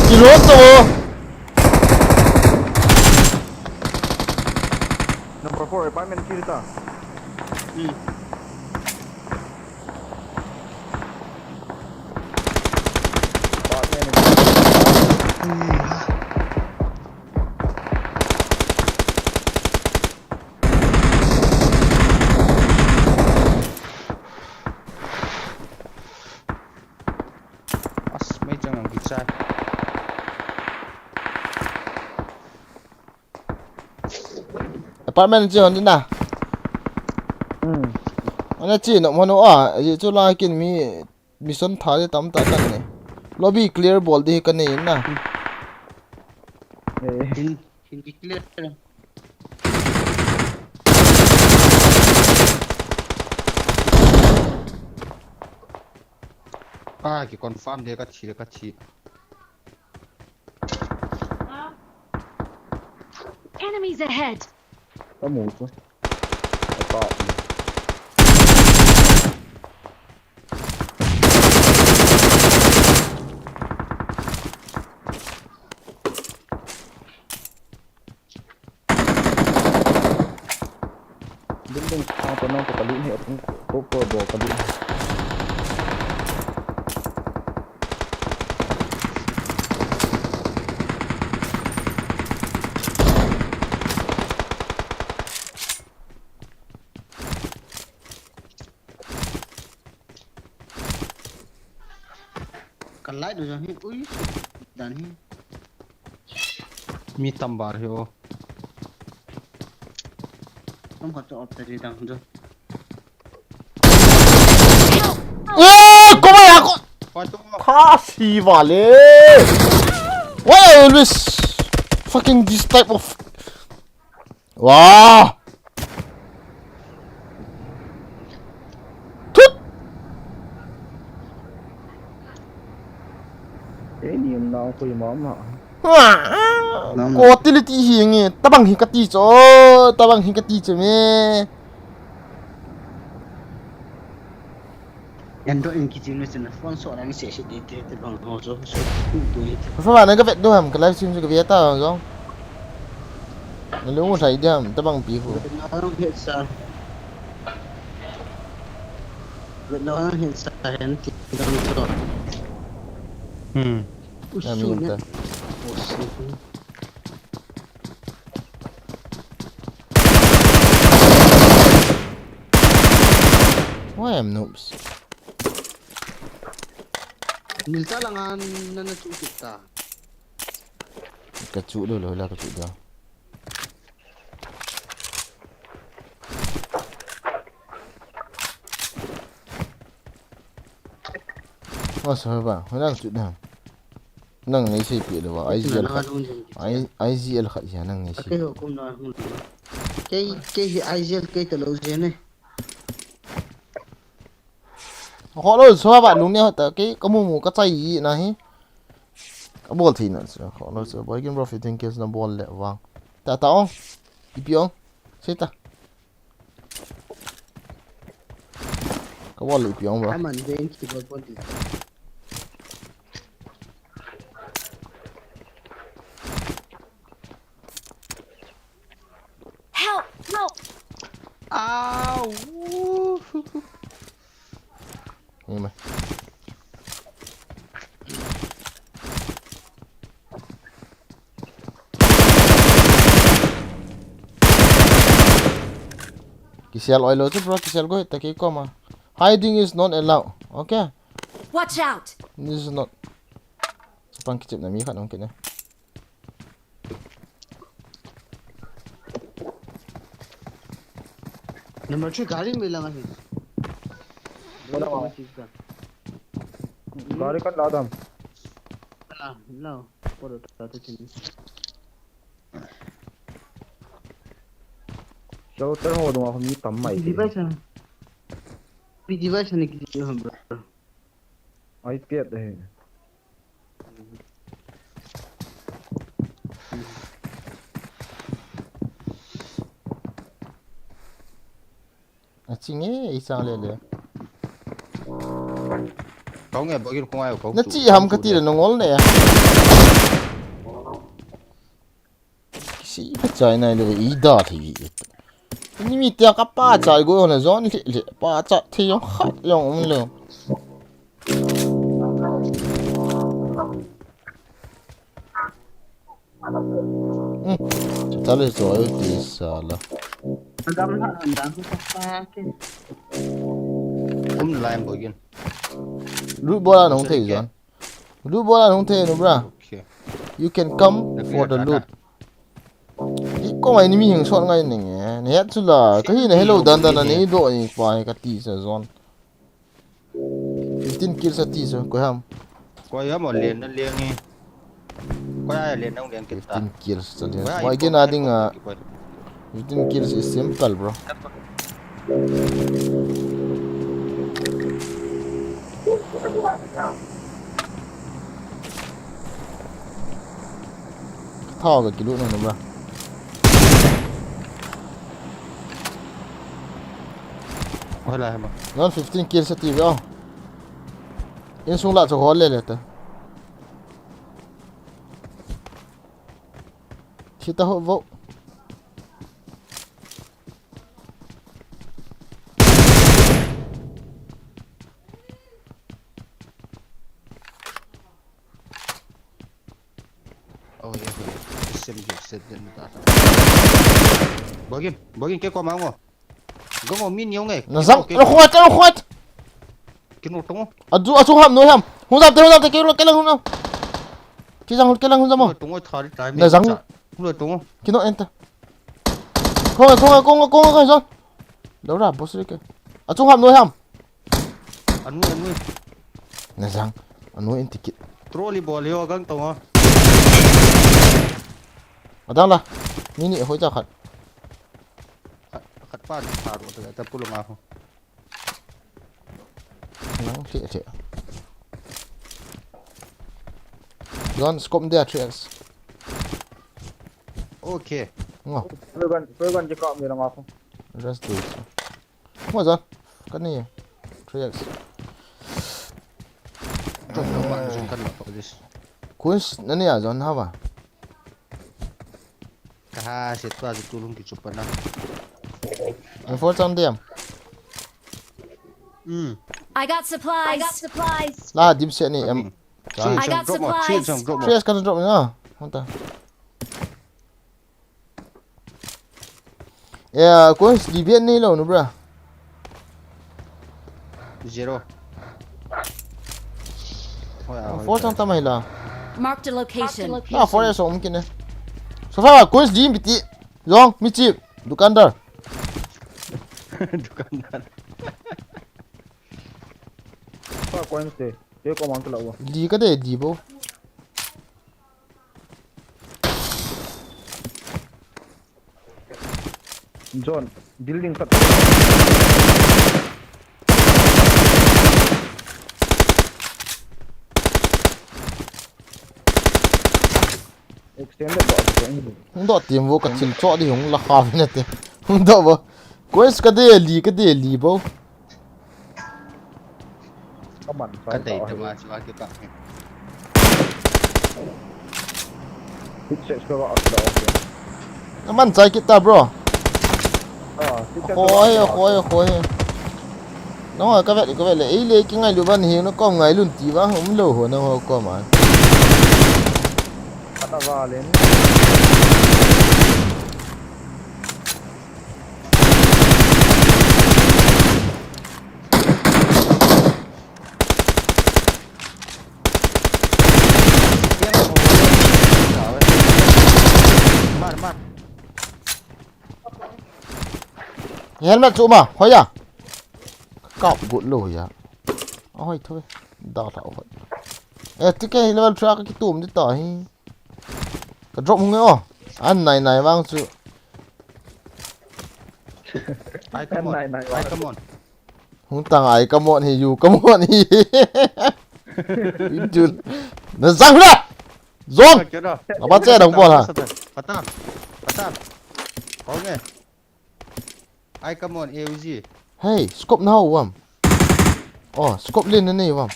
Kilo to. Number four, apartment kiri ta. Hmm. Apartment. As, mei chang ang kichai. Apartment chi hon din na. Hmm. Ana chi no mono a, ye chu la kin mi mission tha de tam ta kan ne. Lobby clear bol de ka nei na. Eh. Hin, hin ki clear. Ah, ki confirm de ka thi, ka thi. Enemies ahead! Ka mu chu. Ka pa. Building sang pa nang pa kalut hi, apung ko ko bo kalut hi. Ka light do jong hi, ui, dan hi. Mi tam bar hi o. Tum khat to off tadi dang jo. Eh, ko ba ya ko. Koi to. Kha si vale. Why I always fucking this type of Wah! Tut! Eh, ni um nang ko ima ma. Wah! Nang. Ko tili ti hi nge, tabang hi kati cho, tabang hi kati cho me. Android in kichim le chun phone so lang se se ti ti ti bang ho so so tu tu hi. Fa ba na ka vet do ham ka live stream ka vet ta jong. Na lu mu sai diam ta bang pi hu. Vet na lang het sa. Vet na lang het sa hen ti dang to. Hmm. Usu ne. Why am noobs? Nil ta langa nana chu kit ta. Ka chu lo lo la ka chu da. Wa sa ba, wa la ka chu da. Nang nei sei pi lo wa, I G L khat. I, I G L khat ya nang nei sei. Kei ho kum na hung. Kei, kei hi I G L kei ta lo je ne. Ho lo so ba lung ne ta kei ka mu mu ka chai na hi. Ka bol thi na so, ho lo so boy game bro fifteen kills na bol le wang. Ta ta ong. Ipi ong. Sei ta. Ka wall ipi ong ba. Aman den ki ba body. Help! Help! Au! Ni mai. Kisel oi lo chu bro, kisel go ta kei koma. Hiding is not allowed. Okay? Watch out! This is not. Pang kichep na mi khat ong kine. Number three gari mila ngahi. Wala. Gari kan la dam. La, la. Poro ta ta chini. Shelter ho dong a mi tam mai. Device. Device ni ki ham bro. iPad hai. Aching e, isang lele. Kau nge bagir kung ayo kau. Na chi ham kati le nongol ne. Si pa chai nai le i da thi. Ni mi tia ka pa chai go na zon le le pa cha thi yong khat yong um le. Hmm. Chale so ayo ti sala. Adam ha adam ha pa ke. Um line bogin. Lu bola nong thei zon. Lu bola nong thei no bra. Okay. You can come for the loot. I ko mai ni mi hing sot ngai ning e. Ne het chu la. Ka hi na hello dan dan na ni do ni pa ka ti sa zon. Fifteen kills ati sa ko ham. Ko ham o len na len ni. Ko ya len na len kita. Fifteen kills sa len. Wai ke na ding a. Fifteen kills is simple, bro. Thao ka kilu na na ba. Wala hema. Non fifteen kills ati ve. Insung la chu hol le le ta. Thita ho vo. Oh, yeah, yeah. Sim, sim, sim, sim, sim. Bogin, bogin, ke ko mango. Go, go, min yong eh. Na zang, na khot, na khot. Kino tongo. Aju, aju ham, no ham. Hung zam te, hung zam te, ke lo, ke lang, hung zam. Ki zang, ke lang, hung zam mo. Tongo thari tai. Na zang. Hung tongo. Kino enta. Khong, khong, khong, khong, khong, zon. Lo ra, boss ke. Aju ham, no ham. Anu, anu. Na zang. Anu in tikit. Trolley bol yo gang tongo. Adang la. Ni ni hoi cha khat. Khat, khat pa ni sa ro ta, ta pulo nga ho. Nang, thia, thia. Zon, scope dia, three X. Okay. Ngo. Progan, progan je ka mi nga ho. Just do it. Ngo zon. Ka ni. Three X. Drop down, man, zon kan la pa this. Kuns, nani a zon hava. Kaha, set pa, set tu lung ki chupa na. Ang four sound diam. Hmm. I got supplies. I got supplies. La, dim set ni, em. Copy. Sa. I got supplies. Three X kan drop na. Hanta. Ya, coins di bian ni lo, no, bra. Zero. Hoi, ah, hoi, four chang tamai la. Mark the location. Ah, four so mungkin eh. So far, coins di biti. Zong, mi chip. Dukandar. Dukandar. Pa coins de. Te ko mang ke la wa. Di ka de, di bo. John, building khat. Extended ba, ba, ba. Hung doh tim vo ka thil choh di hung la kha ve na te. Hung doh vo. Quest ka de li, ka de li bo. Ka man Ka sai tei ta ta hi. ma chu a ki ka. Hit sex ka va ak da ok. Aman chai kit ta, bro. Ah, hit sex ka Khoi, va ak. khoi, khoi. Nangho ka vet, ka vet le. Ei le kingailu ban hi, na kom ngailun ti va, um lo ho, nangho kom a. Ka ta va len. Mar, mar. Helmet chu ma, hoi ya. Kap gut lo ya. A hoi thoi. Da la hoi. Eh, ti ke level three ka kitum di ta hi. Ka drop hung e o. An nai nai vang chu. Ai, come on. Nai, nai, Ai, come on. Hung tang ai, come on hi, you, come on hi. Jun. Na zang la. Zong. Kira. Apa che dong bol ha. Patan. Patan. Kong e. Ai, come on, A U G. Hey, scope na ho wam. Oh, scope lin na nei wam.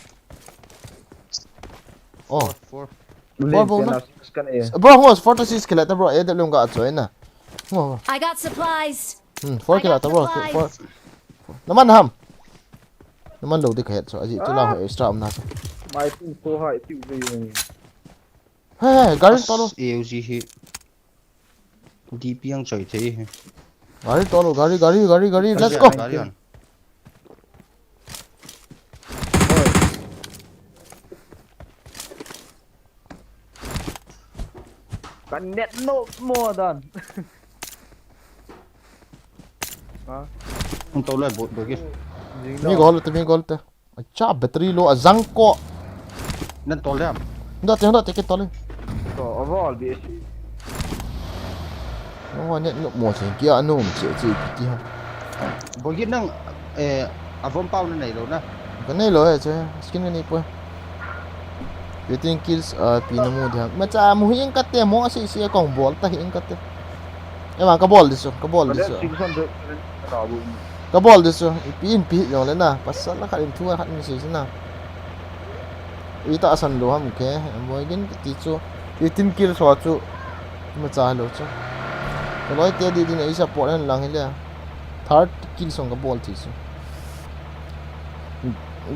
Oh, Four. Bol, bol, bol. Bro, hung, four to six kila ta, bro. Eh, da lung ga choi na. Hung, hung. I got supplies. Hmm, four I kila got ta, bro. supplies. Four. Naman ham. Naman lo di ka het so. Aji tu la extra um na so. Mai pung ko hai tiu ve ve. Hey, hey, gari to lo. A U G hi. D P ang choi thei hi. Gari to lo, gari, gari, gari, gari. Let's go. Gari on. Ka net no mo dan. Ha? Hung to lai bot bot ki. Mi gol te, mi gol te. Acha battery low a zang ko. Nan tol dam. Hunda te, hunda te ke tolin. To, a vol bi si. No, net no mo se kia no che che ki ha. Bol ki nang, eh, a vom pau na nei lo na. Ka nei lo e che, skin ka nei po. Eighteen kills a pi na mu dia. Ma cha mu hi ing ka te mo si si kong bol ta hi ing ka te. E ma ka bol di so, ka bol di so. Six hundred na bu. Ka bol di so, ipi in pi jong le na. Pasal la khat in thu khat in si si na. Ita asan lo ham ke, mo gin ti chu. Eighteen kills ho chu. Ma cha lo chu. Ka loi te di di na i support an lang hi le. Thirty kills hong ka bol thei chu.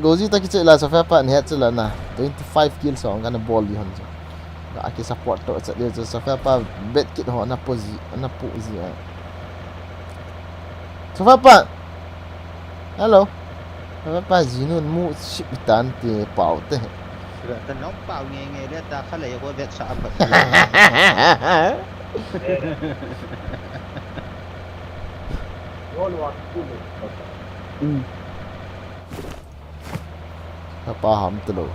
Goji ta kicheh la Sofia pa ne het chu la na. Twenty five kills hong ka na bol di hon chu. Ka ki support to chat di chu Sofia pa bet kit ho na po ji, na po ji a. Sofia pa. Hello. Sofia pa ji nun mu ship tan te pau te. Ka nong pau nge nge le ta kha le ko bet sa am. Ka pa ham te lo.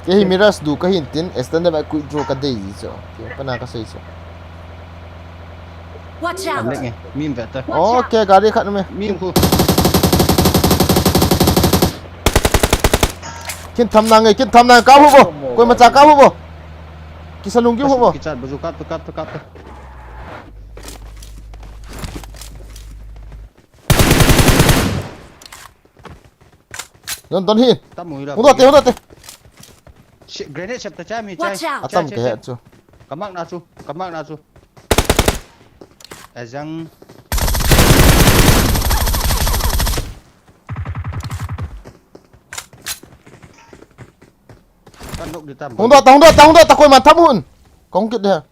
Ke hi Miras du ka hin tin, extended by quick draw ka dei ji cho. Ke pa na ka sei cho. Watch out! Lek nge, mi vet ta. Okay, gari khat me. Mi khu. Kin tham na nge, kin tham na ka hu bo. Koi ma cha ka hu bo. Kisa lung ki hu bo. Ki chat bazu kap to kap to kap to. Don don hin. Tam mui la. Hung do te, hung do te. Grenade sep ta cha mi cha. Watch out! Atam ke he chu. Kamak na chu, kamak na chu. Azang. Kan nok di tam. Hung do ta, hung do ta, hung do ta, koi man tham hun. Kong kit de.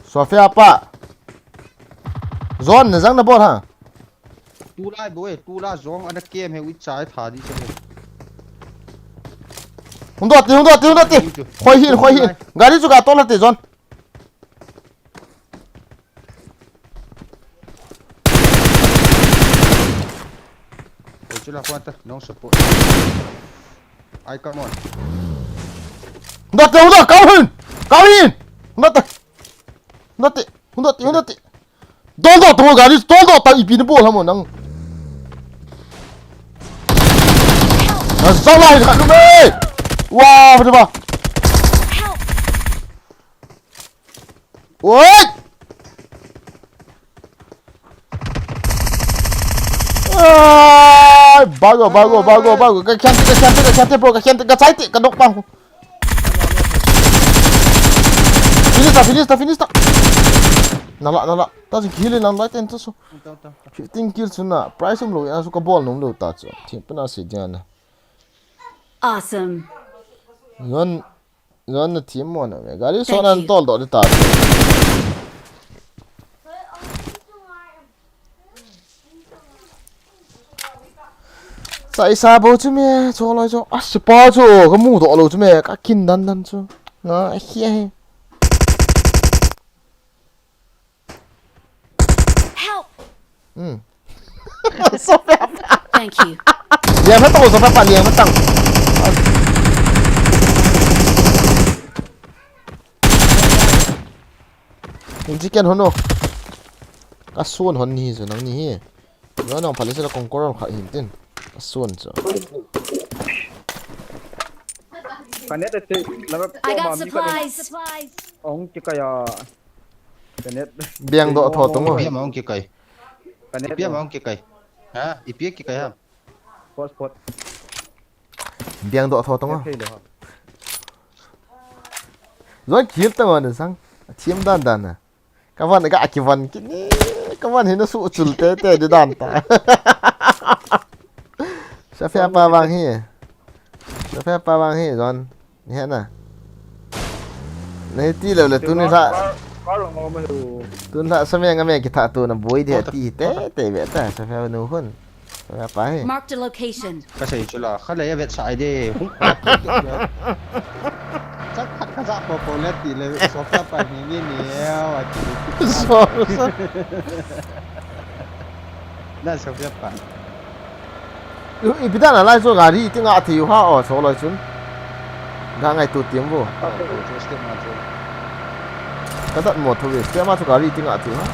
Sofia pa. Zon ne zang na bol ha. Tu lai bo e, tu la zong ana kem he wi chai tha di che. Hung do ti, hung do ti, hung do ti. Khoi hin, khoi hin. Gari chu ka tol ha ti zon. Oi chu la kwanta, nong support. Ai, come on. Hung do ti, hung do, kau hin. Kau hin. Hung do ti. Hung do ti, hung do ti, hung do ti. Tol do ta gari, tol do ta ipi ni bol ha mo nang. Na zala hin khat nu me. Wa, ba ba. Help! Oi! Ai, bago, bago, bago, bago. Ka khen te, ka khen te, ka khen te, bro, ka khen te, ka chai te, ka knock pang. Finish ta, finish ta, finish ta. Nala, nala. Ta si kill nang lai ten ta so. Fifteen kills na. Prize um lo, ya su ka bol nom lo ta chu. Thim pa na si dia na. Awesome. Yon Yon na team mo na me. Gari so nan tol do ta. Sa isa bo chu me, cho loi cho. A si pa chu, ka mu do lo chu me, ka kin dan dan chu. Nga, a hi a hi. Help! Hmm. Sophia pa. Thank you. Liang phatang, Sophia pa, liang phatang. Hung chicken hono. Ka suan hon ni hi chu nang ni hi. Nang nang phalei sela kong koral kha hin tin. Ka suan chu. Ka net te la. I got supplies. Hung chicken ya. Ka net. Biang do tho tung. Ipi ama hung kikai? Ka net. Ipi ama hung kikai? Ha? Ipi kikai ha? Spot, spot. Biang do tho tung. Net thei lo ha. Zoi kill ta ma ne sang. Thiam dan dan na. Ka van ga ki van ki ni. Ka van hin su chul te te di dan ta. Sa fe pa bang hi. Sa fe pa bang hi zon. Ni hena. Nei ti lo le tuni la. Tuni la sa me nga me ki tha tu na boi de ti te te ve ta sa fe nu hun. Sa fe pa hi. Marked a location. Ka sei chu la kha le vet sa ai de. Hung pa. Chak khat ka za po po le ti le so ka pa ni ni ni. Wa ti. So. Na so ka pa. Ipi dan a lai chu gari ti nga thei u ha o, so loi chun. Ga ngai tu tiam vo. Ka dat mo thu ve, tiam a chu gari ti nga thei u ha.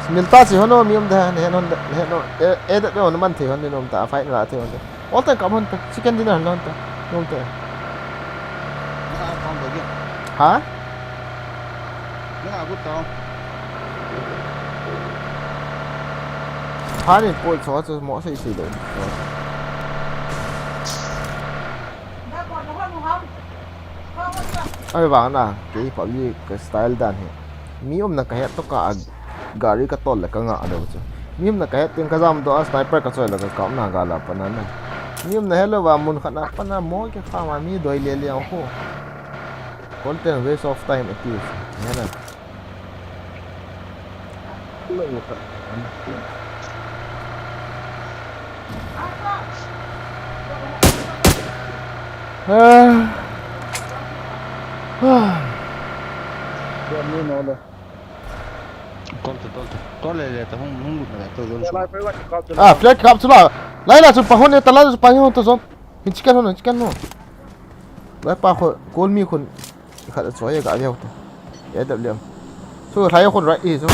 Smil ta si hono mi um da, ne non, ne non, e, e da pe on man thei hon ne nom ta, fight la thei hon. Ol ta kam hon ta, chicken dinner hon ta, nom ta. Ha? Nang a gut tao. Phanin poi cho chu mo sei sei lo. Ai vang na, kei PUBG ka style dan hi. Mi umna ka het to ka a gari ka tol le ka nga lo chu. Mi umna ka het tin ka jam do a sniper ka choi le ka kap na ga la pa na na. Mi umna hello va mun khat na pa na mo ke fa ma mi doi le le ho. Content waste of time it is. Hena. Tol tu, tol tu. Tol le le ta hung, hung lut na le, tol zon su. Ah, flag kap chu la. Lai la chu pa hon e, ta la chu pa hon to zon. Hin chicken hon, chicken hon. Lai pa kho, kol mi khun. Khat a choi ga veu ta. A W M. Chu lai khun right e chu.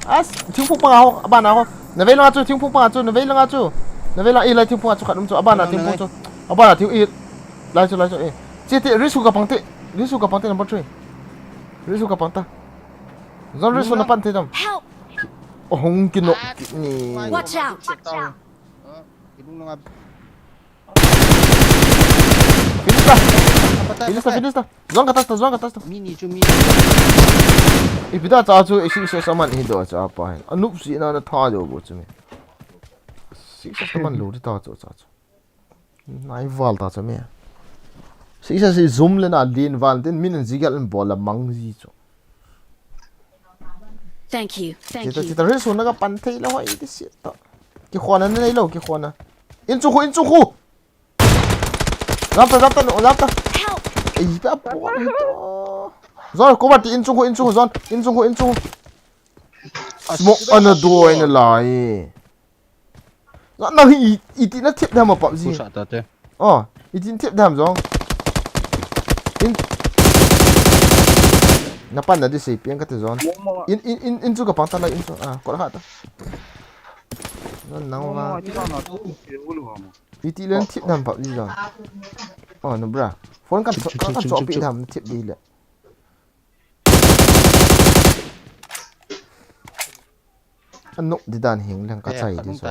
As, thingphung panga ho, abana ho. Na vei langa chu, thingphung panga chu, na vei langa chu. Na vei langa i lai thingphung a chu khat um chu, abana thingphung chu. Abana thing i. Lai chu, lai chu e. Chi ti, risu ka pang ti. Risu ka pang ti number three. Risu ka pang ta. Zon risu na pan ti dam. Help! Oh, hung ki nok ni. Watch out! Watch out! Finish ta. Finish ta, finish ta. Zon ka tas ta, zon ka tas ta. Mini chu mini. Ipi da cha chu, isi isi saman hi do cha pa hin. Anup si na na tha jo bo chu mi. Six saman lo di ta chu cha chu. Nai val ta chu mi. Six si zoom le na lin val tin min an zigal an bol la mang ji chu. Thank you. Thank you. Tita, tita, resu na ka pan thei la hoi ti si ta. Ki khona nei lo, ki khona. In chu khu, in chu khu. Zam ta, zam ta, no, zam ta. Help! Ei, pa, pa, pa, pa. Zon, cover ti, in chung khu, in chung khu, zon, in chung khu, in chung khu. Smoke ana do ana lai. Zon, nang hi, i, iti na thip dam a PUBG. Kusa ta te. Oh, iti thip dam zong. In. Na pan na di sei piang ka te zon. In, in, in, in chu ka pang ta la, in chu. Ah, ko la kha ta. Zon, nang va. Iti len thip dam PUBG zon. Oh, no bra. Phone kan, kan, kan chop pi dam thip di le. Anop di dan hing leng ka chai di so.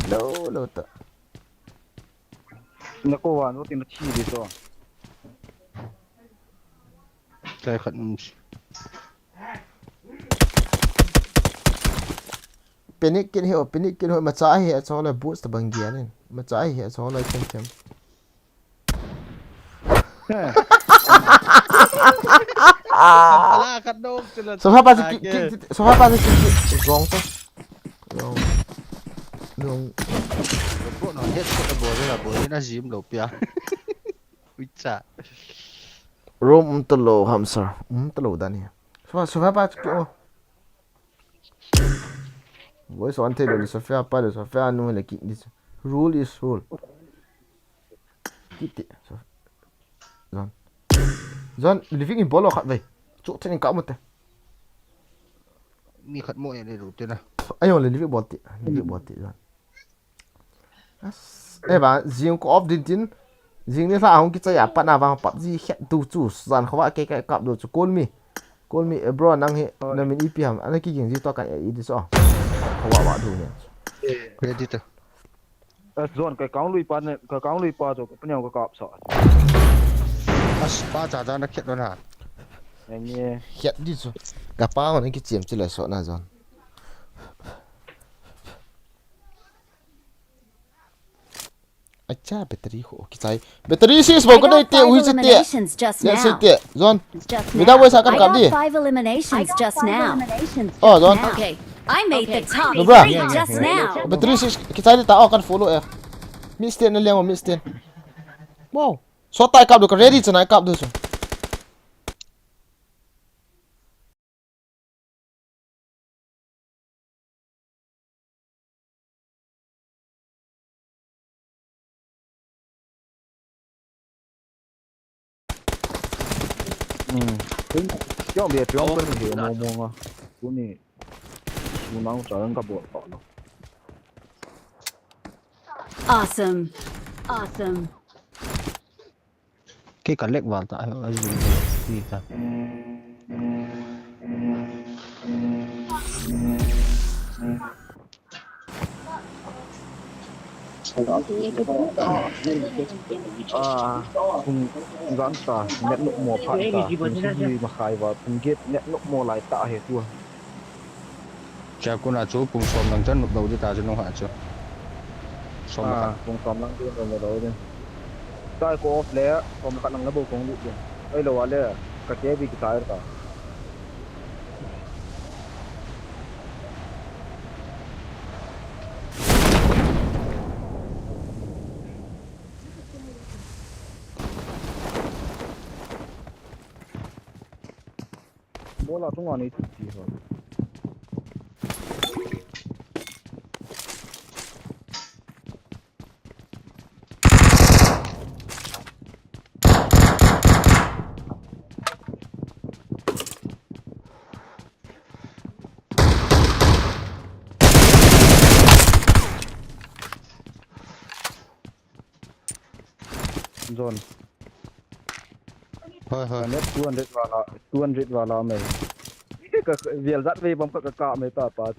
Lo, lo ta. Na ko wan, o tin na chi di so. Chai khat um si. Panic kit hi o, panic kit hi o, macha hi a chole boost bang gia nin. Macha hi a chole chem chem. Sofa pa ki, ki, sofa pa ki, ki, wrong to. Wrong. Wrong. Ko no headshot a bol la bol na jim lo pia. Uicha. Room um talo ham sir. Um talo dan hi. Sofa, sofa pa ki o. Voice on thei le Sophia pa le Sophia nu le kick this. Rule is rule. Kick it. So, John. John, living in bolo khat vei. Chu chen in ka mu te. Mi khat mo e le ru te na. Ayo le living bol ti. Living bol ti John. As, e ba, jing ko off din tin. Jing ni hla hung kichai a pat na vang PUBG het tu chu. Zan khawa ke ke kap du chu call me. Call me, eh, bro, nang hi, na min ipi ham, ana ki ging ji to kan eh, i di so. Khawa wa du ni. Ready to. As John, ka kang lui pa ne, ka kang lui pa to, ka panyang ka kap sa. As pa cha cha na khet lo na. Nge. Khet di so. Ka pa na ki chem chi le so na John. Acha, battery ho kichai. Battery sis bo ko dei te, ui se te. Let's say te. John. Mida wei sa kan kap di. Five eliminations just now. Oh, John. Okay. I made the top three just now. Battery sis kichai ta, oh, kan follow eh. Miss ten na liang, miss ten. Wow. So tai kap du ka ready chana kap du so. Hmm. Kyo bia piong pe ni mo mo nga. Kuni. Sunang cha ka bol ta lo. Awesome. Awesome. Kei ka lag val ta, a zoom ti ta. Ah, kung gan ta, net no mo pha ta, kung si ma khai va, kung get net no mo lai ta he tu. Cha kuna chu pung som lang chan nup dau di ta chu nung ha chu. Som khat. Ah, pung som lang di nup dau di. Chai ko off le, som khat lang le bo kong lut di. Ai lo wa le, ka ke bi ki chai ta. Bola tunga nei ti ho. Zone. Hoi, hoi. Net two hundred wala, two hundred wala mai. Ka, ka, vial jat vei bom ka, ka, ka mai ta pa.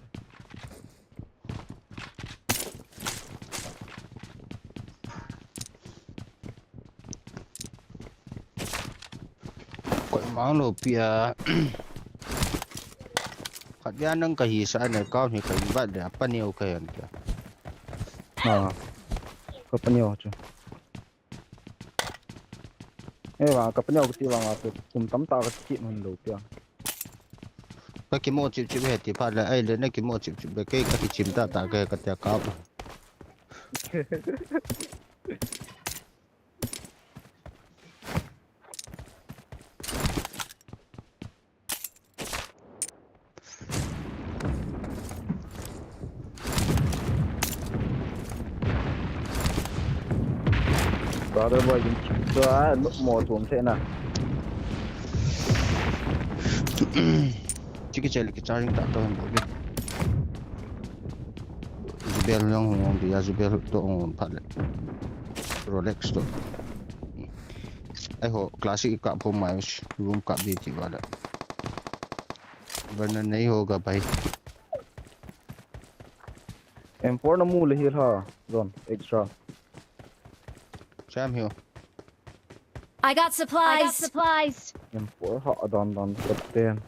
Koi mang lo pia. Khat ya nang ka hi sa ne kau ni ka invite le pa neo ka yan kya. Ha. Ka pa neo chu. Eh, vang, ka paneo kiti vang, a, kum tam ta ka kiti man lo pia. Ka kimo chip chip he ti pha le, ai le na kimo chip chip le, kei ka kichim ta ta ka, ka tia ka. Brother boy, jing chua, mo tuam se na. Chiki chel ki charging ta to bo. Jubel long hung dia, Jubel to hung pha le. Rolex to. Ai ho, classic ka pho mai room ka bi ti wala. Bana nei ho ga pai. M four namu le hi la, John, extra. Jam hiu. I got supplies. M four ha, adon don kapten.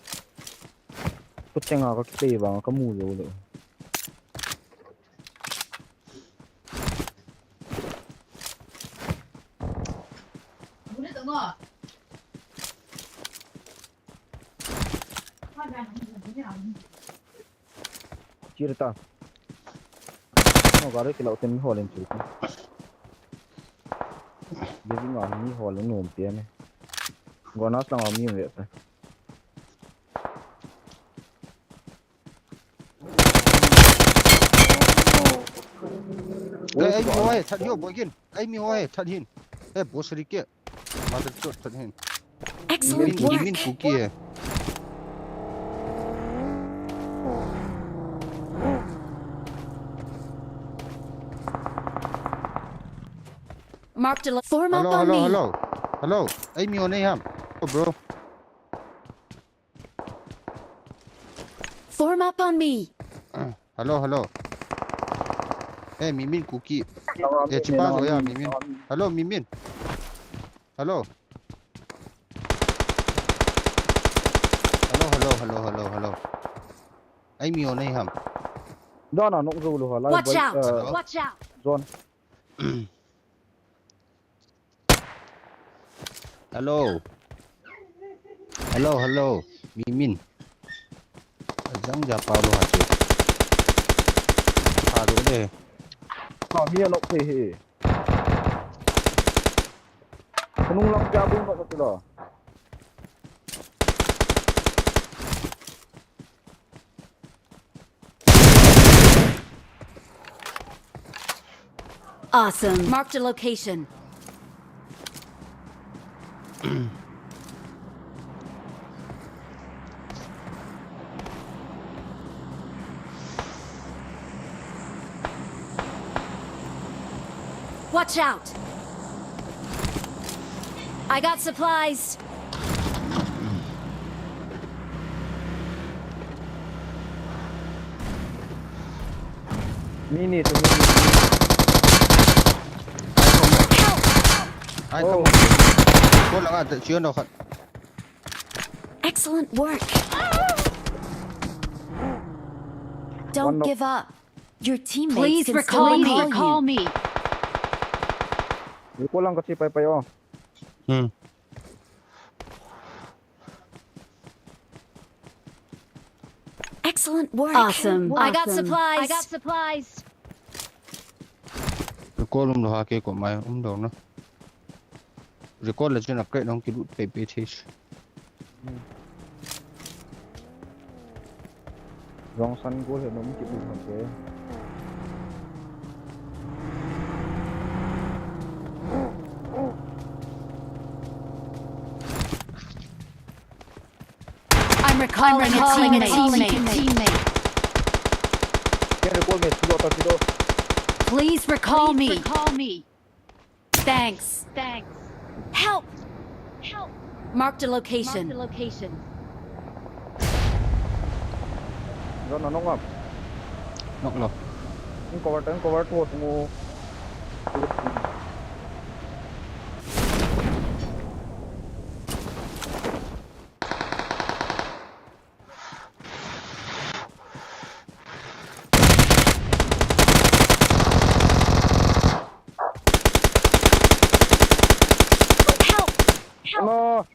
Kuteng a kakitei vang kamu jou le. Chirta. No, gari kilo ten mi holen chirta. Building a mi holen nom pian e. Gonas lang a mi ve ta. Ei, ei, mi ho e, that hiu, boikin. Ei, mi ho e, that hin. Ei, bosri ke. Mother chot, that hin. Excellent Min, work. Min Kuki e. Marked a lo- Form up Hello, on hello, me. Hello. Hello. Ei, mi ho nei ham. Oh, bro. Form up on me. Hello, hello. Hey, Mimin Kuki. Eh, chipa jo ya, Mimin. Hello, Mimin. Hello. Hello, hello, hello, hello, hello. Ei, mi ho nei ham. Dona nok jou lu ha lai. Watch Bol, out. eh, Watch out. John. Hello. Hello, hello. Mimin. Ajang ja pau lo ha che. Ha do de. Ka mi a nok thei hi. Kanung lang ja bu nok ti lo. Awesome. Marked a location. Watch out! I got supplies. Mi ni tu mi ni. Ai, come on. Ko langa, chiu no khat. Excellent work. Don't give up. Your teammates Please can recall still me. Recall me. Recall lang ka chi pai pai o. Hmm. Excellent work. Awesome. I got supplies. I got supplies. Recall um lo ha ke ko mai um do na. Recall le chun upgrade nong ki lut pe pe this. Rong san go he nom ki lut ke. I'm recalling a teammate. Ke recall me tu ta tu. Please recall me. Thanks. Thanks. Help! Help! Marked a location. Marked a location. Ron na nong up. Nok lo. Ang cover, ang cover tu mo. Help! No.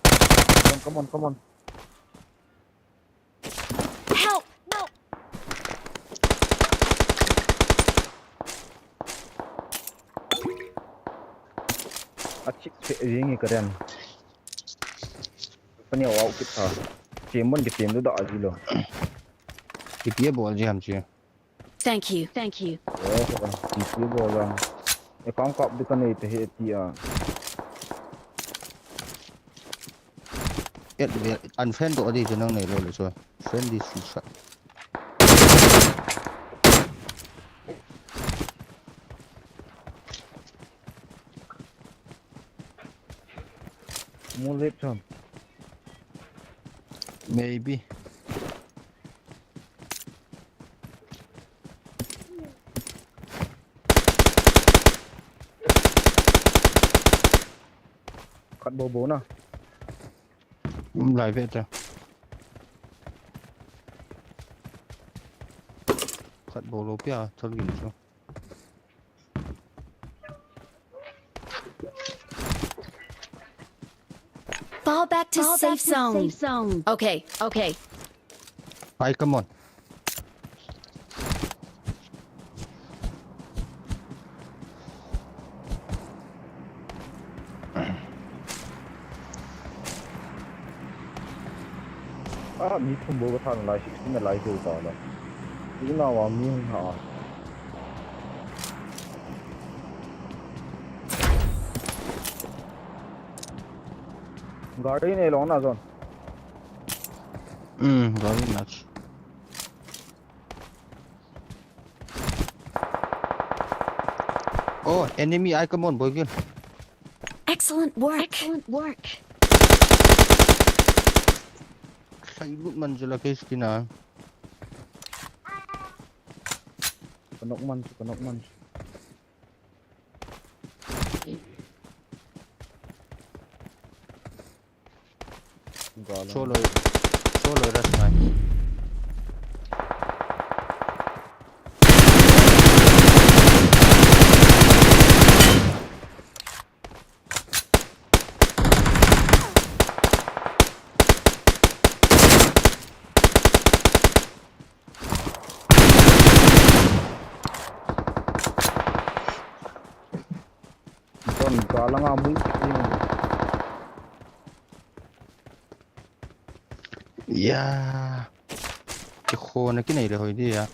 Come on, come on, come on. Help! Help! A chik se ying ka den. Pani au kit tha. Chem mon ki chem du da ji lo. Ki pia bol ji ham chi. Thank you. Thank you. Ki pia bol la. E kang kap du ka nei te he ti a. Et ve an friend do di nang nei lo le so. Friend di su sa. Mu lep cham. Maybe. Bo bo na. Um, lai ve ta. Khat bou lou pia, thol gin chu. Fall back to safe zone. Okay, okay. Ai, come on. Ah, mi thum bou ka tha nalai, sixteen nalai bou ta la. Ina wa mi hung ha. Gari nei long na zon. Hmm, gari na. Oh, enemy ai, come on, boy, gin. Excellent work. Excellent work. Sai lut man jela ke skin a. Ka nok man chu, ka nok man chu. Solo, solo rush ngai. Don, ka langa mui. Ya. Kikhona kinei le hoi dia.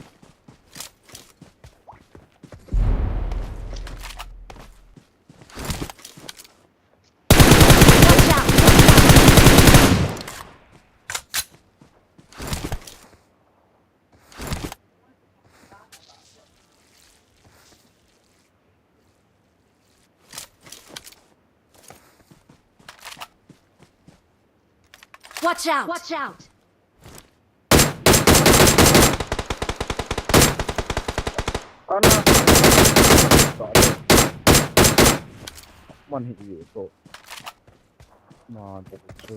Watch out! Watch out! Watch out! Ana. Man hi ye to. Ma to chu.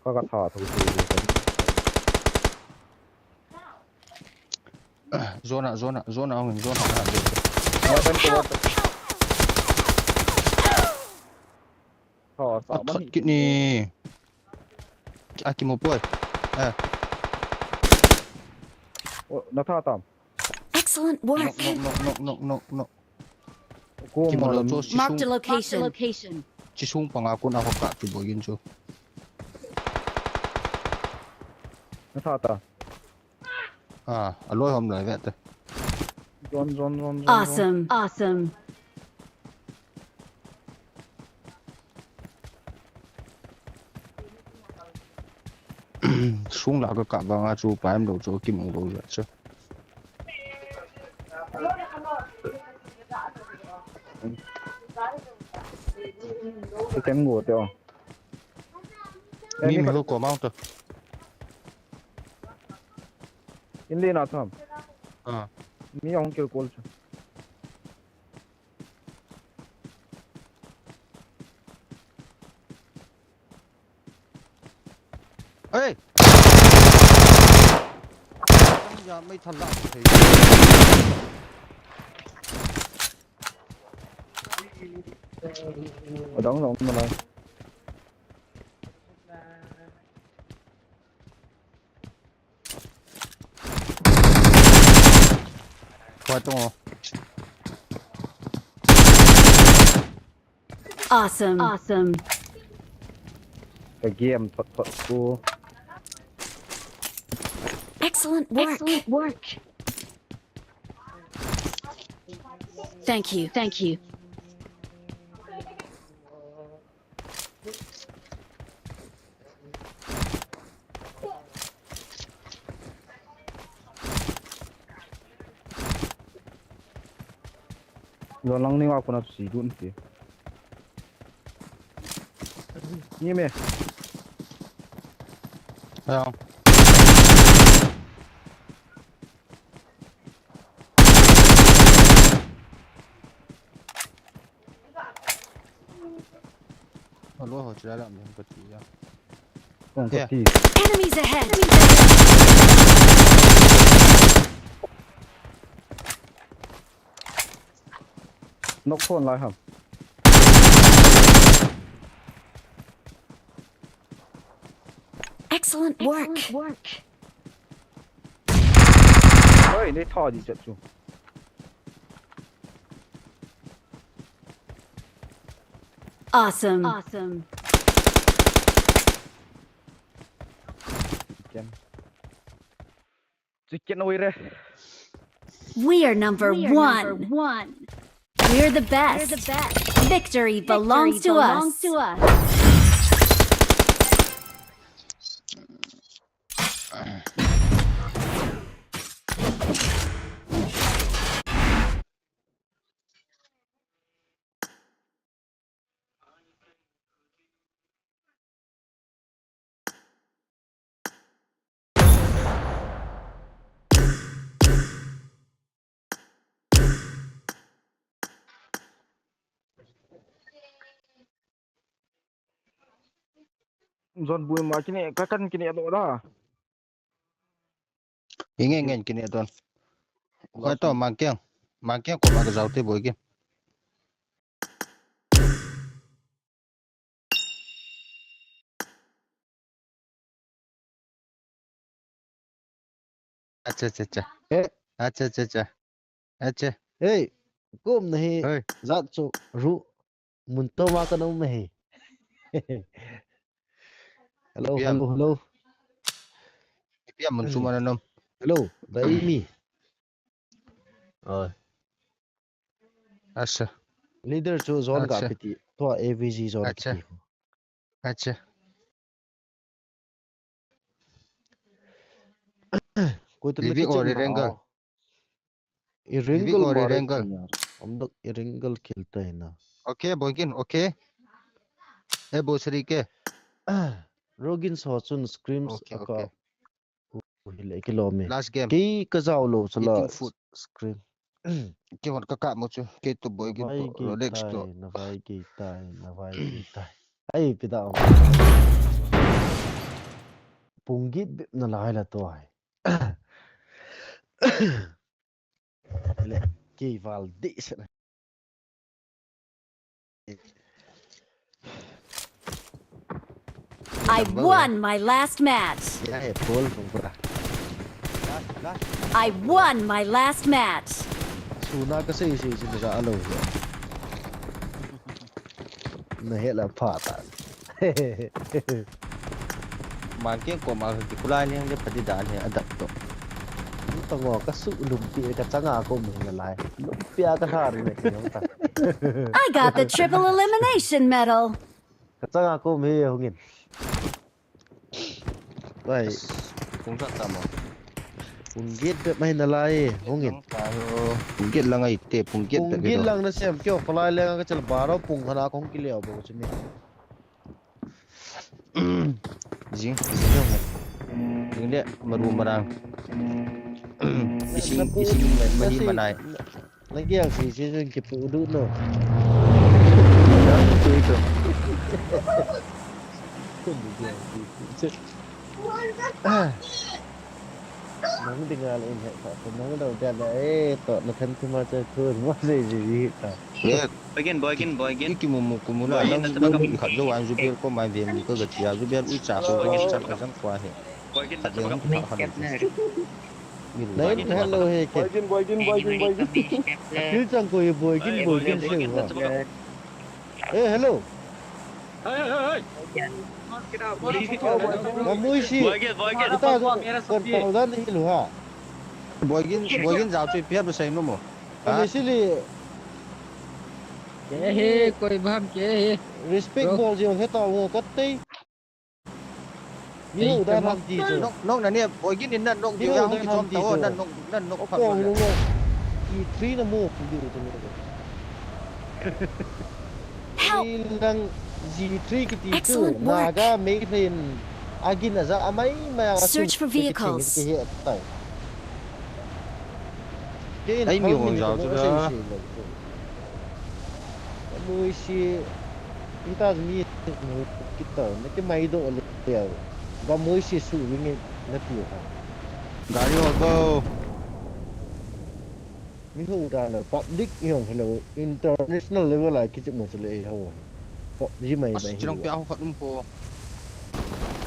Ka ka tha to chu. Zona, zona, zona, zona, zona. Weapon to weapon. Tha, sa man hi. Kini. Aki mo poi. Eh. Oh, na tha tam. Excellent work. No, no, no, no, no, no. Ko. Kimo lo cho si. Marked a sung. Location. Chisung panga kun a hoka chu bogin chu. Na tha ta. Ah, aloi hom lai ve te. Zon, zon, zon, zon, zon. Awesome. Awesome. Sung la ka ka vanga chu paim lo chu kim lo ja chu. Ken go te o. Mi mi ko mount. Indi na tham. Ah. Mi hung kil kol chu. Hey! Ya, mai than la thei. Adang long ma lai. Koi tung o. Awesome. Awesome. Ka game thot thot ko. Excellent work. Excellent work. Thank you. Thank you. Lo lang ni wa ko na si dun ti. Ni me. Hello. Lo ho chira la me ko ti ya. Kong ko Yeah. ti. Enemies ahead! Nok phone lai ham. Excellent work. Oi, nei tho di chat chu. Awesome. Awesome. Chicken. Chicken oi re. We are number one. We're the best. Victory belongs to us. Zon bui ma kine, ka kan kine lo da. Inge ngen kine don. Ko to mangkeng. Mangkeng ko ma ka jao te boi ke. Acha, acha, acha. Eh. Acha, acha, acha. Acha. Hey, kum nahi. Hey. Zat chu ru mun to ma ka nom he. Hello, Ipiam. Hello, hello. Ipiam mun chu mana nom. Hello, da imi. Oh. Acha. Leader chu zon ka Acha. piti. To A V G zon Acha. Piti. Acha. Koi tu Vivi mati or chen Rengal? Iringal Vivi or mare Rengal? Kanya. Amdak Iringal khel tai na. Okay, Boigin, okay. Eh, Bosri ke? Rogin so chun screams Okay, aka. Okay. Hile kilomi. Last game. Ki ka jao lo sala Eating food. Scream. Kihon ka kap mo chu. Kei tu Boigin Vai to ki Rolex tai, to. Na vai ki tai, na vai ki tai. Ai pida. Pung git bep na lai la to ai. Le ki val di se. I won my last match. Ya, eh, Paul, Paul, Paul. I won my last match. Suna ka sei sei sei na alo. Na hela pha ta. Mangkeng ko ma ki kulai leng le phadi dan he adak to. Tango ka su lumpi ka changa ko mi na lai. Lumpi a ka thar ne ki ta. I got the triple elimination medal. Ka changa ko mi hungin. Vai. Kung sa tamo. Pung git bep mai na lai hungin. Pung git lang ai te, pung git Pung bep git do. Lang na sem kyo, palai leng ka chal baro pung hana kong ki leo bo chumi. Jing, jing. Jing le, maru marang. Ising, ising, mani manai. Lagi ang si si jing ki pu du no. Nang dinga le in he ta, nang dau dia le, eh, to na than tu ma cha tu ma se ji ji ta. Boigin, Boigin, Boigin. Ki mu mu ku mu la, nang khat jo an Zubel ko mai ve mu ka ga tia, Zubel ui cha ko ko cha ka jang kwa he. Khat ve hung tha khan. Nai hello he ke. Boigin, Boigin, Boigin, Boigin. Pil chang ko ye Boigin, Boigin se wa. Eh, hello. Hey, hey, hey. Mamui si. Boigin, Boigin. Ita jo kan tau dan hi lu ha. Boigin, Boigin jao chu pia ba sai no mo. Kami sili. Ke he, koi bam ke he. Respect bol jeng he tau ngo kat tei. Ni ho dan ham ti jo. Nok, nok na ne, Boigin in nan nok diu yang ki chom tau, nan nok, nan nok pha. Ko ni ngo. Ki three na mo ku diu tu mo. Help! Ilang G three kiti tu. Excellent work. Naga Meitei in agin aja amai mai a. Search for vehicles. Ai mi hong jao tu da. Mui si. Kita mi mu kita na ke mai do le ya. Ga moi si su ring na tiu ha. Gari ho go. Mi ho da na public yong hello international level a kichi mo le ho. Pop ji mai mai. Chirong pia ho khat um ko.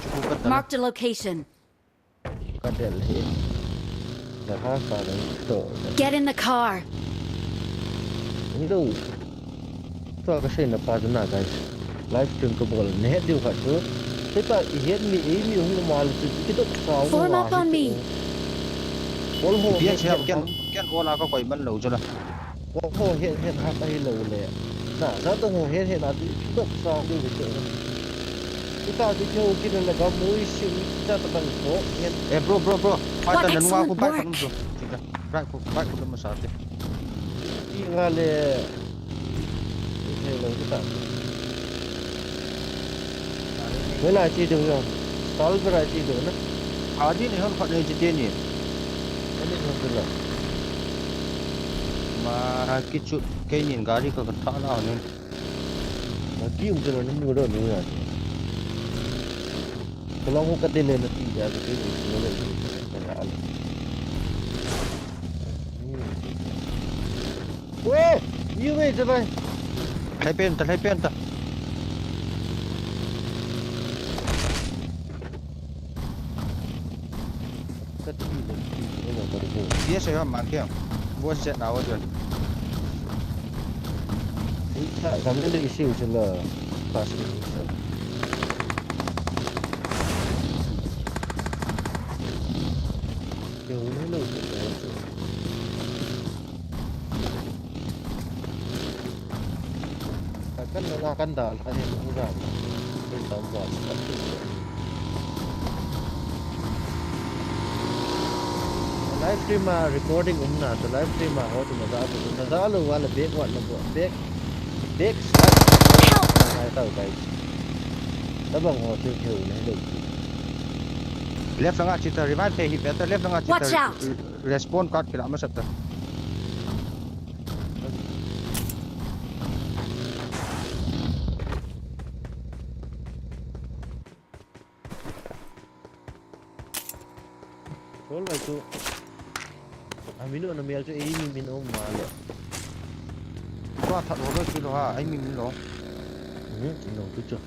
Chuku ka ta. Marked a location. Ka del hi. Jaha ka dang to. Get in the car. Hello. Tua ka sei na pa na guys. Live stream ka bol ne het diu kha chu. Kita i het mi ei mi hung ma le chu ki dok sa. Form up on me. Bol ho. Pian he se ken ken ola ka koi man lo chu la. Ko ho het het ha ka hi lo le. Na, na to ho het het na ti dok sa de de. Kita ti keu kin le ga mui si ta ta bang ko. Eh, bro, bro, bro. Pai ta na nua ko bai ko num so. Bai ko bai ko ma sa te. Ti nga le. Ti he lo kita. Wela chi do yo. Sal bra chi do na. Adi ni hon khat ni chi te ni. Ani hon la. Ma kichu keinin gari ka ka tha la ni. Ma ki um te ni mu do ni ya. Ko long ka de le na ti ya ke ni ni le ni. Ue, iu ve te bai. Thai pen ta, thai pen ta. Ka ti le ti le ka ru. Dia saya ma ke. Bo se na wa jon. Ni ta ka me le isi u se la. Pas ni. Ke u le lo ke. Kan na kan dal kan hin hung jam. Kan dal jam. Live stream a recording um na, to live stream a ho to na da, to na da lo wala back what na bo, back, back shot. Help! Na tau guys. Tabang ho to keu na lo. Left langa chita revive the hi better left langa chita. Watch out! Respawn card kila masat ta. Chol lai chu. A min u na mel chu ei mi min um ma le. Tua that ho lo chu lo ha, ei mi min lo. Hmm, lo chu chu.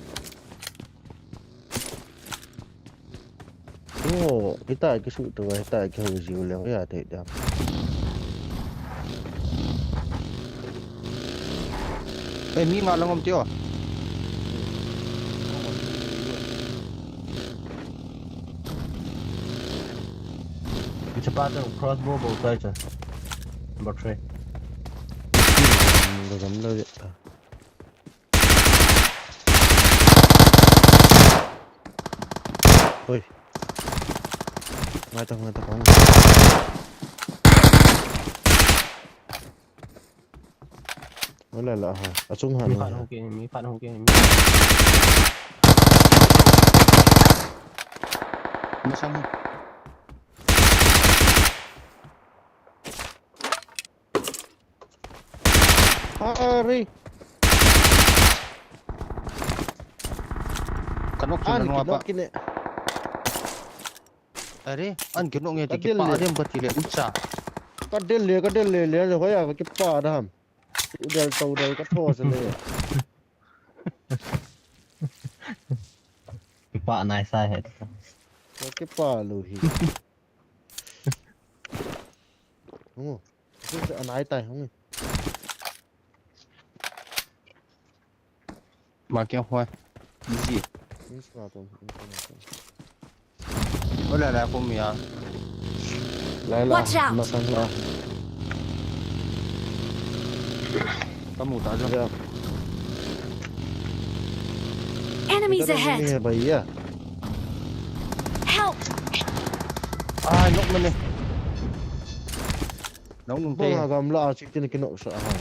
Tua, hita kisu tua, hita kihou jiu le, ya te da. Eh, mi nga lang um tio. It's a pattern crossbow bow sights. Number three. Oi. Ngai ta, ngai ta, kong. Wala la ha. Achung ha. Mi phat ho ke, mi phat ho ke. Masang. Are. Kanok kine. An kinok kine. Are, an kinok nge ti kipa adem ka ti le ucha. Ka del le, ka del le, le, le, hoya ka kipa da ham. U del tau del ka tho se le. Kipa nai sa he. Ka kipa lo hi. Hu. Anai tai hung. Ma kya hua? Easy. Wala la ko mi ya. Lai la. Watch out! Masang la. Kamu ta jo. Enemies ahead! Bhaiya. Help! Ah, nok mane. Nong nung te. Bang gamla a chik tin kinok sa ha.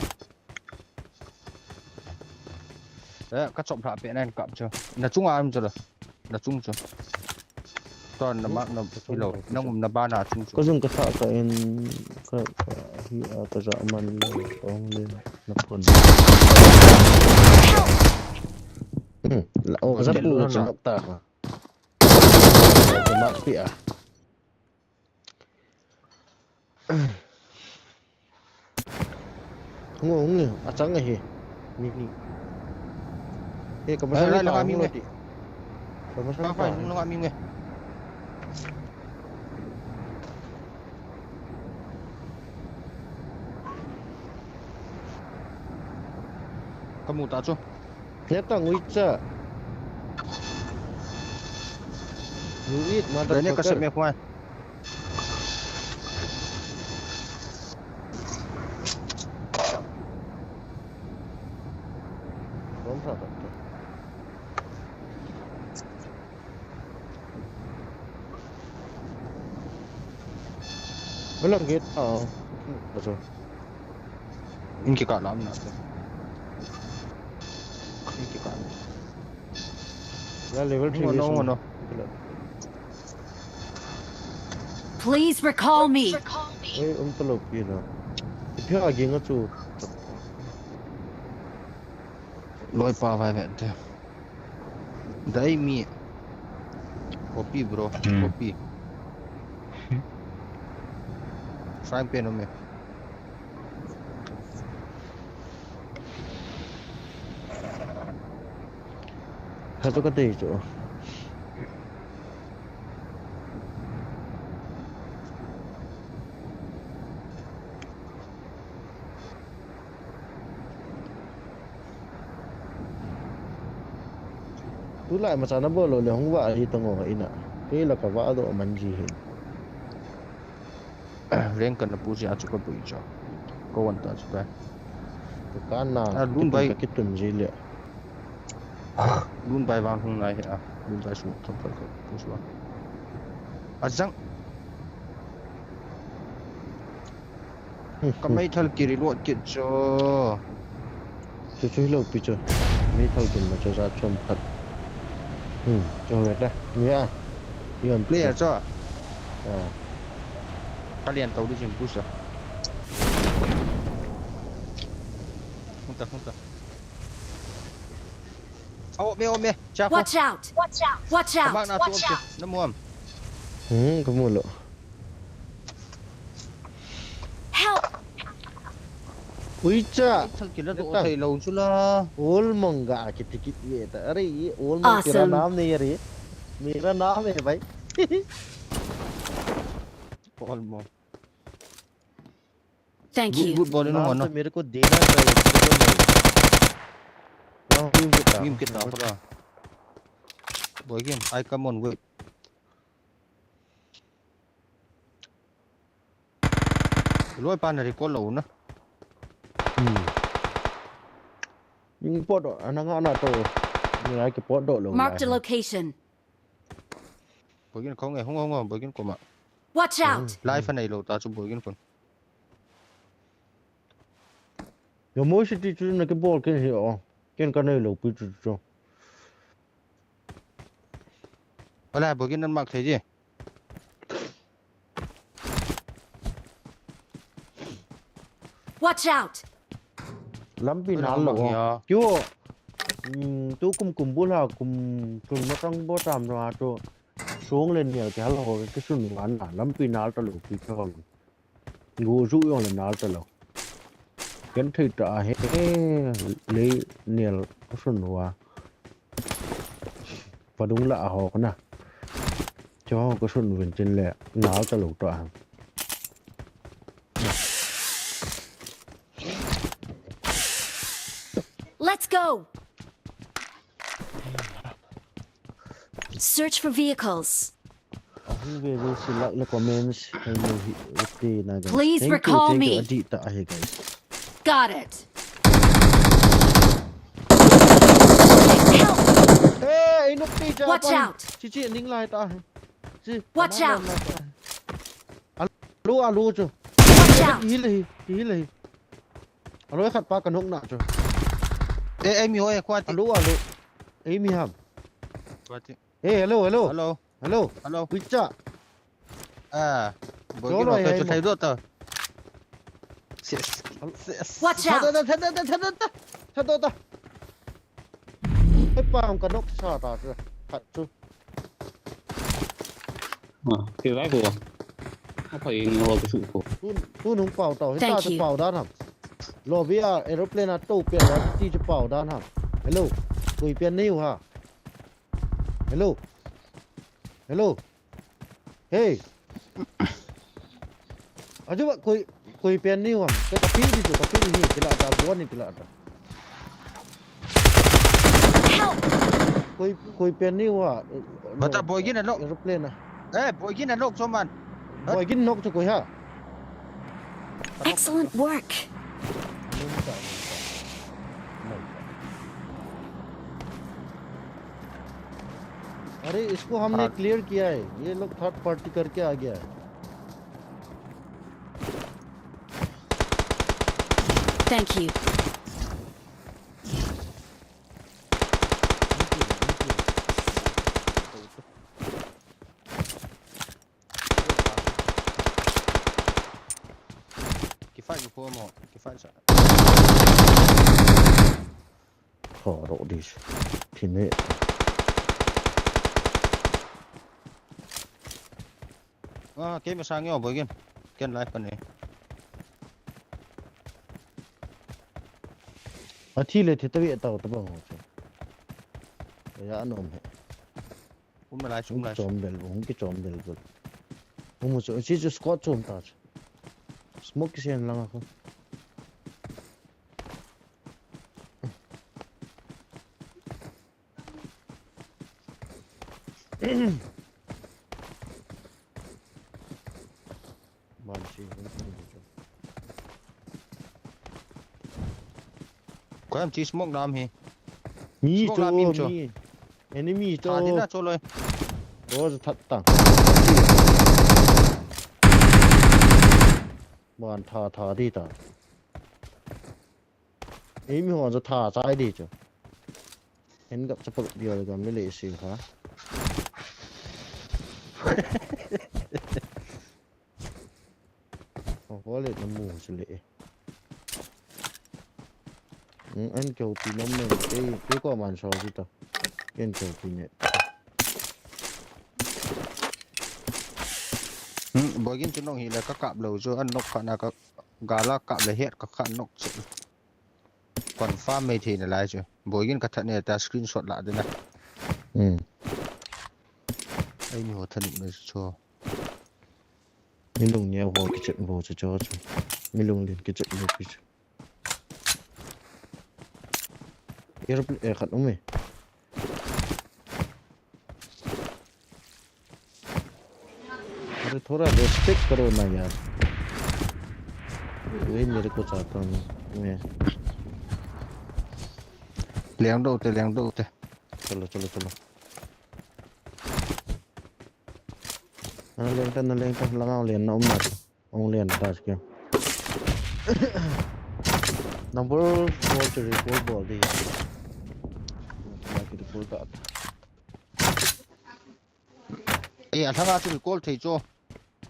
Eh, ka chop lha pe nan kap chu. Na chung a um chu la. Na chung chu. Ton na ma na kilo. Nong um na ba na chung chu. Ka jung ka tha ka in ka, ka hi a ka ja man le ong le na phun. Hmm. La, oh, Hotel zapu lo na na. chinok ta. Mark pi a. Hung, hung, achang ahi. Ni, ni. He, ka Ai, masang lai, pa, langa hung mi lo nge. ti. Ka masang Pa, pa. pa, nung langa mi nge. Ka mu ta chu. He ta ngui cha. You eat, Dai ne ka se motherfucker. me khwai. Rom sa ta. Walang gate. Oo. Baso. In kikah lam na te. In kikah. La level three. Hung on, hung on. Please recall me. Ei, um talo pi na. Ipi a ging a chu. Loi pa vai vet te. Dai mi. Copy, bro. Hmm. Copy. Frying pan um e. Kha chu ka tei chu. Tulai machana bol lou le hung va hi tang o ina. Kei la ka va do man ji hin. Rank kana pu ji a chu ka pui chu. Ka wan ta chu ka. Ka na. Ah, lun bai. Ka kitun ji le. Lun bai vang hung nai he a. Lun bai su thom thom ka pu su. A jang. Ka meithal ki reload kit chu. Chu chu lo pi chu. Meithal kin ma chu sa chom khat. Hmm, chu ve ta. Ni a. Yon Player chu. Ah. Ka lian tau di jing push a. Hung ta, hung ta. Au, me, au, me. Cha ko. Watch out! Watch out! Watch Ka mak out! na chu om chu. Na mu am. Hmm, ka mu lo. Help! Ui cha. Thal kila to Natan. Thei lo chu la. All mong ga ki tikit ye ta. Are ye all mong kira Awesome. Naam nahi are. Mera naam hai bhai. All mong. Thank Good, you. Good ball no Naam no. to mere ko dena chahiye. Mere ko nahi. Naam Mim kita. Mim kita pura. Boy game. I come on wait. Loi pa na recall lo na. Hmm. Ni pot do, ana nga na to. Ni ai ki pot do lo. Marked a location. Boy game khong e, hung hung hung, boy game koma. Watch out! Life nei lo ta chu boy game kon. Yo mo si ti chu na ki bol ken hi o. Ken ka nei lo pi chu chu. Wala boy game nan mak thei ji. Watch out! Lampi Wala nal lo. mak ya. Kyo. Hmm, tu kum kum bul ha kum kum matang bo tam ro ha tu. Song len nial ke hal ho ke sun wan na lampi nal ta lo pi chu. Gu ju yong le nal ta lo. Ken thei ta he le nial ka sun wa. Padung la a ho na. Cho ka sun vin chin le nal ta lo ta. Let's go! Search for vehicles. Ahung ve ve si like le comments. Hei mo hi, okay na guys. Please Thank you, recall thank you. me. Adi ta ahi guys. Got it. Help! Eh, inok ti cha Watch pa. Out! Chi chi ning lai ta ahi. Chi. Watch Tama out. lai ta ahi. Alo, alo chu. Watch out! Hil hi, hil hi. Alo khat pa ka nok na chu. Eh, eh, mi ho e, kwati. Alo, alo. Ei mi ham. Kwati. Eh, hello, hello. Hello. Hello. Hello. Kuicha. Ah. Boy Cholo, game eh, to mo. Thei do ta. Yes. Yes. Watch out! Thada, thada, thada, thada, thada. Thada, thada. Hei pa, hung ka knock sa ta chu. Khat chu. Ah, kei vai ko. Apa ini lo ke su ko. Tu, tu nung pau tau. Hei ta chu pau dan ham. Lobby a aeroplane a to pe wa ti chu pau dan ham. Hello. Koi pe ni ha. Hello. Hello. Hey. Aju ba koi, koi pen ni wam. Ka, ka ping di tu, ka ping ni, tila da, buan ni tila da. Help! Koi, koi pen ni wa. Bata boy gin a nok. Aeroplane a. Eh, boy gin a nok, so man. Boy gin nok chu koi ha. Excellent work. अरे, इसको हमने clear किया है, ये लोग third party करके आ गया है। Thank you. Ki fight ko mo, ki fight sa. Tho ro di. Thi ne. Ah, kei ma sang yo boy gin. Ken live pa ne. A thi le thi ta wi ta ta bang ho chu. Ya nom he. Um lai, um lai. Chom bel, um ki chom bel bel. Um chu, si chu squad chom ta chu. Smoke ki sen lang a ko. Ban si, ban si, ban si. Koiham chi smoke lam hi. Mi smoke lam chu, mi chu. Mi. Enemy chu. Tha di na chu loi. Ro chu that tang. Ban tha tha di ta. Ei mi ho chu tha chai di chu. En gap chapal bial gam le le si ha. Ho, ho le na mu chu le. Hmm, an keu pi nom ne, kei, kei ko man so ji to. Ken keu pi ne. Hmm, boy gin chu nong hi le ka kap lou chu, an nok pha na ka, gala kap le het ka kha nok chu. Confirm mai thei na lai chu. Boy gin ka that ne ta screenshot la de na. Hmm. Ei mi ho thanop na chu. Mi lung neo ho kichep ho chu chu chu. Mi lung lin kichep ho pi chu. Aeroplane, eh, khat um e. अरे थोड़ा रेस्पेक्ट करो ना यार। वही मेरे को चाहता हूँ मैं। Leng do te, leng do te. चलो, चलो, चलो। Na leng ta, na leng ta, langa leng na um na. Ong lian ta skia. Number four chu recall bol di. Laki recall ta. Eh, a thanga chu recall thei chu.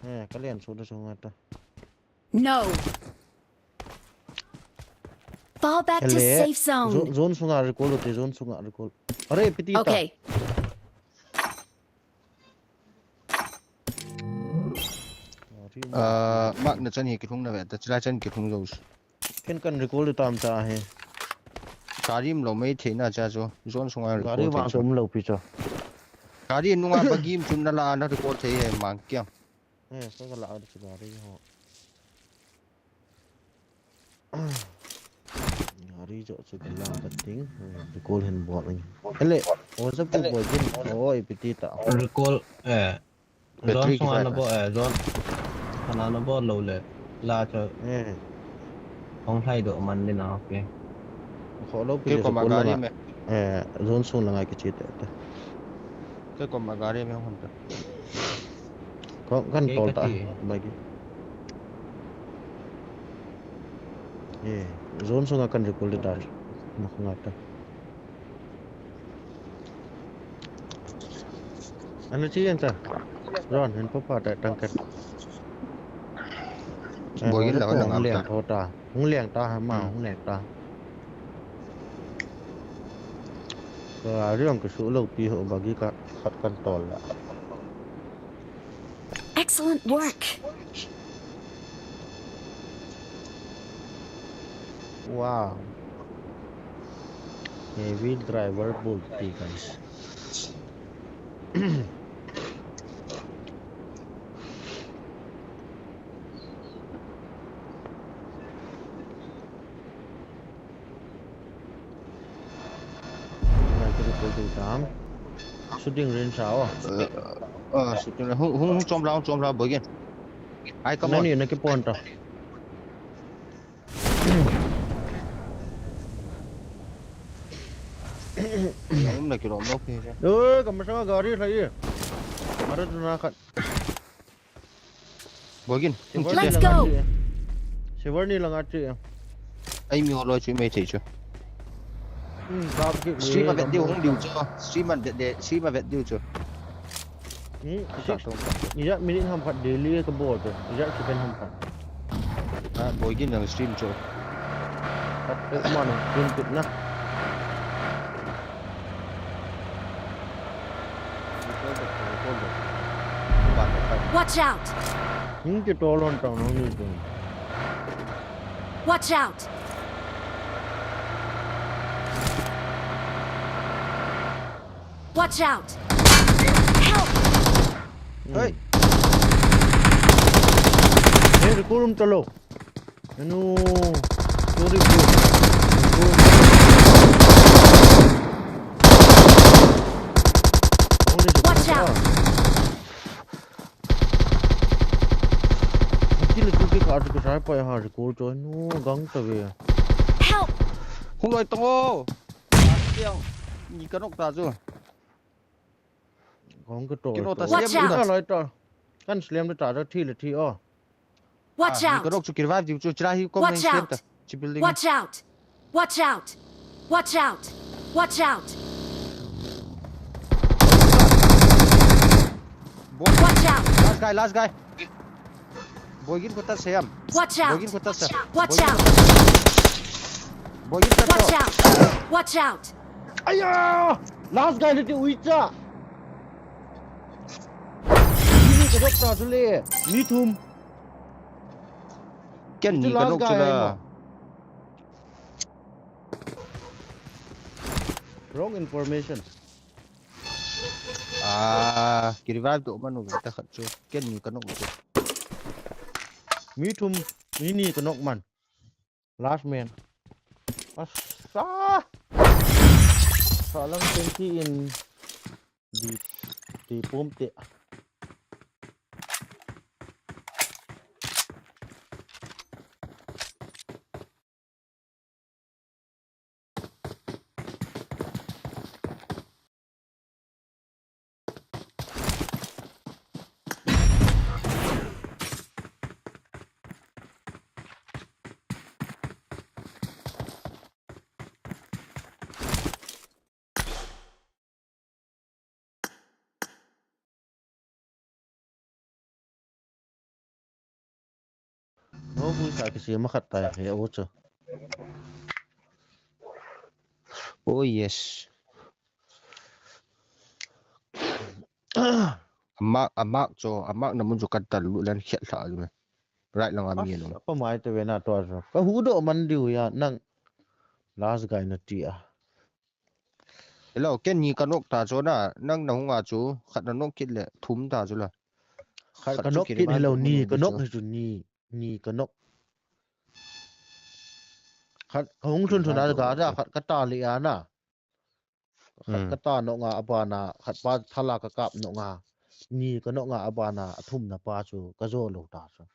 Eh, ka lian chu da chu nga ta. No. Fall back to safe zone. Zone, zone sunga recall te, zone sunga recall. Are, piti ta. Okay. Ah, mark na chan hi kilhung na ve ta, chilai chan kilhung jo. Ken kan recall tam ta he. Gari um lou mai thei na cha chu. Zone sunga recall thei chu. Gari vang um lou pi chu. Gari nunga ba gim chun na la na recall thei he mang kiam. Eh, ka la a chu gari ho. Gari jo chu ka la ka ting, recall hin bol ing. Ele, o sa pu bo jin, o ipiti ta. Recall, eh, zone sunga na bo, eh, zone. Kana na bo lou le. La cho. Eh. Hong hai do man le na, okay. Kho lou pi ko ma gari me. Eh, zone sung la ngai kichi te. Ke ko ma gari me hon ta. Ko kan tol ta. Bagi. Eh, zone sunga kan recall ta. Mak nga ta. Ano chi yan ta. Ron, hin pa pa ta tang kat. Boy gin la na ngam ta. Hung leng ta, ha ma, hung leng ta. Gari ang kasuh lou pi ho bagi ka khat kan tol la. Excellent work. Wow. Heavy driver bolt pi guys. Shooting range sao. Ah, shooting range. Hung, hung, hung chom la, hung chom la, boy gen. Ai, come on. Nani, naki pon ta. Hung naki rom lo ke. Oi, kamasa gari lagi. Mara tu na kat. Bogin. Let's go. Sever ni langa chi. Ai mi holoi chu mai thei chu. Hmm, kap ki. Stream a vet diu hung diu chu. Stream a vet de, stream a vet diu chu. Hmm, six. Ijat minute ham khat daily ka bol chu. Ijat second ham khat. Ah, Bogin nang stream chu. Kat man stream kit na. Watch out! Hing ki tolon tang nang ni tu. Watch out! Watch out! Help! Hey. Hey, recall room talo. Ano, sorry bro. Recall room. Only the Watch out! Kile tu ke ka tu ke sai pa ha recall to no gang ta ve. Help! Hung loi tong o. Tiang. Ni ka nok ta chu. Gang ka to. Kino ta Watch siam out! Ka loi to. Kan slam ta ta thi le thi o. Watch Ah, ni out! ka nok chu ki revive diu chu chila hi ko Watch mai siam out! ta. Chi building. Watch out! Watch out! Watch out! Watch out! Boy, Watch out! Last guy, last guy. Bogin ko ta siam. Watch Bogin out! ko ta siam. Watch out! Bogin ta Watch siam. Out! Watch out! Aya! Last guy le ti ui cha. Ni ka dok ta chu le. Ni thum. Ken ni ka nok chu la. Wrong information. Ah, ki revive to manu ta khat chu. Ken ni ka nok chu. Mi thum, mi ni ka nok man. Last man. Asa. Salang twenty in di di pom te. Nobui sa kisi ma khat tai he o chu. Oh yes. Amak, amak cho, amak na mun cho kan tal lu lan khiat hla lu. Right lang ami lo. Apa mai te ve na to cho. Ka hu do man diu ya nang last guy na ti a. Hello, ken ni ka nok ta cho na, nang na hunga chu, khat na nok kit le, thum ta cho la. Khat ka nok kit hello ni ka nok hi chu ni, ni ka nok. Khat ka hung sun sun a ka ja khat ka ta le a na. Khat ka ta nok nga a ba na, khat pa thala ka kap nok nga. Ni ka nok nga a ba na, a thum na pa chu ka jo lo ta chu.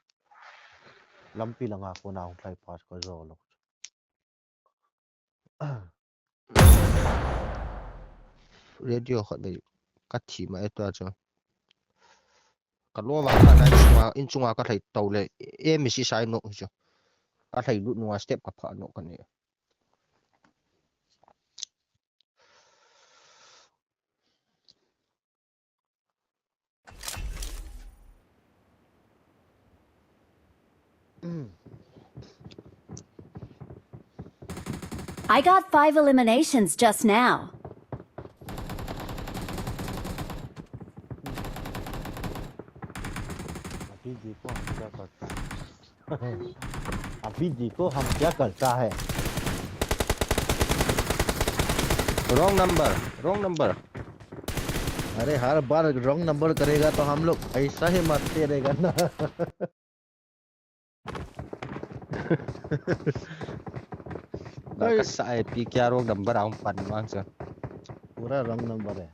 Lampi langa ko na hung thlai pa chu ka jo lo. Radio khat bei ka thi ma e tua chu. Ka lo va ka na in chunga, in chunga ka thlai to le, e mi si sai nok chu. Ka thlai lut nunga step ka pha nok ka ne. I got five eliminations just now. क्या करता है? अभी देखो हम क्या करता है। Wrong number, wrong number. अरे, हर बार रॉन्ग नंबर करेगा तो हम लोग ऐसा ही मरते रहेगा ना। Nakasa ai pi kya wrong number a hung pan mang chu. पूरा रॉन्ग नंबर है।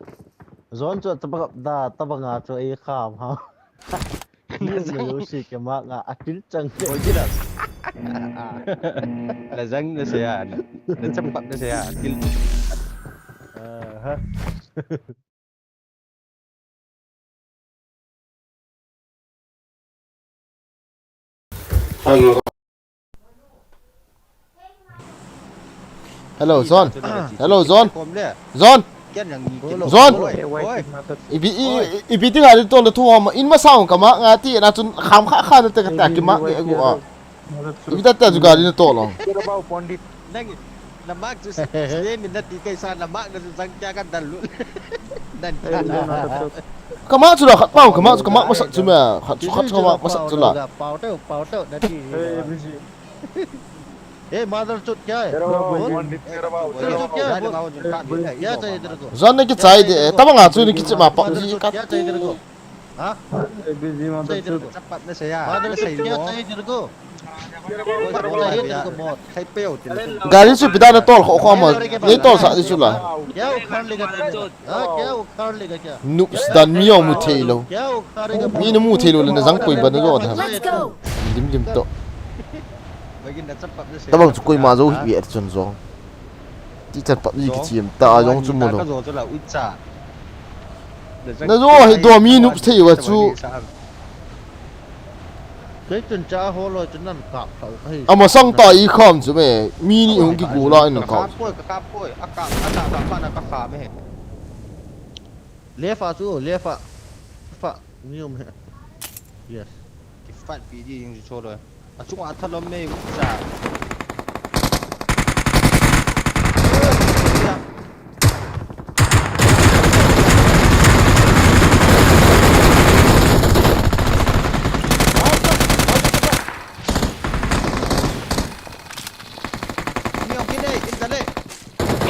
Zone chu taba da, taba nga chu ei kham ha. Ni na lu si ke ma nga atil chang ke. Original. La jang na se ya. Na chapap na se ya. Atil. Aha. Hello, Zon. Hello, Zon. Zon. Zon. Ibi, i, i, ibi ti nga di tol tu hom. In ma sound kama nga ti na chun kham kha kha na te ka ta ki ma nge gu a. Ibi ta ta ju gari na tol long. Nang, na mak ju se min na ti kai sa na mak na ju jang kya kan dal lu. Nan kya. Kama chu la khat pau, kama chu kama masa chu ma. Khat chu khat kama masa chu la. Pau teu, pau teu na ti. Hey, mother chut, kya hai? Mother chut, kya hai? Kya chahiye tere ko? Zan ne ki chai de, taba nga chu ni ki chima pa ji ka. Kya chahiye tere ko? Ha? Chahiye tere ko? Chapap na saya. Mother chut, kya chahiye tere ko? Chahiye tere ko, maut. Gari chu pida na tol kho kho ma. Ni tol sa di chu la. Kya ukhar lega tene? Ha, kya ukhar lega kya? Noobs dan mi jong mu thei lou. Kya ukhar lega? Mi na mu thei lou le na jang koi ba na jo da. Let's go. Lim lim to. Tabang chu koima jou hi ve chun jong. Ti chan PUBG ki chim ta jong chu mu lou. Na jo hi do mi noobs thei wa chu. Kei chun cha ho loi chun nan kap thau ka hi. Ama sang ta i kham chu me, mi ni hung ki gu la in kap. Kap poi, ka kap poi, a kap, a kap, kap pa na ka kap me. Left a chu, left a. Fa, ni um he. Yes. Ki fight pi di jing chu loi. A chung a thalom me u cha.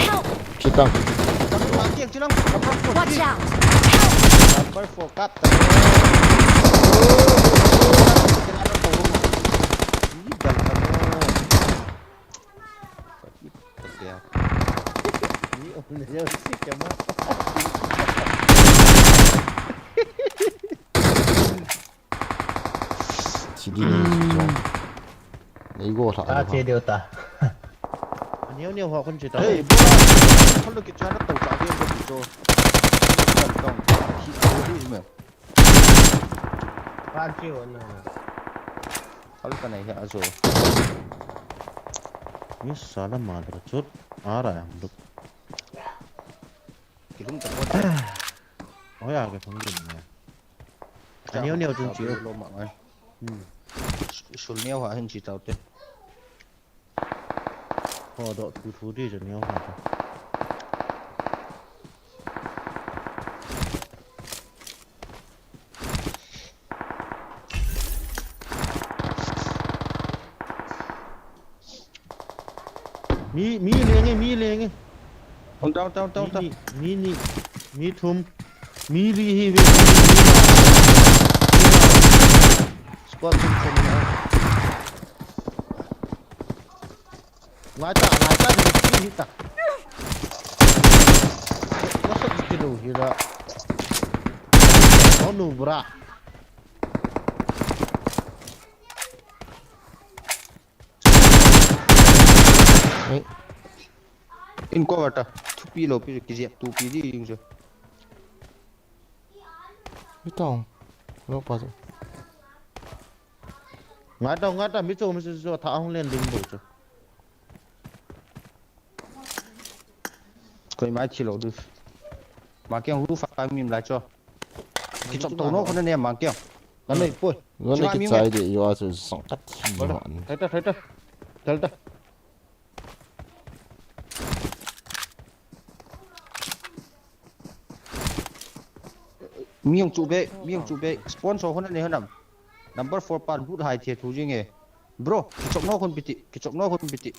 Help! Chitang. Watch out! Number four kap ta. Chidi ni chu jong. Nei go hla. Ta che deu ta. Neo neo ho khun che ta. Hey, bo. Khun lo ki cha na to cha de bo ki cho. Tong tong. Ki a di me. Pa che o na. Hal ka nei ha zo. Ni sala ma da chut. Ara ya. Kilum ta ko. Oya ke thong din ne. Aneo neo chun chi lo ma ngai. Hmm. Sul neo ha hin chi tau te. Ho do thu thu di chun neo ha. Mi, mi lenge, mi lenge. Down, down, down, down. Mi ni, mi ni, mi thum. Mi li hi ve. Squad thum thum na. Ngai ta, ngai ta, ni ki hi ta. Masa ki lo hi ra. Onu bra. In cover ta. Thupi lou pi kijep tu pi di jing jo. Itong. Lo pa jo. Nga ta, nga ta, mi cho, mi cho, cho, tha hung len ding bo cho. Koi mai thi lou du. Ma keng ru fa mi lai cho. Ki chop to no ko ne ma keng. Ka nei poi. Lo ne ki chai de yo a chu sang ka thi. Thai ta, thai ta. Thai ta. Mi jong chu be, mi jong chu be. Sponsor hon ne hanam. Number four pa lut hai thei thu jing e. Bro, kichop no khun piti, kichop no khun piti.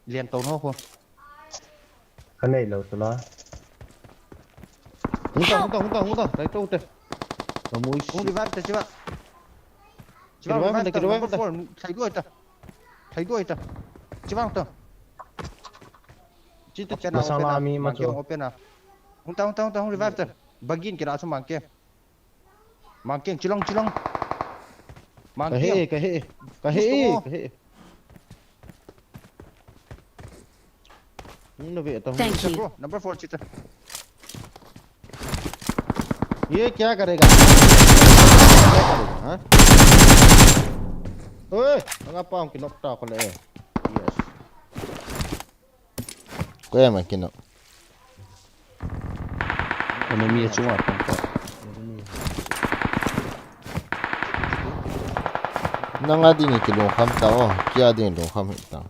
Lian to no khun. Ka nei lo tu la. Hung ta, hung ta, hung ta, hung ta. Dai to te. Ka mui. Hung revive ta chiwa. Chiwa revive ta, revive ta, number four. Thai duai ta. Thai duai ta. Chiwa ta. Chi ta chena open a. Masala mi ma chu. Mang keng open a. Hung ta, hung ta, hung ta, hung revive ta. Bagin kira chu mang keng. Mang keng, chilong, chilong. Mang keng. Ka he, ka he, ka he, ka he. Hung na ve ta, hung. Thank you. Bro, number four chita. ये क्या करेगा? क्या करेगा, हाँ? ओए, anga pa hung kinok ta ko le. Yes. Ko ya ma kino. Enemy a chunga pang ta. Nanga ding kilungkham ta o, kia ding lungkham hi ta.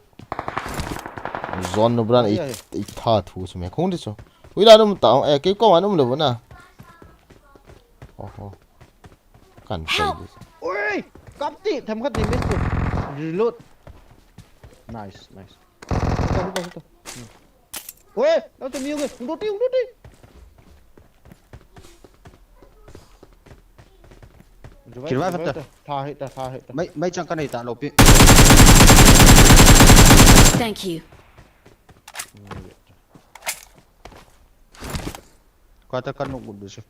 Zon no bran i, i tha thu sum he khong di so. Ui la num ta o, eh, ke ko anum lo na. Oho. Kan sai di. Oi! Kap ti, tham khat di miss tu. Reload. Nice, nice. Huta, huta, huta. Oi, nang tu miung e. Hung doti, hung doti. Revive, revive ta. Tha hita, tha hita. Mai, mai chang ka nei ta lo pi. Thank you. Kata kan nuk gun du se.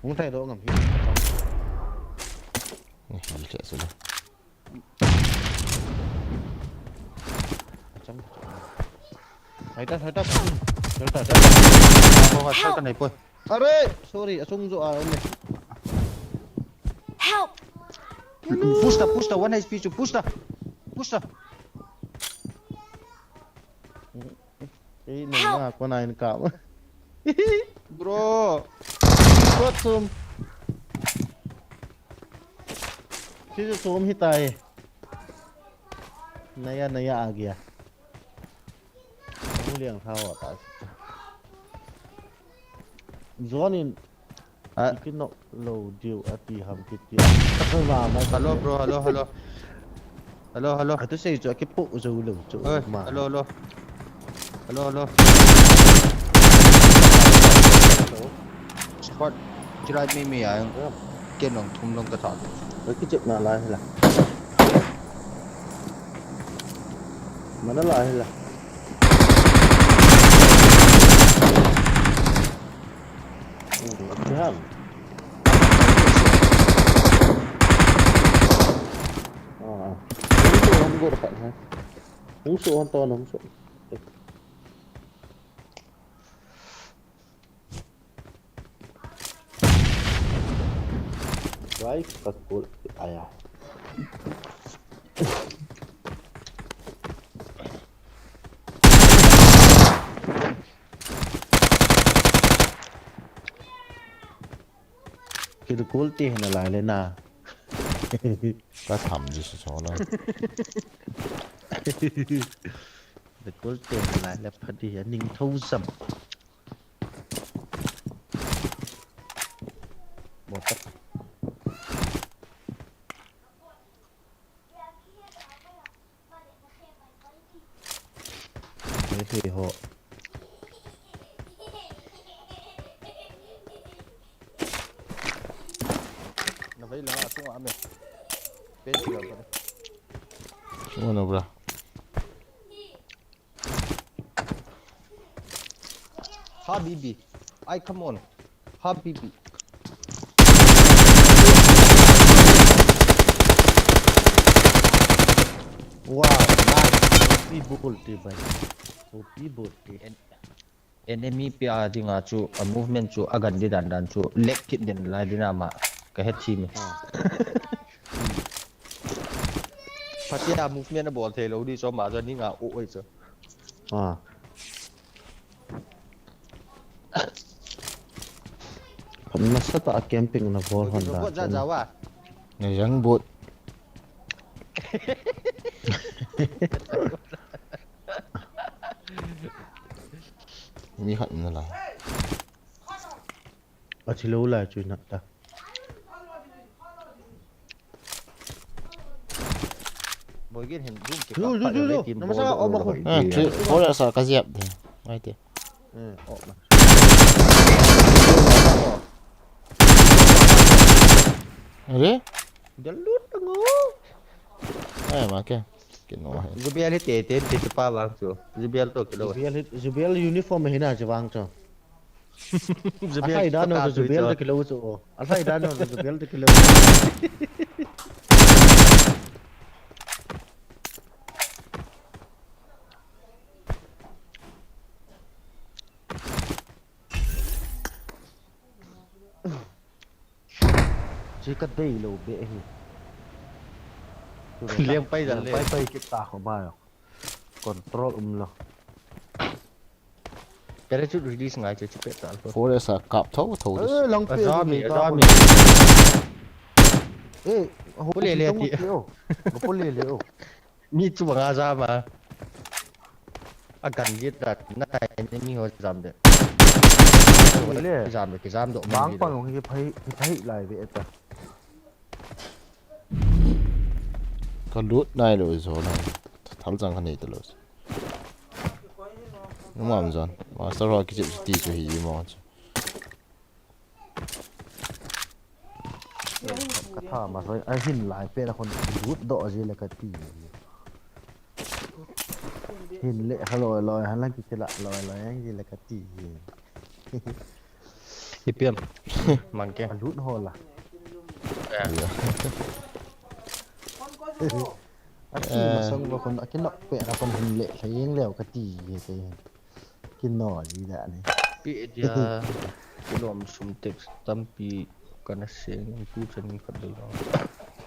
Hung thai do ngam hi. Ni hi le se le. Acham. Hai ta, hai ta. Hai ta, hai ta. Ko ha sa ta nei poi. Are, sorry, asung jo a um e. Help! Push ta, push ta, one H P chu, push ta. Push ta. Ei, nang na ko na in kam. Bro. Ko sum. Sisi sum hi tai. Naya, naya आ गया. Amu liang tha ho ta. Zone in. Ah. Ikinok lo diu ati ham kiti. Hello, bro. Hello, hello. Hello, hello. Atu sei chu akipu zo lo chu. Oi, ma. Hello, hello. Hello, hello. Hello. Squad. Chilai mi mi a. Ken long thum long ka tha. Oi, kichep na lai la. Mana lai la. Hung so hon to, hung so. Guys, ka kul aya. Kidukul ti hena lai le na. Ka tham ji su so la. Dukul ti hena lai le phadi ya ning thou sam. Mo ta. Hei, hei, ho. Na vei la, a tung a me. Pen ti la ba. Sungano bra. Habibi. Ai, come on. Habibi. Wow, nice. O P bol te bhai. O P bol te. En-, enemy pe a dinga chu, a movement chu, a gan di dan dan chu, leg kit den lai dina ma. Ka het thi mi. Ah. Phatea movement a bol thei lo di chu, ma chu, ni nga o oi chu. Ah. Nasatah a camping na bol hon da. Bot ja jawa. Na jang bot. Mi khat na la. Athi lou lai chu na ta. Boy, gin hin room ki Lu, kap lu, phat lu, le lu. team Namasa ball oma lo ko. hoi Ah, di. thi, ball sa ka jep de. Ngai te. Eh, oh, ma. Are? Dia lut ngo. Ai, ma ke. Kino he. Jubial hi te te te pa bang chu. Jubial to kilo. Jubial, Jubial uniform hi na chu vang chu. Jubial Athai dan no ta chu Jubial chu. ta kilo chu. Athai dan no chu Jubial ta kilo. Chi ka dei lo be hi. Liang pai dan le. Pai pai kit ta ko ba yo. Control um lo. Parachute release ngai chu chu pe ta lo. Forest a kap tho tho dis. Eh, lang pe. Azami, Ka azami. Eh, ho Pule le tong ti. Te o. Ko pule le o. Mi chu banga jam a. A gan jit da na tai ni mi ho jam de. Le. Jam de ki jam do. Bang pang hi phai hi phai lai ve ta. Ka lut nai lo zo na. Thal chang ka nei ta lo. Numam zon. Master ho kichep ti chu hi mo chu. Ka tha ma soi a hin lai pe la kon lut do ji le ka ti. Hin le ha loi loi ha la ki la loi loi ang ji le ka ti. Ipiam. Man ke. A lut ho la. Ya. A ti ma song ba kon a ki nok pe la kon hin le la yeng leo ka ti ye te. Ki no ji da ni. Pi dia. Kilom sum tek tampi kana seng tu chan khat dei lo.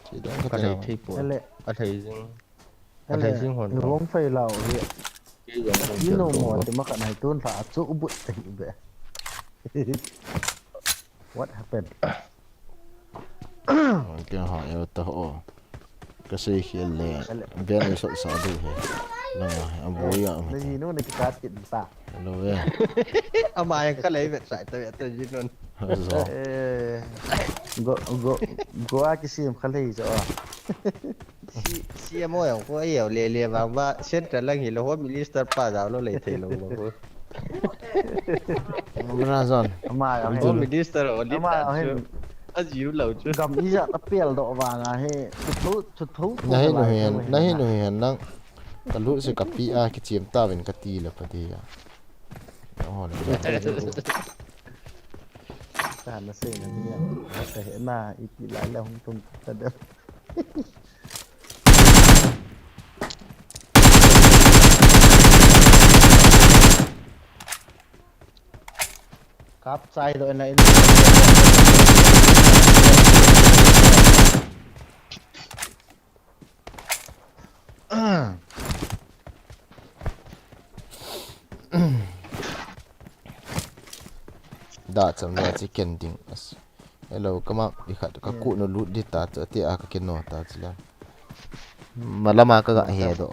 Chi dong ka Ka te. dei thei po. Ele. A thei jing. A Ele. thei jing hon. Ni wong fai lao ye. Ki jong. Ni no mo te ma ka nai tun la chu bu te be. What happened? Ke ha yo ta ho. Ka sei khel le. Ben sot sa du he. Langa a boya. Ni no ni ka tit ta. Hello ya. Ama yang ka lei vet sai ta vet ta jin non. Zo. Eh, go go go a ki sim kha lei zo. Si si mo yang ko ayo le le bang ba central lang hi lo ho minister pa da lo le thei lo lo ko. Bra zon. Ama ya Ho minister o le ta chu. A jiu lo chu. Gam i ja ta pel do ba nga he. Chu tho chu tho. Na hi nu hen, na hi nu hen nang. Ka lut se ka pi a ki chiam ta ven ka ti le pa ti ya. Oh, le. Ka na sei na ni ya. Ka he na i ti lai la hung tum ta de. Kap chai do na in. Da cham le chi ken ding. Hello, ka mak di khat ka ku no lut di ta cha ti a ka ken no ta chi la. Malama ka ga he do.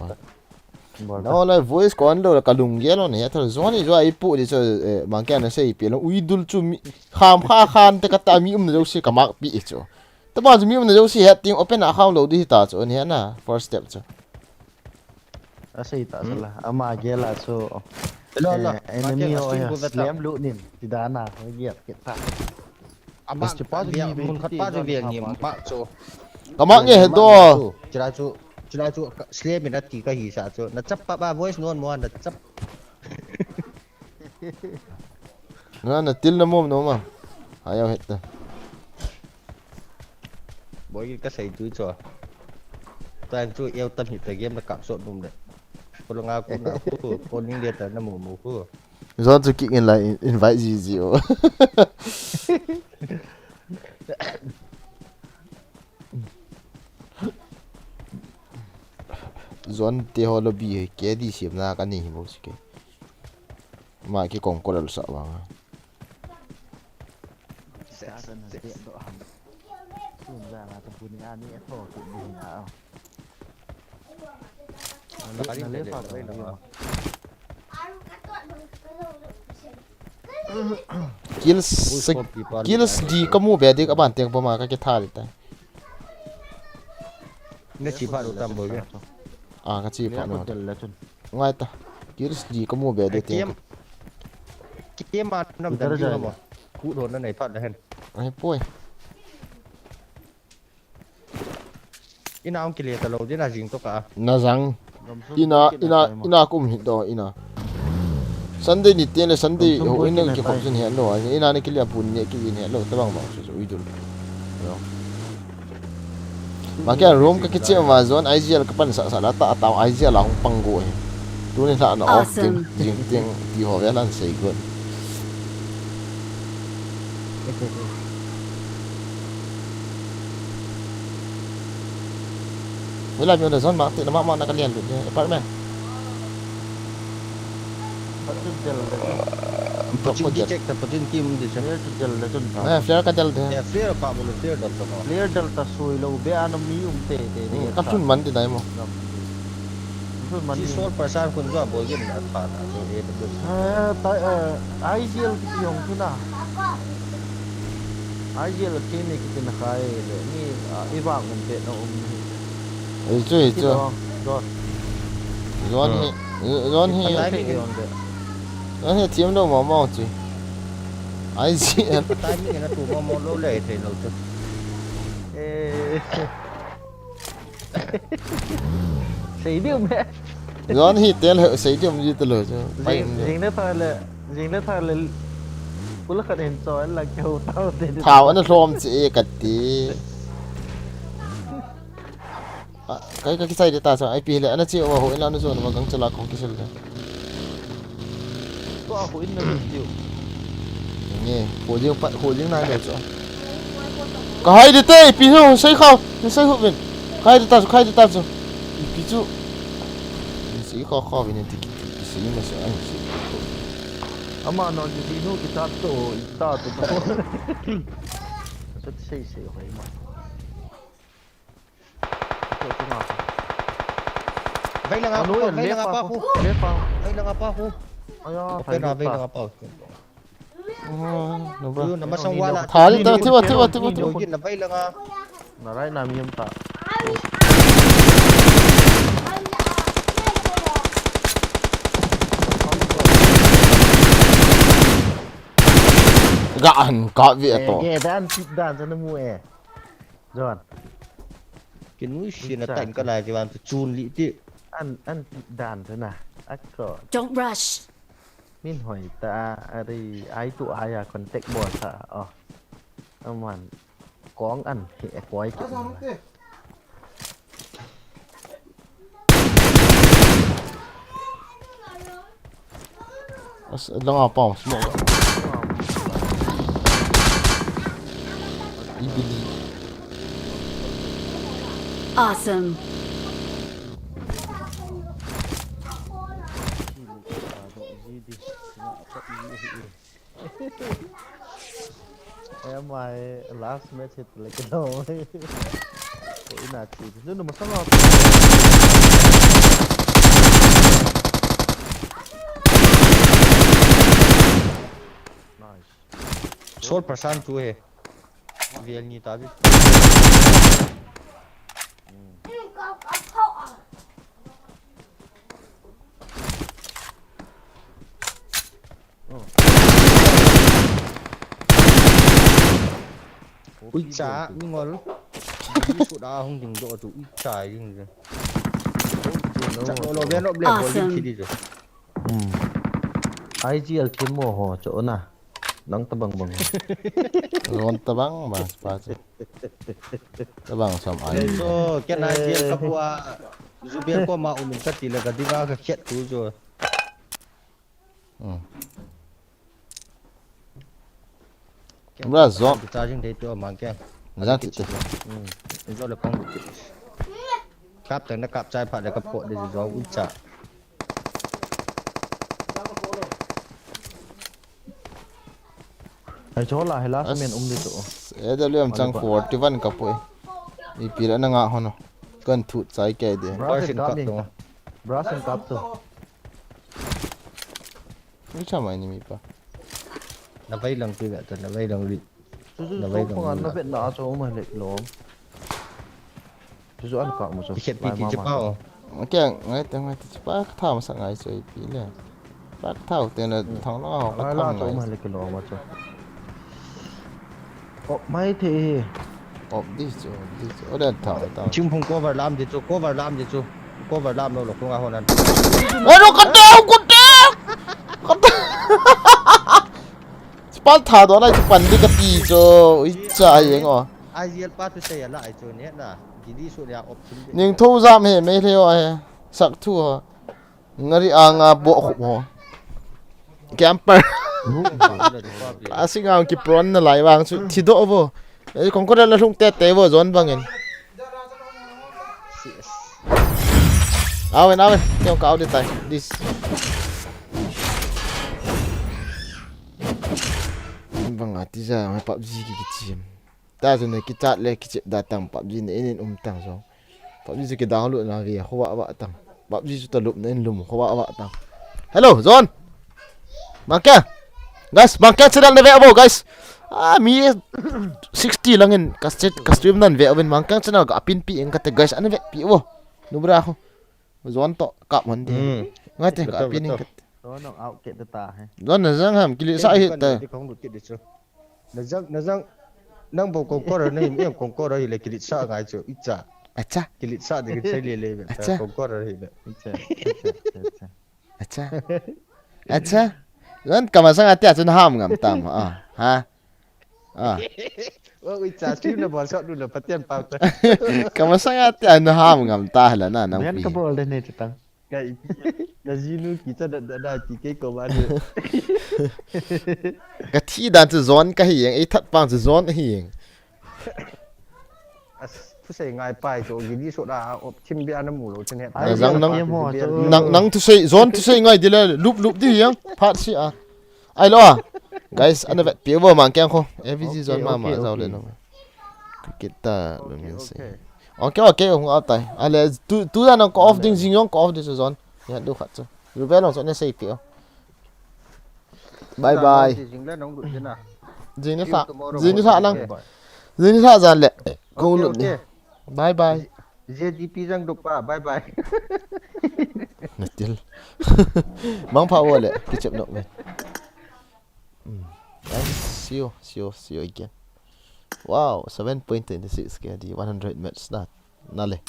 Na lai voice ko an lo la ka lung ge lo ne thal zoni zo ai pu di cho, eh, mang ka na sei pi lo ui dul chu mi kham kha khan te ka ta mi um na zo si ka mak pi cho. Ta ba chu mi um na zo si he ting open a kham lo di ta cho ne na first step cho. A sei ta sala ama ge la so. Lo lo. Eh, enemy ho ya slam lu nin ti da na ho ge ke ta. Ama pa ni mun khat pa ni ni ma cho. Ka mak nge he do. Chira chu chira chu slam in ati ka hi sa chu. Na chap pa ba voice non mo na chap. Na na til na mom no ma. Ayau het ta. Boy ka sei tu cho. Tan chu eu tam hi ta game na kap so num le. Ko nga ku na ku ko ning le ta na mu mu ku. Zon chu kick in la invite ji ji o. Zon te ho lobby he ke di siam na ka ni hi bo si ke. Ma ki kong ko lal sa wa nga. Sa sa na te do ham. Sun za na ta bu ni a ni a tho ku ni a. Na le fa do ni. Kills, kills di kamu be di ka ban teng pama ka kitha di ta. Na chi pha lo tam bo ge. Ah, ka chi pha lo. Ngai ta. Kills di kamu be di teng. Kem, kem ma nam dan di mo. Khu do na nei pha da hen. Ai poi. Ina ong kile ta lo, dina jing to ka. Na jang. Ina, ina, ina kum hit do, ina. Sunday ni te le Sunday ho ina ki khop jin he lo, ina ni kile pun ni ki jin he lo, ta bang bang su su idul. Yo. Ma ke room ka kiche ma zon I G L ka pan sa sa la ta ta I G L a hung pang go he. Tu ni la na off ting, jing ting, ti ho ve lan sei go. Wala mi na zon ma ti na ma ma na ka lian lut apartment. Pachun tel le. Pachun ki check ta pachun ki um di cha. Flare chu tel le chun ta. Na flare ka tel de. Ya flare pa mo flare dal ta mo. Flare dal ta sui lo be an mi um te te te. Ka chun man di dai mo. Chun man. Chi sol pa san kun ga bol gin na pa ta. Eh ta I G L ki yong tu na. I G L ki ni ki tin khai le ni i vang um te na um ni. Ei chu ei chu. Don. Don hi. Don hi. Don hi thiam lo mo mo chu. I G L. Timing na tu mo mo lo le thei lo chu. Eh. Sei diu me. Zon hi tel he sei diu mi te lo chu. Jing le tha le, jing le tha le. Pula khat hin cho la keu tao te. Thao ana hlom che e ka ti. Kai ka kisai de ta cha I P le ana che wa ho ina na zon ma gang chala kong kisel de. Ko a ko in na tiu. Nge, ko jing pa, ko jing nai lo chu. Ka hai de te, pi ho, sai kha, sai ho vin. Ka hai de ta chu, ka hai de ta chu. Pi chu. Sai kha kha vin ti ki, pi sai ma sai ai sai. Ama no ji ji no ki ta to, ta to. Sa sai sai ho ma. Vai langa pa, vai langa pa khu. Vai langa pa khu. Aya, vai langa pa. Yu na masang wala. Thali ta, thiwa, thiwa, thiwa, thiwa. Yu na vai langa. Na rai na mi yam ta. Ga an ka vi to. Ge dan tip dan sa na mu e. John. Kinui si na tan ka lai ti wan tu chun li ti. An, an ti dan tu na. Ako. Don't rush. Min hoi ta ari ai tu ai a contact bo sa. Oh. Aman. Kong an he koi ki. As, langa pau, smoke. Ibili. Awesome. Em ai last match hit le ke no. Ko ina chi. Nunu masang a. Nice. Sol percent tu he. Vel ni ta bi. Ui cha, mi ngol. Ui su da hung ding do tu, ui cha ding. Cha lo lo ben lo ble bol ding. Awesome. Ki di jo. Hmm. I G L ki mo ho cho na. Nang tabang bang. Ron tabang bang spa cho. Tabang sam ai. Cho, ken I G L ka bua. Zubel ko ma um ka ti le ka di ba ka khet tu jo. Hmm. Bra zo. Charging dei tu mang ke. Zan ti te. Hmm. Zo le pang. Kap tang na kap chai pha le ka pho de zo u cha. Ai cho la he last man um de to. A W M chang forty one ka poi. Ipi la na nga hono. Kan thut chai ke de. Brush and kap to. Brush and kap to. Ni cha mai ni mi pa. Na vai lang pi ga ta, na vai lang ri. Chu chu Na chu vai khong lang an na ri. Vet na chu um le kilom. Chu chu an ka mu chu. Ti khet pi Lai ti mama. Chi pa o. Ngai te, ngai te, chi pa ka tha masa ngai chu pi le. Pa ka tha u te na Hmm. Thang lo ka Lai tha la chu um ngai. Le kilom chu. O, mai the hi. Op di chu, op di chu. O, dan tha, tha. Chim phung cover lam di chu, cover lam di chu. Cover lam lo lo khong a ho nan. Ero ka tao, ka tao. Ka tao. Spal tha do lai chu pan di ka ti chu. Ui cha yeng o. Ai yel pa tu sei ala ai chu ne na. Di di su ya op chim di. Ning tho jam he, me le o he. Sak thu ho. Ngari anga bo khup ho. Camper. Asing ang ki pron na lai vang chu thi do vo. Ei, kongkora la lhung te te vo zon bangin. Awen, awen. Kyo ka audi tai. This. Bang ati ja, PUBG ki kichim. Ta chu na kichat le kichep da tang PUBG na in in um tang so. PUBG chu ki download na ve, ho wa wa tang. PUBG chu ta lup na in lum, ho wa wa tang. Hello, John. Mangke. Guys, Mangke channel na ve abo, guys. Ah, mi sixty lang in ka stream nan ve abin Mangke channel ka apin pi in ka te guys, an ve pi wo. Nubra ho. John to kap mon di. Hmm. Ngai te ka Betul, apin in betul. Ka te. John nong out ke ta ta he. John na jang ham kili sa hi ta. Di kong lut ke di chu. Na jang, na jang, nang bo kongkora na him, em kongkora hi le kilit sa ngai chu, icha. Acha. Kilit sa de kichai le le be. Acha. Kongkora hi le. Acha, acha, acha, acha. Acha. Acha. Ran kama sang ati acha na ham ngam tam. Ah, ha. Ah. Wa icha stream na bol shot du na paten pa. Kama sang ati na ham ngam ta la na nang Bian pi. Ka bol de ne chu tang. Kai, na jinu ki cha da da da ki ke ko ba de. Ka thi dan chu John ka hi yeng, ei that pang chu John hi yeng. As, thu sei ngai pai chu, gi di so da, op chim bia na mu lo chen he. Ai, Nang, nang, John, John. Nang, nang thu sei, John thu sei ngai di le, lup, lup di yeng, phat si a. Ai lo a. Guys, ana vet pi bo Mangke kho. A V G Okay, John mama okay, zau le okay. No. Cricket ta lo Okay, min se. Okay. Okay, okay, hung out tai. Ale tu tu da nang ko off ding jing yong ko off ding John. Ya du khat chu. Ruben long chu ne sei pi o. Bye bye. Jing le nong lut ding na. Jing ni See you sa. Tomorrow Jing ni morning. Sa lang. Okay. Jing ni sa jan le. Ko Okay, lut ni. Okay. Bye bye. J D P jang duk pa, bye bye. Natil. Mang pha wo le, kichep nok me. Mm. Guys, see you, see you, see you again. Wow, seven point two six K D, one hundred match na. Na le.